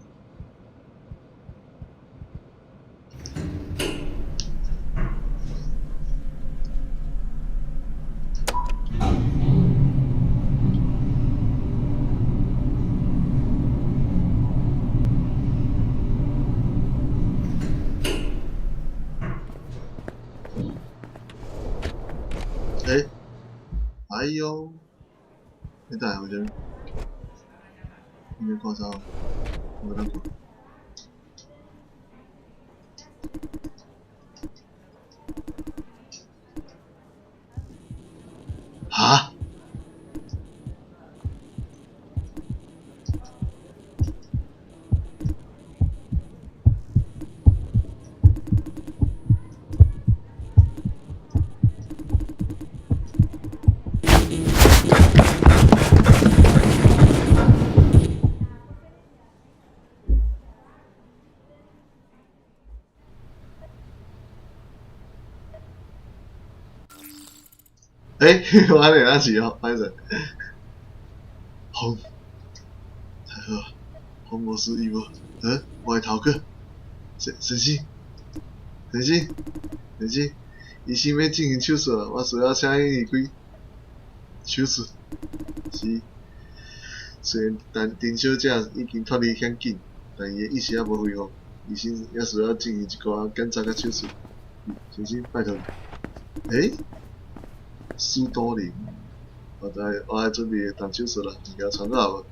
欸，哎喲，你等下我先，你别夸张，我等。哈？欸，我按呢咱是哦，歹勢。風，太好啊！風無事伊無，我的頭殼，先先生，先生，先生，醫生欲進行手術，我需要請伊離開。手術是，雖然但丁小姐已經脫離險境，但伊的意識猶無恢復，醫生猶需要進行一寡檢查佮手術。先生，拜託。欸？斯多林，我知我愛準備動手術啦，物件穿好無？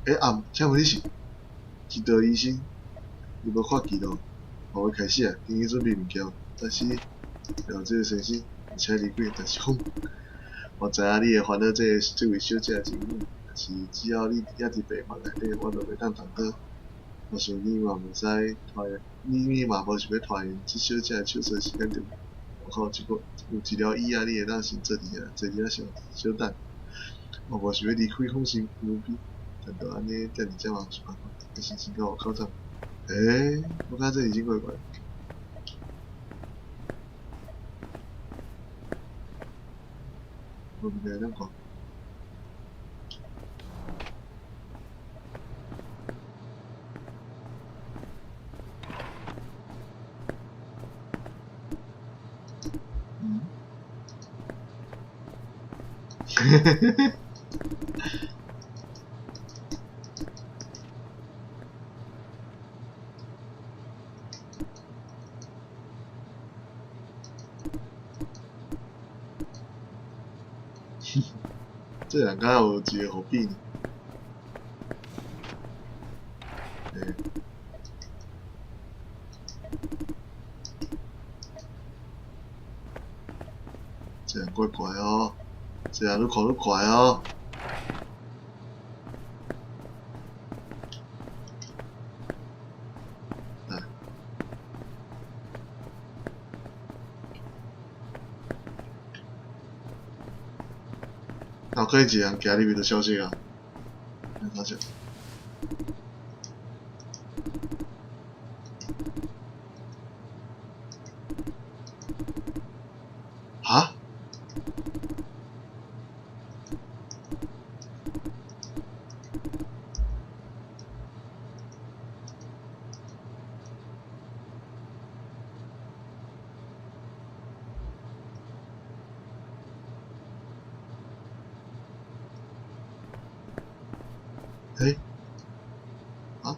欸啊，請問你是？指導醫生，伊無看記錄，予我開始啊，緊緊準備物件。但是，了這个先生，請離開，但是講，我知影你會煩惱這个這位小姐的情形，但是只要你猶佇病房內底，我就袂當動刀。我想你嘛袂使拖延，你嘛無想欲拖延這小姐的手術時間對無？我靠，這個有一條椅仔，你會當先坐佇遐，坐佇遐小小等。我無想欲離開，放心，無必，但就按呢踮佇遮嘛毋是辦法，你先先到外口等。欸，我感覺這已經怪怪。無物件會當看。嗯？嘿嘿嘿嘿。這人敢有一个伏筆呢？欸，這人怪怪哦，這人愈看愈怪哦。來，啊，可以一個人行入去就消失啊？等下。哈？欸？啊？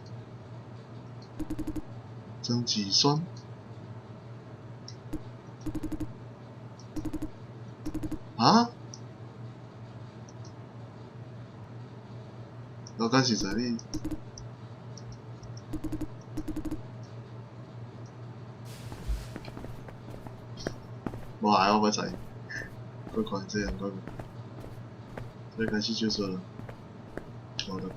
曾志酸？啊？我敢是在你？無愛，我不知。怪怪，這樣怪怪。所以開始手術了。無得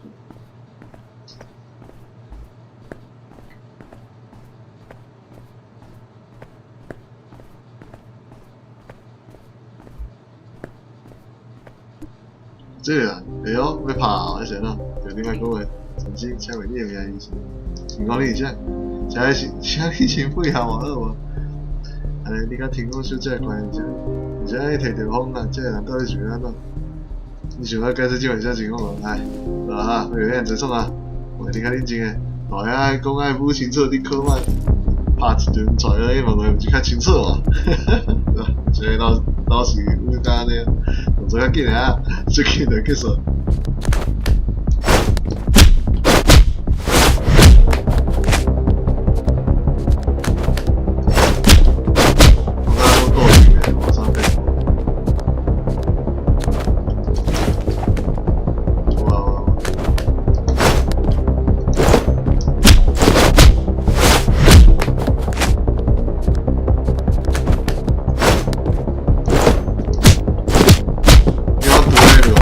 這個人會哦，欲拍哦，還是按怎？就你莫講話，甚至請問你的名字是？聽講你是啥？請你先，請你先配合我好無？按呢，你佮天空小姐的關係是啥物？而且你提著風啊，這个人到底是欲按怎？你想欲解釋這款啥情況無？來，好啦，有遐濟創啊，我你較認真的，大兄愛講愛母清楚，你可莫拍一頓出來，伊問話毋是較清楚無？所以老老師阮敢按呢，動作較緊的啊，最緊就結束。我感覺攏固定的，無啥變。有啊有啊。你講拄咧對無？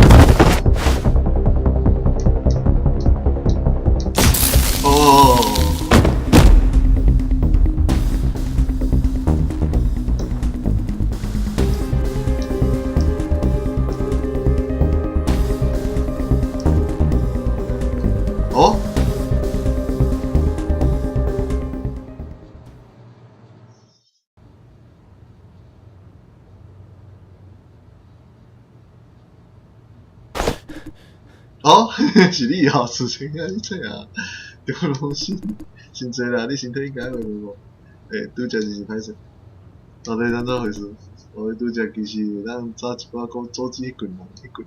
哦，是你哦，事情啊，你这啊，对拢真真济啦，你身體應該會無？欸，拄才真是歹勢，到底按怎回事？我拄才其實會當走一寡講阻止彼群人，彼群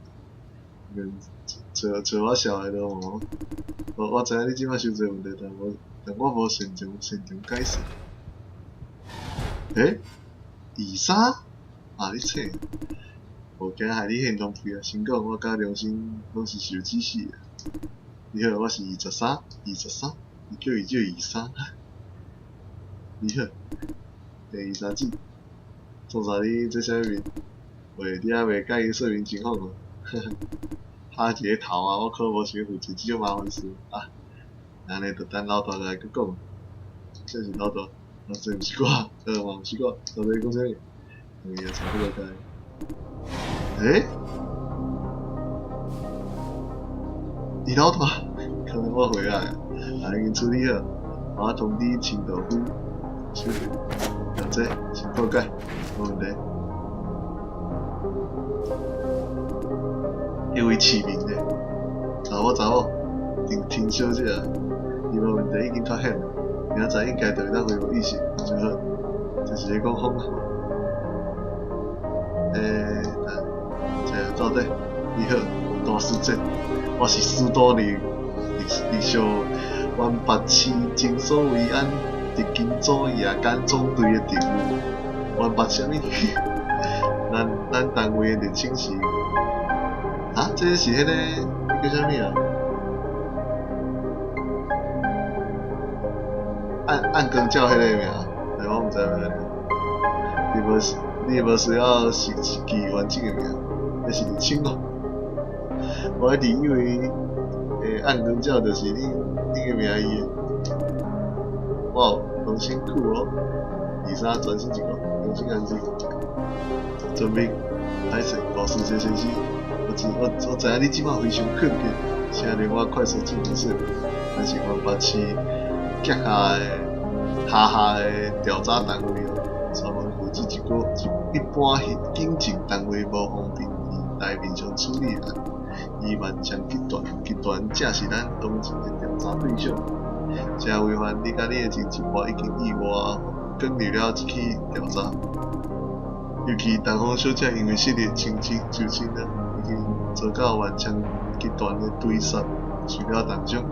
人，找找我痟的咯吼。我知影你這擺傷濟問題，但我無擅長擅長解釋。欸？二三？啊，你册？無驚害你現浪費啊！先講，我佮良心攏是受指示的。你好，我是二十三，二十三，伊叫伊叫二三。你好，第二三子，創啥你這啥物面？喂，你還袂佮伊說明情況哦？哈一个頭啊！我可無想負責這種麻煩事啊！按呢就等老大來閣講。這是老大，啊，這毋是我，嘛毋是我，到底講啥物？伊也差不多該。欸？伊老大，可能我回來啊，已經處理好，我通知清道夫修理，了解，先告解，無問題。彼位市民咧，查某查某，陳陳小姐啊，伊無問題，已經脫險了，明仔載應該就會當恢復意識，真好，這是咧講風啊。欸，這到底你好，大師姐，我是斯多利歷史灣北市診所維安特勤組夜間總隊的隊員，灣北啥物？咱咱單位的昵稱是。啊，這是彼個叫啥物啊？暗暗光照彼個名，欸，我毋知影。你無你無需要是記完整的名，那是昵稱哦。我一直以為，欸，暗光照就是恁恁的名字。哇，攏辛苦哦。二三專心一個，良心安靜。準備歹勢，老師這先生。我我知影你這擺非常困境，請讓我快速進行說明。咱是灣北市轄下的下下的調查單位哦，專門負責一個一一般警政單位無方便佇台面上處理的案。伊萬昌集團集團正是咱當前的調查對象。這違反你佮你的親戚，我已經意外捲入了這起調查。尤其東方小姐因為失憶親戚就親啊，已經遭到萬昌集團的追殺，受了重傷。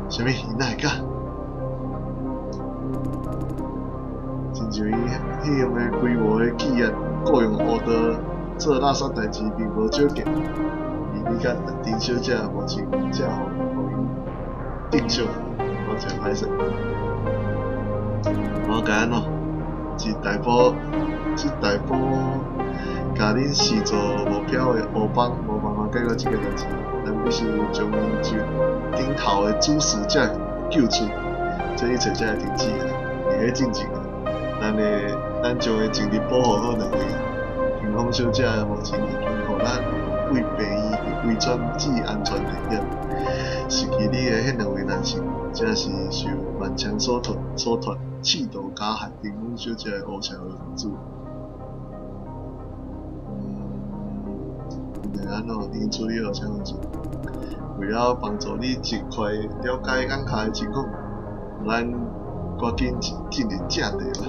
啥物？伊哪會敢？親像伊彼樣的規模的企業，僱傭烏道做垃圾代誌，並無少見。而你佮陳小姐目前正予伊定性，我誠歹勢。我該按怎？這大埔，這大埔，共恁視做目標的烏幫，無辦法解決這個代誌，咱必須將𪜶就頂頭的主使者救出，這一切才會停止啊！佇咧進前啊，咱會咱將會盡力保護好兩位。霆鋒小姐目前已經予咱為病院回轉至安全地點。失去你的彼兩位男性，正是受萬昌所託所託。試圖加害霆鋒小姐的烏社會分子。嗯，會按怎？已經處理好，請放心。為了幫助你盡快了解眼下的情況，咱趕緊進入正題吧。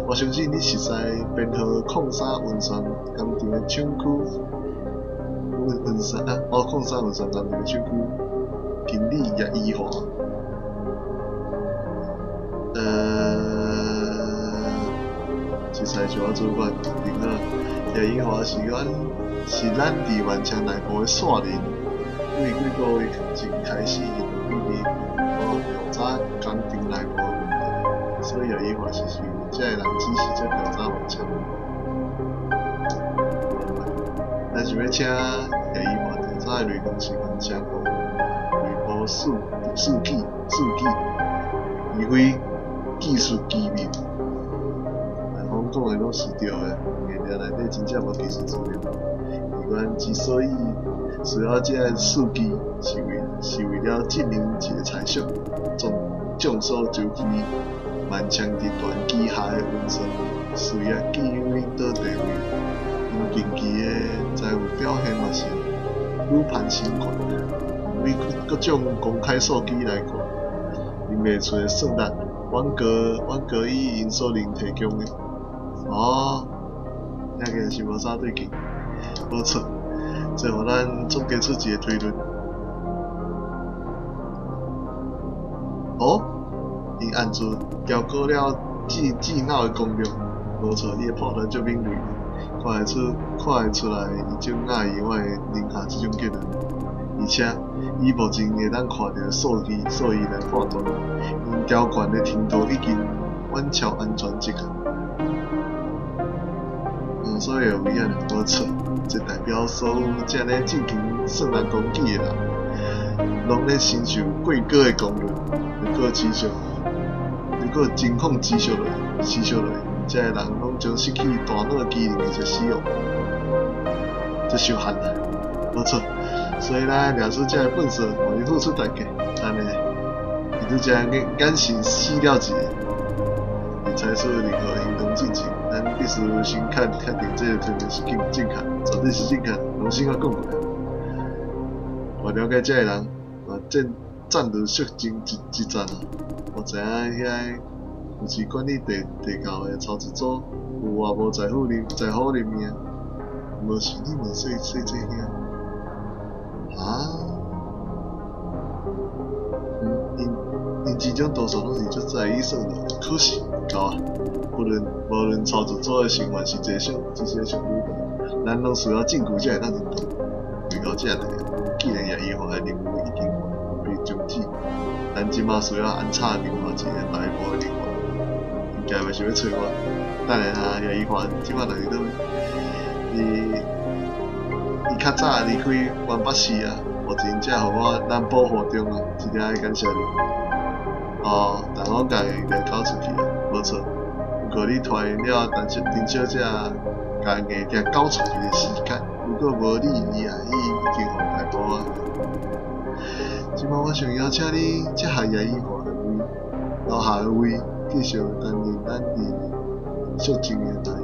我相信你熟悉編號空三運算工廠的廠區，運運算啊，哦，空三運算工廠的廠區經理葉宜華。熟悉是我主管，您好，葉宜華是阮是咱佇萬昌內部的線人，對幾个月前開始，伊就秘密我調查工廠內部的問題，所以葉宜華是受這个人指示才調查萬昌。咱想欲請葉宜華調查的內容是萬昌內部數數據數據，而非技術機密。南方講的攏是對的，硬碟內底真正無技術資料。醫院之所以需要這个數據，是為是為了證明一個猜想。眾眾所周知，萬昌集團旗下的運算事業具有領導地位，𪜶近期的財務表現嘛是愈攀升懸。比各種公開數據來看，認袂出的算力，遠高於𪜶所能提供的。哦，聽起來是無啥對勁，無錯，這予咱總結出一個推論。哦，𪜶暗自調高了智智腦的功率，無錯，伊的判斷足敏銳，看會出來，伊足訝異我會認下這種結論。而且，以目前會當看著的數據來判斷，𪜶調懸的程度已經遠超安全值啊。嗯，所以有危險，無錯，這代表所有正咧進行算力攻擊的人，攏咧承受過高的功率。如果情況持續落去，這个人攏將失去大腦機能而且死亡，這傷限啦，無錯。所以咱掠出這个笨蛇，予伊付出代價，按呢，伊拄才眼神死了一个，會採取任何行動進前，咱必須先確定這個推論是正確，絕對是正確。重新仔講過，我了解這个人，嘛戰戰鬥肅靜之戰啊！我知影遐有時管理地窖的操作組有偌無在乎人命，無是你問細細這兄啊？𪜶之中多數攏是足在意算的，可是夠啊！無論操作組的成員是濟少，至少是女的，咱攏需要證據才會當行動。為到這裡，既然葉宜華的任務已經完被終止，咱這馬需要安插另外一個內部的人員，應該嘛是欲揣我。等下哈，葉宜華這馬佇佗位？伊較早離開灣北市啊，目前才予我咱保護中啊，真正愛感謝你。哦，但我家己就交出去啊，無錯。不過你拖延了陳小姐共硬定交出去的時間，如果無你，伊也已經予逮捕啊。這馬我想邀請你接下葉宜華的位，留下的位，繼續擔任咱佇肅靜的內容。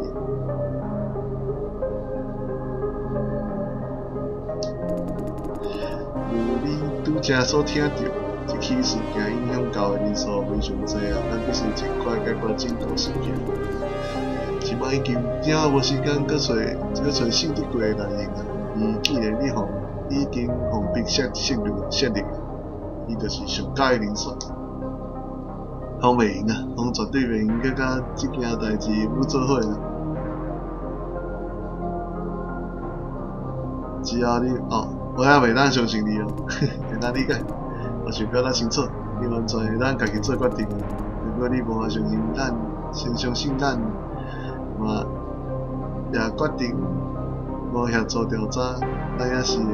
如你拄才所聽著，這起事件影響到的人數非常濟啊，咱必須盡快解決整個事件。這馬已經這無時間閣揣信得過的內容啊！伊既然你已經予逼設立，伊就是上佳的人選。講袂用啊，講絕對袂用，閣佮這件代誌舞做伙啊！只要你哦，我也袂當相信你哦，會當理解。我想表達清楚，你完全會當家己做決定。如果你無法相信咱，先相信咱，嘛也決定無協助調查，咱也是會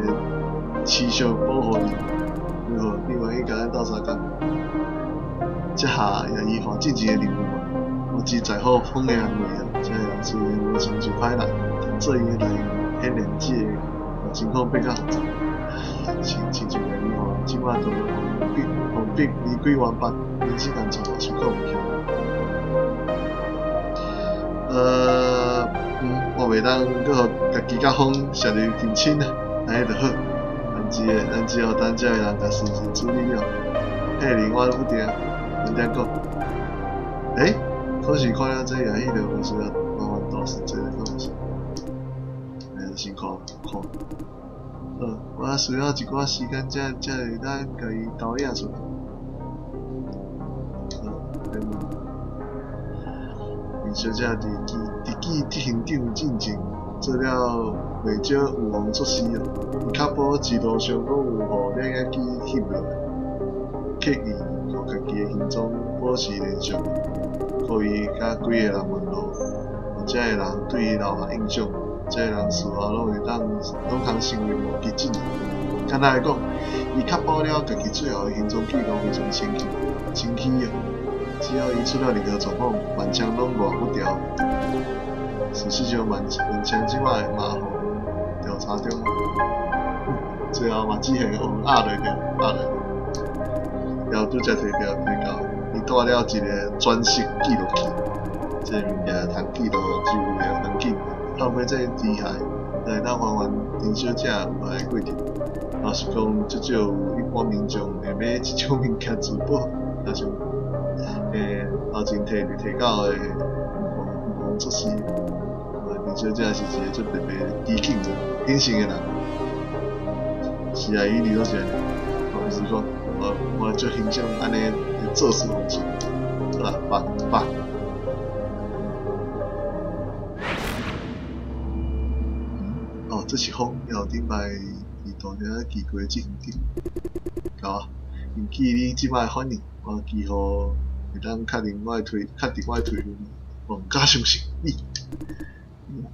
持續保護你。如何？你願意共咱鬥相共？這下葉宜華進前的任務嘛，我只在乎風的安慰啊，這个人雖然無親像歹人，但做伊的內容顯然這個情況變較複雜。親像葉宜華這馬都予逼離開原北，人身安全嘛受到威脅。我袂當閣予家己佮風涉入近親啊，按呢就好。咱只要等這个人共事情處理了，彼個人我不定，毋定講。欸，可是看了這也彼個無需要麻煩大事濟的敢是？欸，先看看。好，我需要一寡時間才會當共伊導引出來。好，來問。林小姐佇記執行長進前做了袂少預防措施哦，伊確保一路上攏有予攝影機翕落來，刻意予家己的行蹤保持連續，故意佮幾個人問路，予這个人對伊留下印象。這个人事後攏通成為目擊證人。簡單來講，伊確保了家己最後的行蹤記錄非常清晰哦。只要伊出了任何狀況，萬昌攏賴不牢。事實上，萬昌這擺嘛予調查中，最後嘛只係予壓落掉，壓落。然後拄才提到，伊帶了一个專屬記錄器，這个物件通記錄周圍的環境。透過這个機械，會當還原陳小姐有害的過程。老實講，至少有一般民眾會買這種物件自保，若像頭前提提到的預防措施，而且這是一个足特別機警的謹慎的人。是啊，伊一直攏是按呢。我是講，我足欣賞按呢做事方式。好啦，拜拜。哦，這是風，猶有頂擺佇大廳奇怪的執行長。到啊，根據你這擺的反應，我幾乎會當確定我的推論。我毋敢相信你，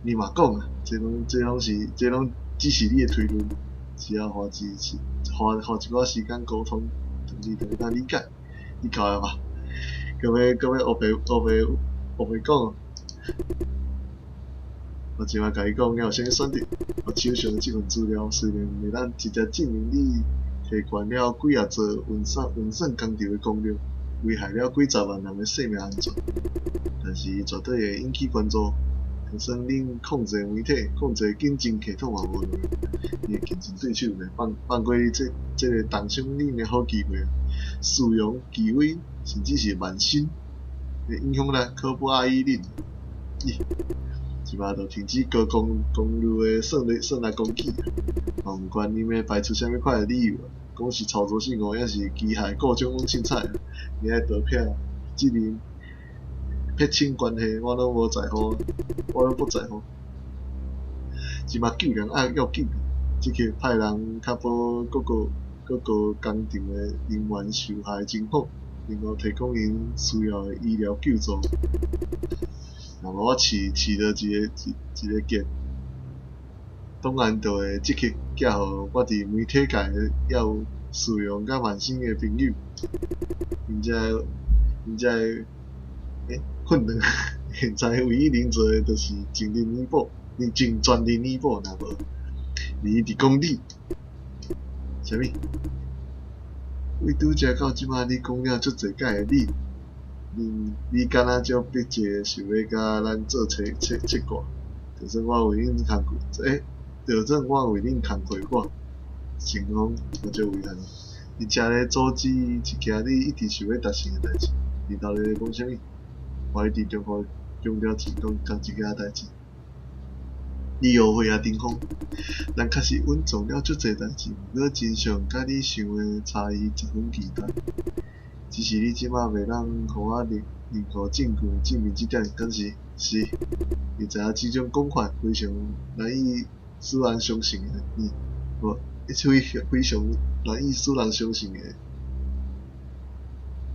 你嘛講啊，這攏只是你的推論，只要花一寡時間溝通，你就會當理解。你夠了吧？閣欲烏白講。我這擺共你講，你有啥物選擇？我手上這份資料雖然袂當直接證明你提懸了幾仔座運算工廠的功能，危害了幾十萬人的生命安全，但是伊絕對會引起關注。就算恁控制媒體、控制競爭系統嘛無路用，你的競爭對手會放過你這个重傷恁的好機會。使用、紀委，甚至是萬新的影響力，可不亞於恁。咦，這擺就停止高功率的算力攻擊，嘛毋管恁欲排除啥物款的理由，講是操作性哦，抑是機械故障攏凊彩，你愛逃避責任、撇清關係，我攏無在乎，我攏不在乎。這擺救人愛要緊，即刻派人確保各个工廠的人員受害情況，然後提供𪜶需要的醫療救助。若無我試著一個結，檔案就會即刻寄予我佇媒體界猶有使用佮萬新的朋友，𪜶才會困難。現在唯一能做的就是盡力彌補，盡全力彌補，若無，你一直講你，啥物？為拄才到這擺，你講了足濟擺的你，你敢若足迫切想欲佮咱做切割，就算我為恁工課趕，成功我足遺憾。你遮咧阻止一件你一直想欲達成的代誌，你到底咧講啥物？我一直重複強調仝一件代誌。你誤會啊，丁峰，咱確實隱藏了足濟代誌，毋過真相佮你想的差異十分巨大。只是你這擺袂當予我任何證據證明這點，敢是？是。你知影這種講法非常難以使人相信的，無？非常難以使人相信的。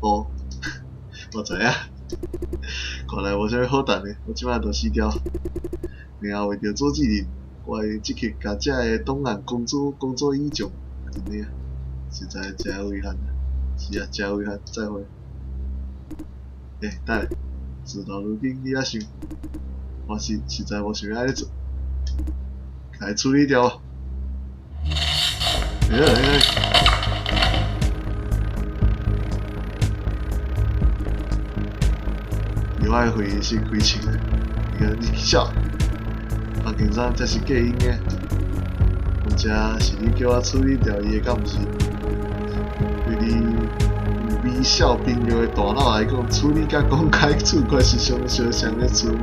哦，我知影。看來無啥物好等的，我這擺就死掉。然後為著阻止恁，我會即刻共這个檔案公諸於眾。真的啊，實在誠遺憾。是啊，誠遺憾。再會。等下，事到如今你猶想，我是實在無想欲按呢做，共伊處理掉啊！欸欸欸！我的會議室開槍，你看你去笑，房間上這是隔音的，而且是你叫我處理掉伊的，敢毋是？對你有微笑朋友的大腦來講，處理佮公開處決是相相像的處理。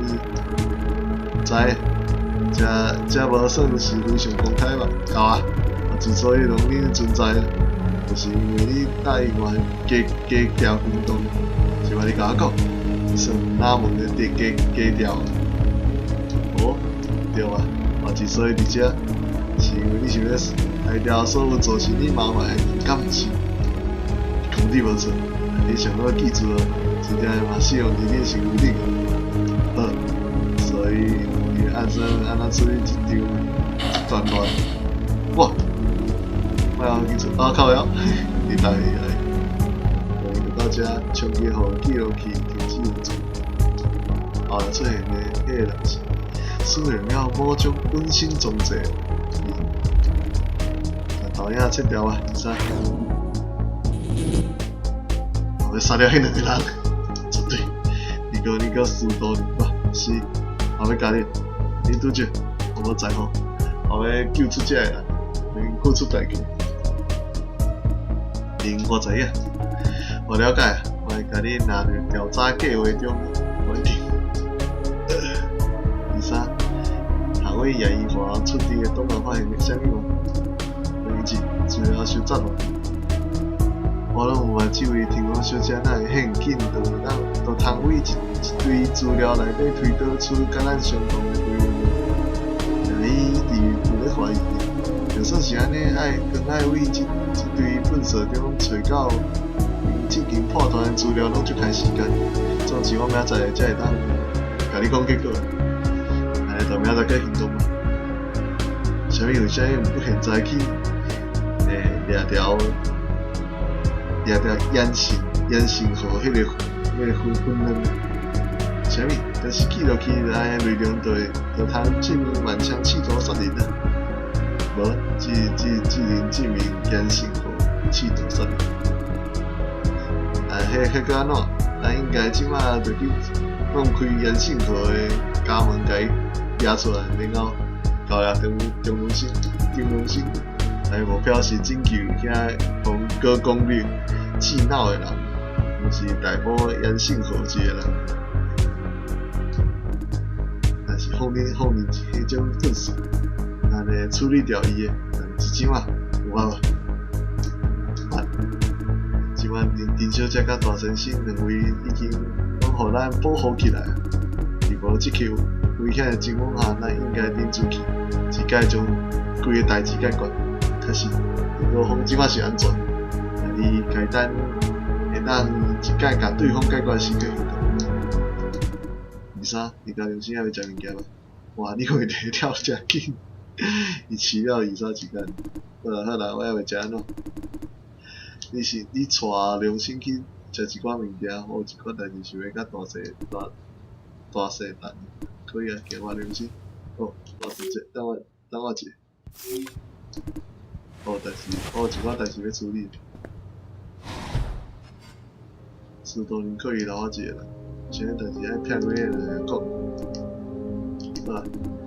知，這無算是非常公開吧？夠啊！我之所以容忍存在，就是因為你答應我低調行動，是吧？你共我講，算哪門的低調？哦，對啊，我之所以佇遮，是因為你想欲排掉所有造成你麻煩的人，敢毋是？講對無錯，你上好記住哦，這點嘛適用佇你身軀頂。好，所以你按怎按怎處理這場這段亂？哇！莫記住，啊靠腰，你大意來，我就到遮，衝擊予記錄器停止運作。後來出現的彼個人是使用了某種隱身裝置，共投影切掉啊！啥？我欲殺了彼兩个人，絕對。你閣司徒林吧？是，我欲加入，你拄則，我無在乎，我欲救出這个人，免付出代價。恁我知影，我了解，我會共你納入調查計劃中，穩定。二三，夏威葉宜華出佇的檔案發現啥物無？第一，資料收集無？我攏毋捌這位天王小姐哪會遐緊，就通為一堆資料內底推導出佮咱相同的推論。伊一直有咧懷疑，就算是按呢，愛更愛為這堆糞埽中揣到𪜶進行破斷的資料，攏足開時間。總之，我明仔載才會當共你講結果。按呢，就明仔載閣行動吧。啥物？為啥物毋現在去？掠條掠條眼神號彼個粉卵？啥物？但是記落去來內容就會就通證明滿腔企圖殺人啊！無，只能證明嚴勝號企圖殺人。啊，彼閣按怎？咱應該這馬就去弄開嚴勝號的家門，共伊掠出來，然後交予張榮新。來目標是拯救遐予高功率氣腦的人，毋是逮捕嚴勝號這個人。但是放任彼種糞埽，按呢處理掉伊的，但是這馬有法無？啊，這馬林小姐佮大先生兩位已經攏予咱保護起來。佇無這個危險的情況下，咱應該忍住氣，一概將規个代誌解決。確實，林高峰這馬是安全，伊該等會當一概共對方解決時閣行動。二三，你家良心還欲食物件無？哇，你問題跳誠緊，伊飼了二三一工。好啦好啦，我猶未食按怎？你是你帶良心去食一寡物件，我有一寡代誌想欲佮大細談，可以啊，行我良心。好，我直接等我一下。我有代誌，我有一寡代誌欲處理。斯多林可以留我一個人，啥物代誌愛聘幾個人來講。好啦，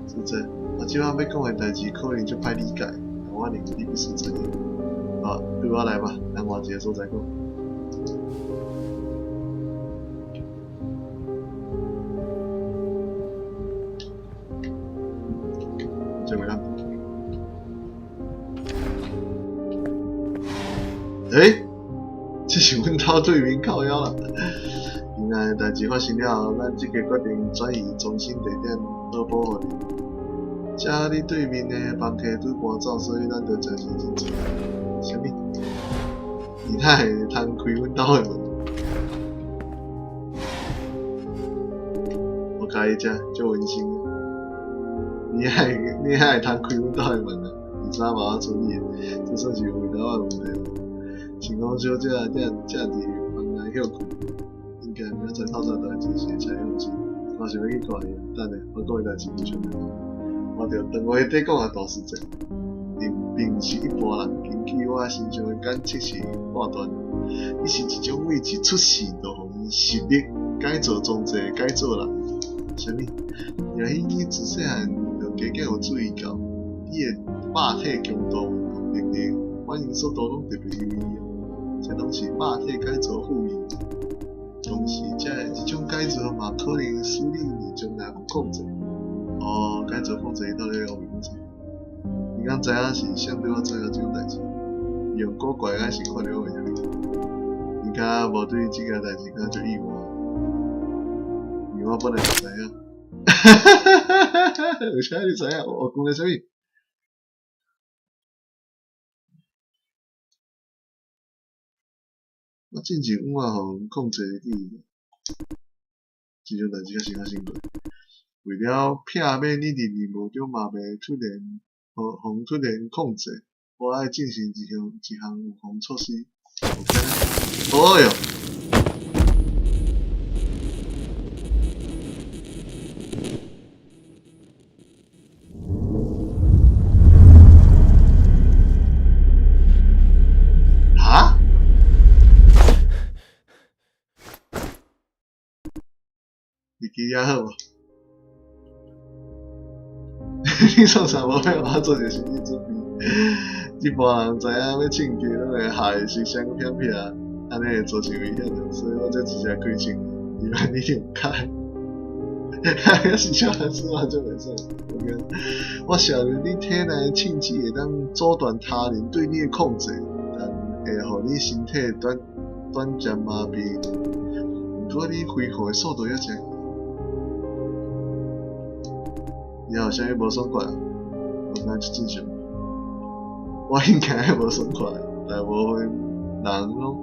實在，我這擺欲講的代誌可能足歹理解，但我認為你必須知影。好，對我來吧，咱換一個所在講。這位人。欸，這是阮兜對面靠腰啦！原來代誌發生了後，咱這個決定轉移中心地點，好保護你。遮你對面的房客拄搬走，所以咱著暫時進駐。啥物？你哪會通開阮兜的門？我佮意遮，足溫馨的。你哪會通開阮兜的門啊？二三嘛我處理的，這算是回答我的問題無？想講小姐正佇房內歇睏，應該明仔載透早就會準時車用錢。我想欲去看伊，等下我講的代誌無相仝。我著電話底講的大實際，並毋是一般人。根據我身上的感測是判斷，伊是一種為一出世就予𪜶實力改造裝置的改造人。啥物？也許你自細漢就加減有注意到，你的肉體強度、運動能力、反應速度攏特別優異。這攏是肉體改造賦予。同時，這種改造嘛可能使你佇將來予控制。哦，改造控制伊到底予控制？你敢知影是啥對我做了這種代誌？用古怪的眼神看著我，為啥物？你敢無對這件代誌感覺足意外？因為我本來就知影。哈哈哈哈哈！為啥你知影？我講的啥物？我進前有啊，予人控制的記憶，這種代誌確實發生過。為了避免你佇任務中嘛袂突然予突然控制，我愛進行一項預防措施。OK。哦喲！哈？你記得好無？你創啥無欲予我做一個心理準備？一般人知影欲銃擊，攏會害是先偏偏，按呢會造成危險啊，所以我才直接開槍。伊萬你了解？哈是啥事啊？就袂爽。我承認你體內的銃子會當阻斷他人對你的控制，但會予你身體短短暫麻痹。毋過你恢復的速度猶真。你有啥物無爽快？我感覺足正常。我應該無爽快，大部分人攏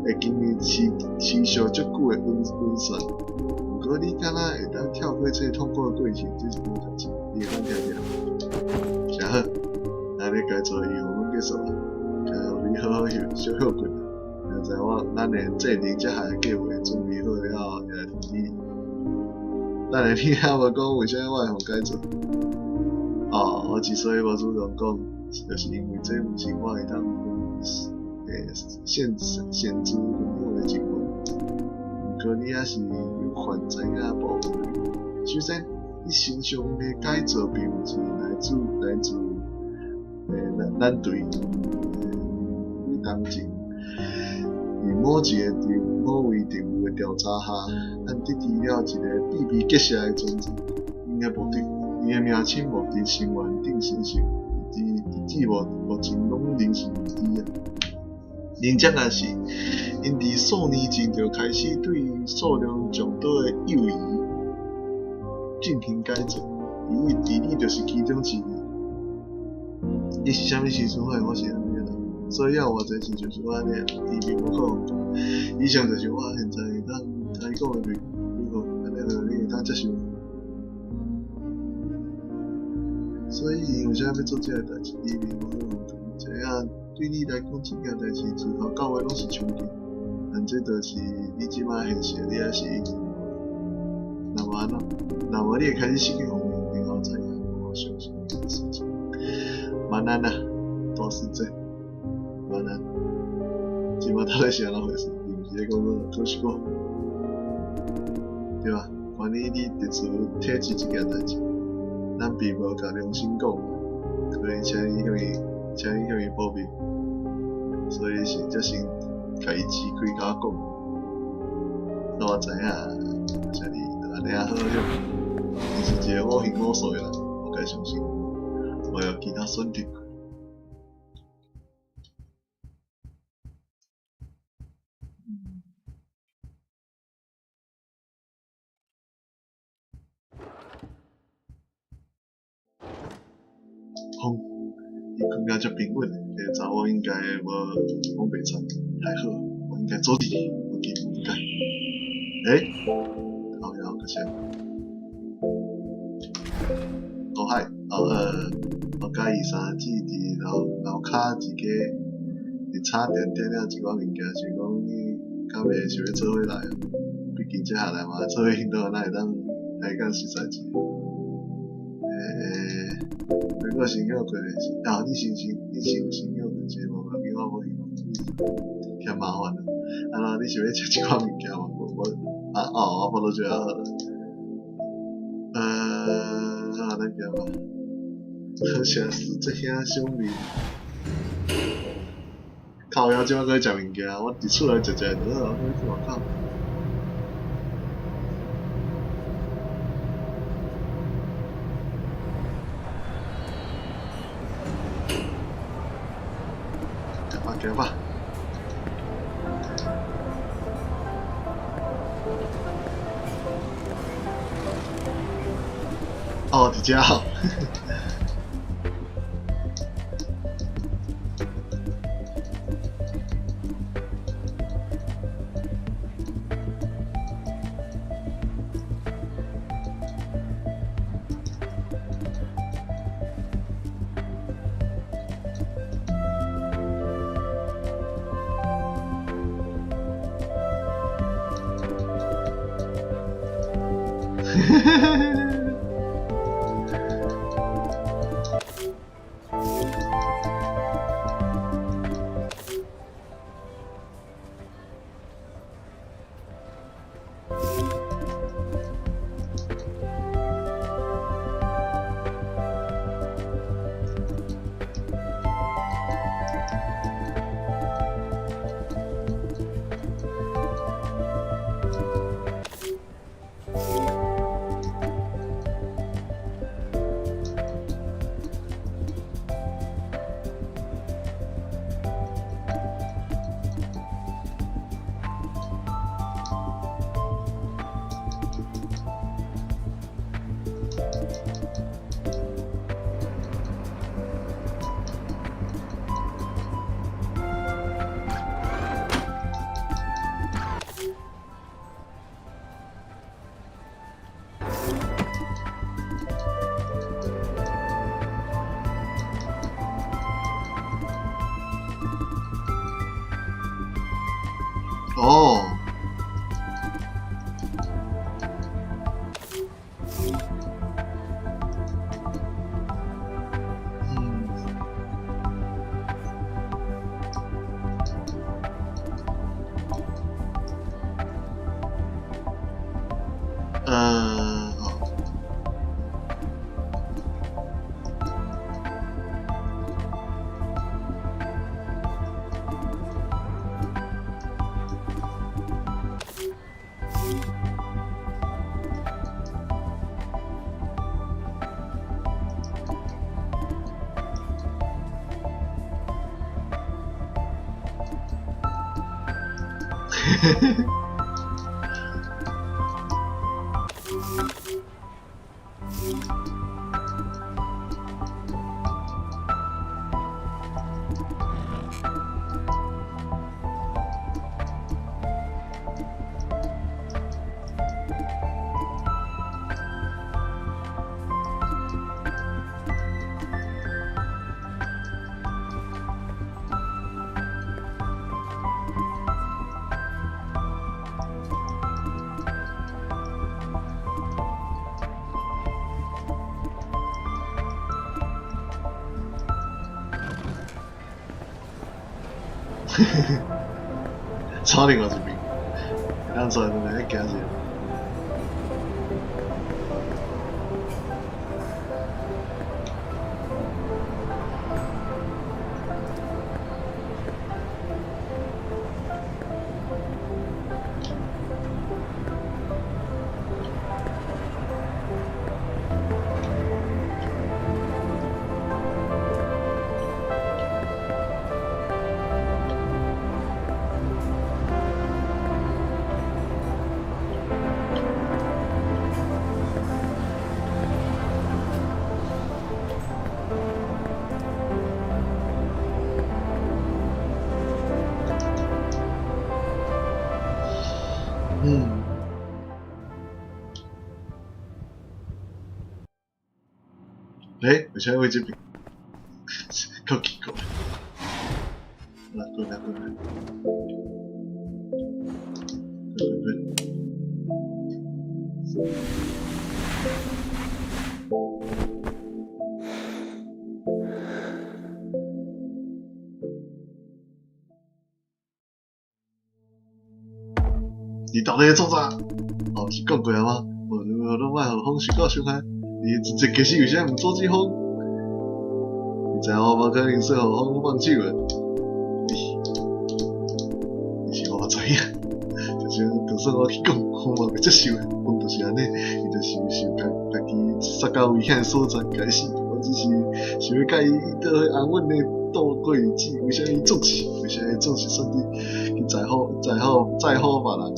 會經歷持持續足久的運運算。毋過你敢若會當跳過這個痛苦的過程，這是好代誌。你會當聽聽。誠好，咱咧該做的義務攏結束啊，該予你好好休小歇睏。明仔載我咱會制定接下來計劃，準備好了後會來通知你。等下你還無講為啥物我會予改做？哦，我之所以無主動講，就是因為這毋是我會當選選擇分享的情況。毋過你猶是有權知影部分。首先，你身上的改造並毋是來自來自咱咱隊幾冬前，佇某一个佇某位任務的調查下，咱得知了一個秘密結社的存在。𪜶的目的，𪜶的名稱目的成員等信息，直直至目目前攏仍是未知啊。𪜶才若是，𪜶佇數年前就開始對數量眾多的幼兒進行改造，而而你就是其中之一。你是啥物時陣發現我是按呢个人？所以猶有偌濟親像是我按呢，伊並無可能講。以上就是我現在會當共你講的如何按呢就你會當接受。所以𪜶為啥欲做這个代誌？伊並無可能講。知影對你來講，這件代誌自頭到尾攏是衝擊，但這就是你這擺現實，你還是已經若無按怎，若無你會開始失去方向，然後知影無相信這個事情。晚安啦，大師姐。晚安。這擺到底是按怎回事？伊毋是咧講可惜講，對吧？關於你特殊體質這件代誌，咱並無共良心講，可能請你向伊，請你向伊保密，所以是才先共伊支開共我講。那我知影，請你就按呢仔好了。伊是一個我行我素的人，我該相信，無有其他選擇。風，伊睏甲足平穩的，這個查某應該無講白賊，太好，我應該阻止伊，我記不改。欸？靠腰，閣啥？哦嗨，哦我佮伊三姊佇樓樓跤一家佇炒店點了一寡物件，想講你敢袂想欲做伙來啊？畢竟接下來嘛，做伙行動，哪會當來講實在是。欸，我先歇睏的是，啊，你先先，你先先歇睏者，無要緊，我無希望嫌麻煩啦。啊，那你想欲食一寡物件無？無，啊哦，我無都食好啦。好，咱行吧。好像是這兄小面。靠腰，這擺閣去食物件，我佇厝內食食就好，我去外口。行吧，行吧。哦，佇遮哦。哦。嗯。好。嘿嘿嘿。走另外一边，咱出来两个行一下。嗯。欸，为啥会这边？够奇怪。来，过来，过来。过来，过来。你到底咧创啥？哦，是讲过啊吗？无，你拢莫予风受到伤害。你这其实为啥毋阻止风？你知影我无可能说予风放手的。你，你是我知影，就算我去讲，风嘛袂接受的。风就是按呢，伊就是受家家己杀到危险的所在开始。我只是想欲佮伊倒去安稳的度过日子。为啥伊总是，为啥伊总是选择去在乎、在乎、在乎别人？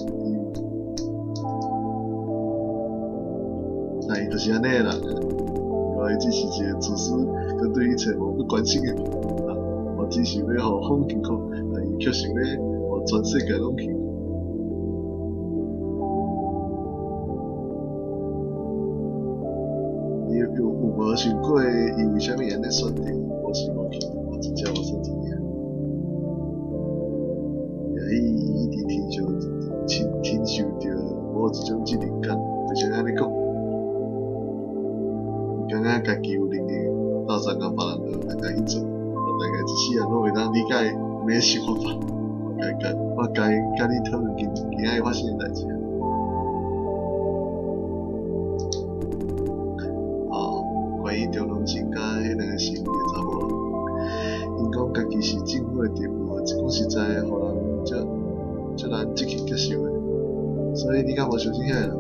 但伊就是按呢个人，因为伊只是一个自私，佮对一切无不关心的人。我只是欲予风辛苦，但伊却想欲予全世界拢辛苦。你有无想过伊为啥物按呢选择？我是无去，我真正无啥知影。也许伊一直天受著某一种责任感，为啥按呢讲？感觉家己有能力斗相共别人来共去做，我大概一世人拢袂当理解按呢想法。我该佮你讨论今今仔日发生的代志。哦，关于中龙星佮彼两个神秘的查某人，𪜶讲家己是政府的特务，讲实在，予人足足难积极接受的。所以你敢无相信遐个人？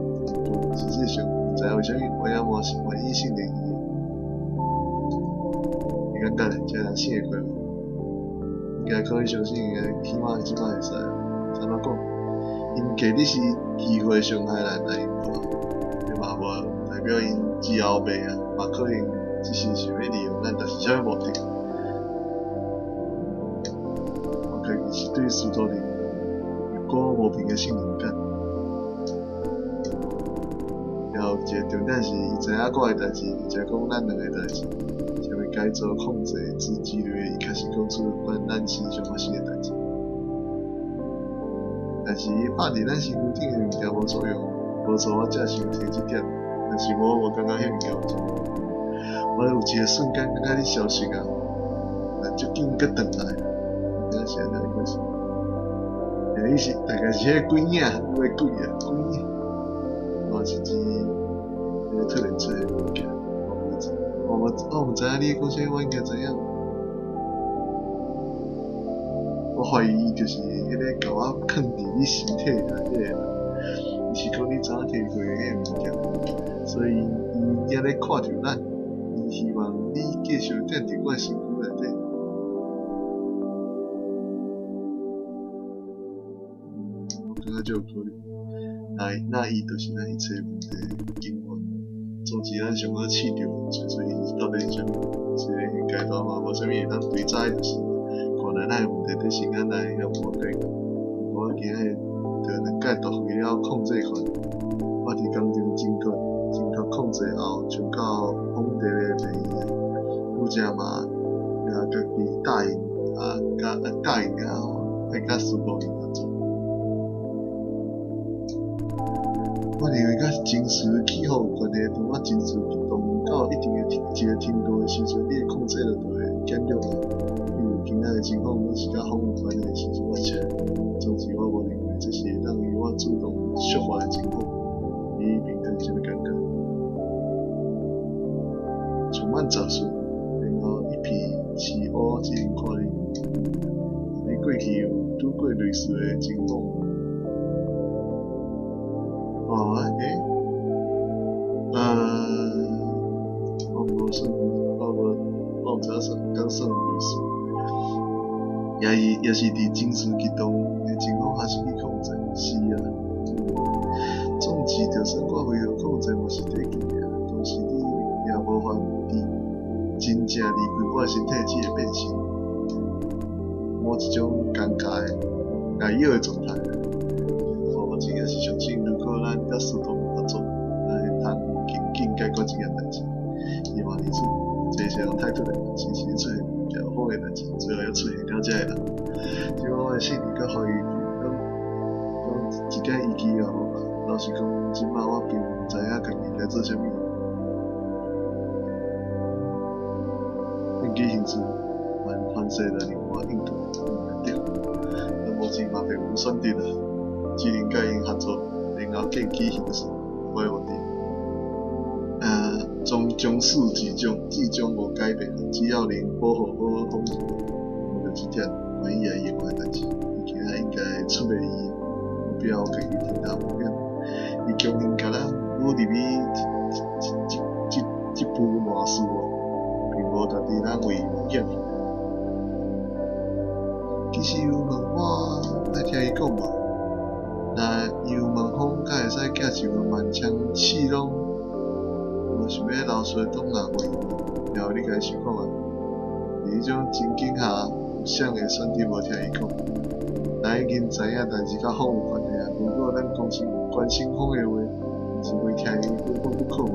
实际上，毋知影为啥物我犹无愿意信任伊。你感觉咧？这个人信会过无？应该可以相信伊，起码这摆会使。按怎讲？𪜶给你是机会伤害咱，但𪜶无，伊嘛无代表𪜶之后袂啊，嘛可能只是想欲利用咱，但是啥物目的？我家己是对司徒林有股无名的信任感。然后一个重点是，伊知影我的代志，而且讲咱两个代志，啥物改造控制之类的，伊确实讲出关咱身上发生的代志。但是伊拍佇咱身軀頂的物件無作用。無錯，我正想提這點，但是我無感覺彼物件有作用。我有一个瞬間感覺你消失啊，但足緊閣轉來。敢是按怎應該是，欸，伊是大概是彼个鬼影，有的鬼啊，鬼影。我是指彼个突然出現的物件，我無知，我無我毋知影你咧講啥物，我應該知影。我懷疑伊就是彼个共我囥佇你身體內底的人，伊是講你昨昏提過的彼个物件，所以伊猶咧看著咱，伊希望你繼續踮佇我的身軀內底。我感覺足有可能。那那伊就是咱一切問題的根源。總之，咱上好試著找出伊到底是啥物。雖然現階段嘛無啥物會當追查就是，看來咱的問題短時間內猶無法解決。不過我今仔日著兩擺奪回了控制權。我佇工廠準確控制後，衝到風地的病院，拄才嘛也家己答應啊，佮啊答應了後，愛佮司徒因合作。我認為佮情緒起伏有關係。當我情緒激動到一定的一个程度的時陣，你的控制就會減弱啊。比如今仔的情況攏是佮風有關係的時陣，我才總之我無認為這是會當由我主動觸發的情況。你面對啥物感覺？充滿雜訊，然後一片凄烏，只能看你。你過去有拄過類似的情況無？哦，欸，我無算，我無，我毋知影算，敢算類似，也是也是佇情緒激動的情況下失去控制，是啊。總之，就算我非常控制嘛是短期的，同時你也無法佇真正離開我的身體，只會變成某一種尷尬的礙擾的狀態。我真正是相信，如果咱佮司徒合作，咱會通緊緊解決這件代誌。希望如此，這是人太突然，時時出現較好的代誌，最後猶出現了這个人。這擺我的信任佮懷疑攏攏一點依據也無。老實講，這擺我並毋知影家己該做啥物。見機行事，還凡勢來令我應對，對。咱目前嘛並無選擇啊，只能佮𪜶合作，然後見機行事，我的問題。從始至終，至終無改變，只要能保護好風球，我就這點關於伊的代誌，伊今仔應該出賣伊，無必要家己承擔風險。伊強行共咱舞入去這這這這這這盤爛事，並無值得咱為冒險。其實有問我愛聽伊講無？若伊有問風，敢會使寄一份慢槍試攏？無想欲留出檔案予伊，然後你家己想看覓。佇彼種情景下，有啥會選擇無聽伊講？咱已經知影代誌佮風有關係啊。如果咱關心關心風的話，毋是非聽伊講不可嗎？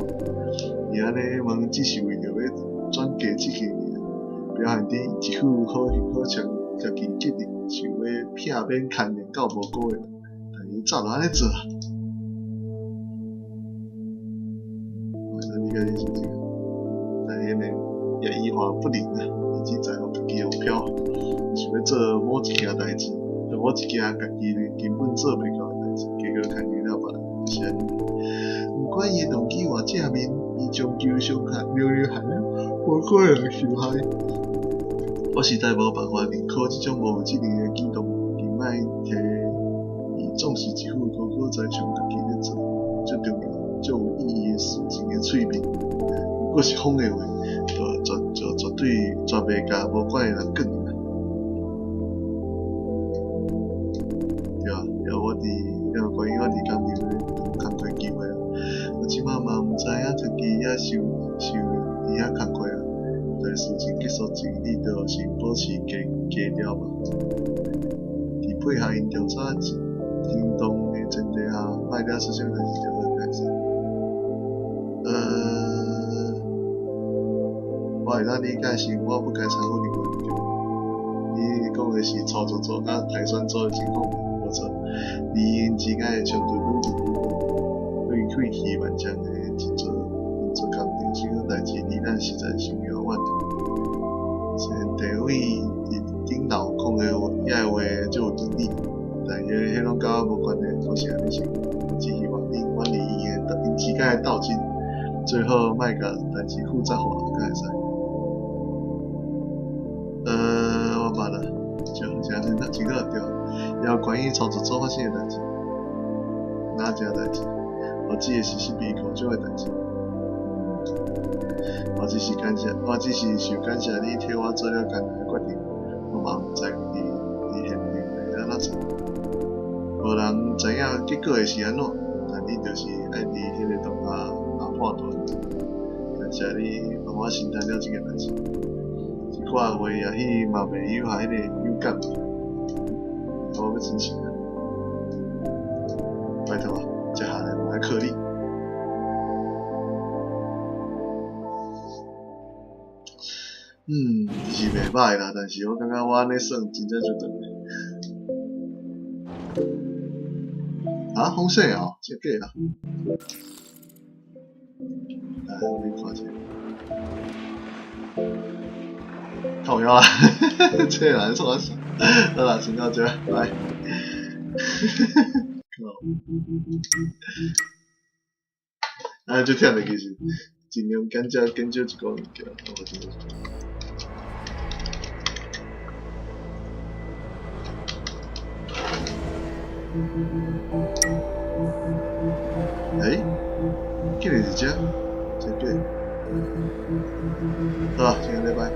伊按呢問，只是為著欲轉嫁責任爾，表現得一副好好像家己決定想欲避免牽連到無辜的人，但伊早就按呢做啊。咱理解你心情啊，但伊呢也依話不靈啊，伊只在乎家己的目標，想欲做某一件代誌，某一件家己根本做袂到的代誌，結果牽連了別人，就是按呢。毋管伊的動機偌正面，伊終究傷害，容易害了無辜的人受害。我實在無辦法認可這種無責任的舉動，更莫提伊總是一副高高在上，家己咧做足重要、足有意義的事情的喙面。如果是風的話，就絕就絕對絕袂共無關的人捲入來。對啊，了我佇了關於我佇工廠的工課機會啊，我這擺嘛毋知影家己猶受受佇遐工課啊。在事情結束前，你著先保持低低調吧。佇配合𪜶調查行動的前提下，莫惹出啥物代誌就好代誌。我會當理解成我不該參與任何對無？你講的是操作組佮篩選組的情況，無无错，你𪜶之间的冲突愈久愈好，对气气漫长的一座运作工程，这款代志离咱实在伤遥远。虽然地位伫顶楼讲的遐个话足有道理，但彼拢佮我无关系，我是按呢想。我只希望恁远离𪜶之间的斗争，最好莫共代志复杂化，敢会使？我捌啦，就是按呢，真好对。也有关于操作组发生的代志，哪一个代志？我指的是失败苦种的代志。我只是感谢，我只是想感谢你替我做了艰难的决定。我嘛毋知伫现场会按怎做，无人知影结果会是按怎，但你就是爱伫彼个当下下判断。感谢你帮我承担了这件代志。这款话也许嘛袂有下彼个勇敢。我欲真想啊，拜托啊，接下来我爱靠你。是袂䆀啦，但是我感觉我按呢算真正就长的。啊，风雪哦，真假啦？来，我你看一下。靠腰啊，这个人创啥？好啦，先到这，拜。靠！啊，足忝的其实，尽量减少减少一寡物件，我真正。欸，竟然是这，真假？好啦，先按呢拜。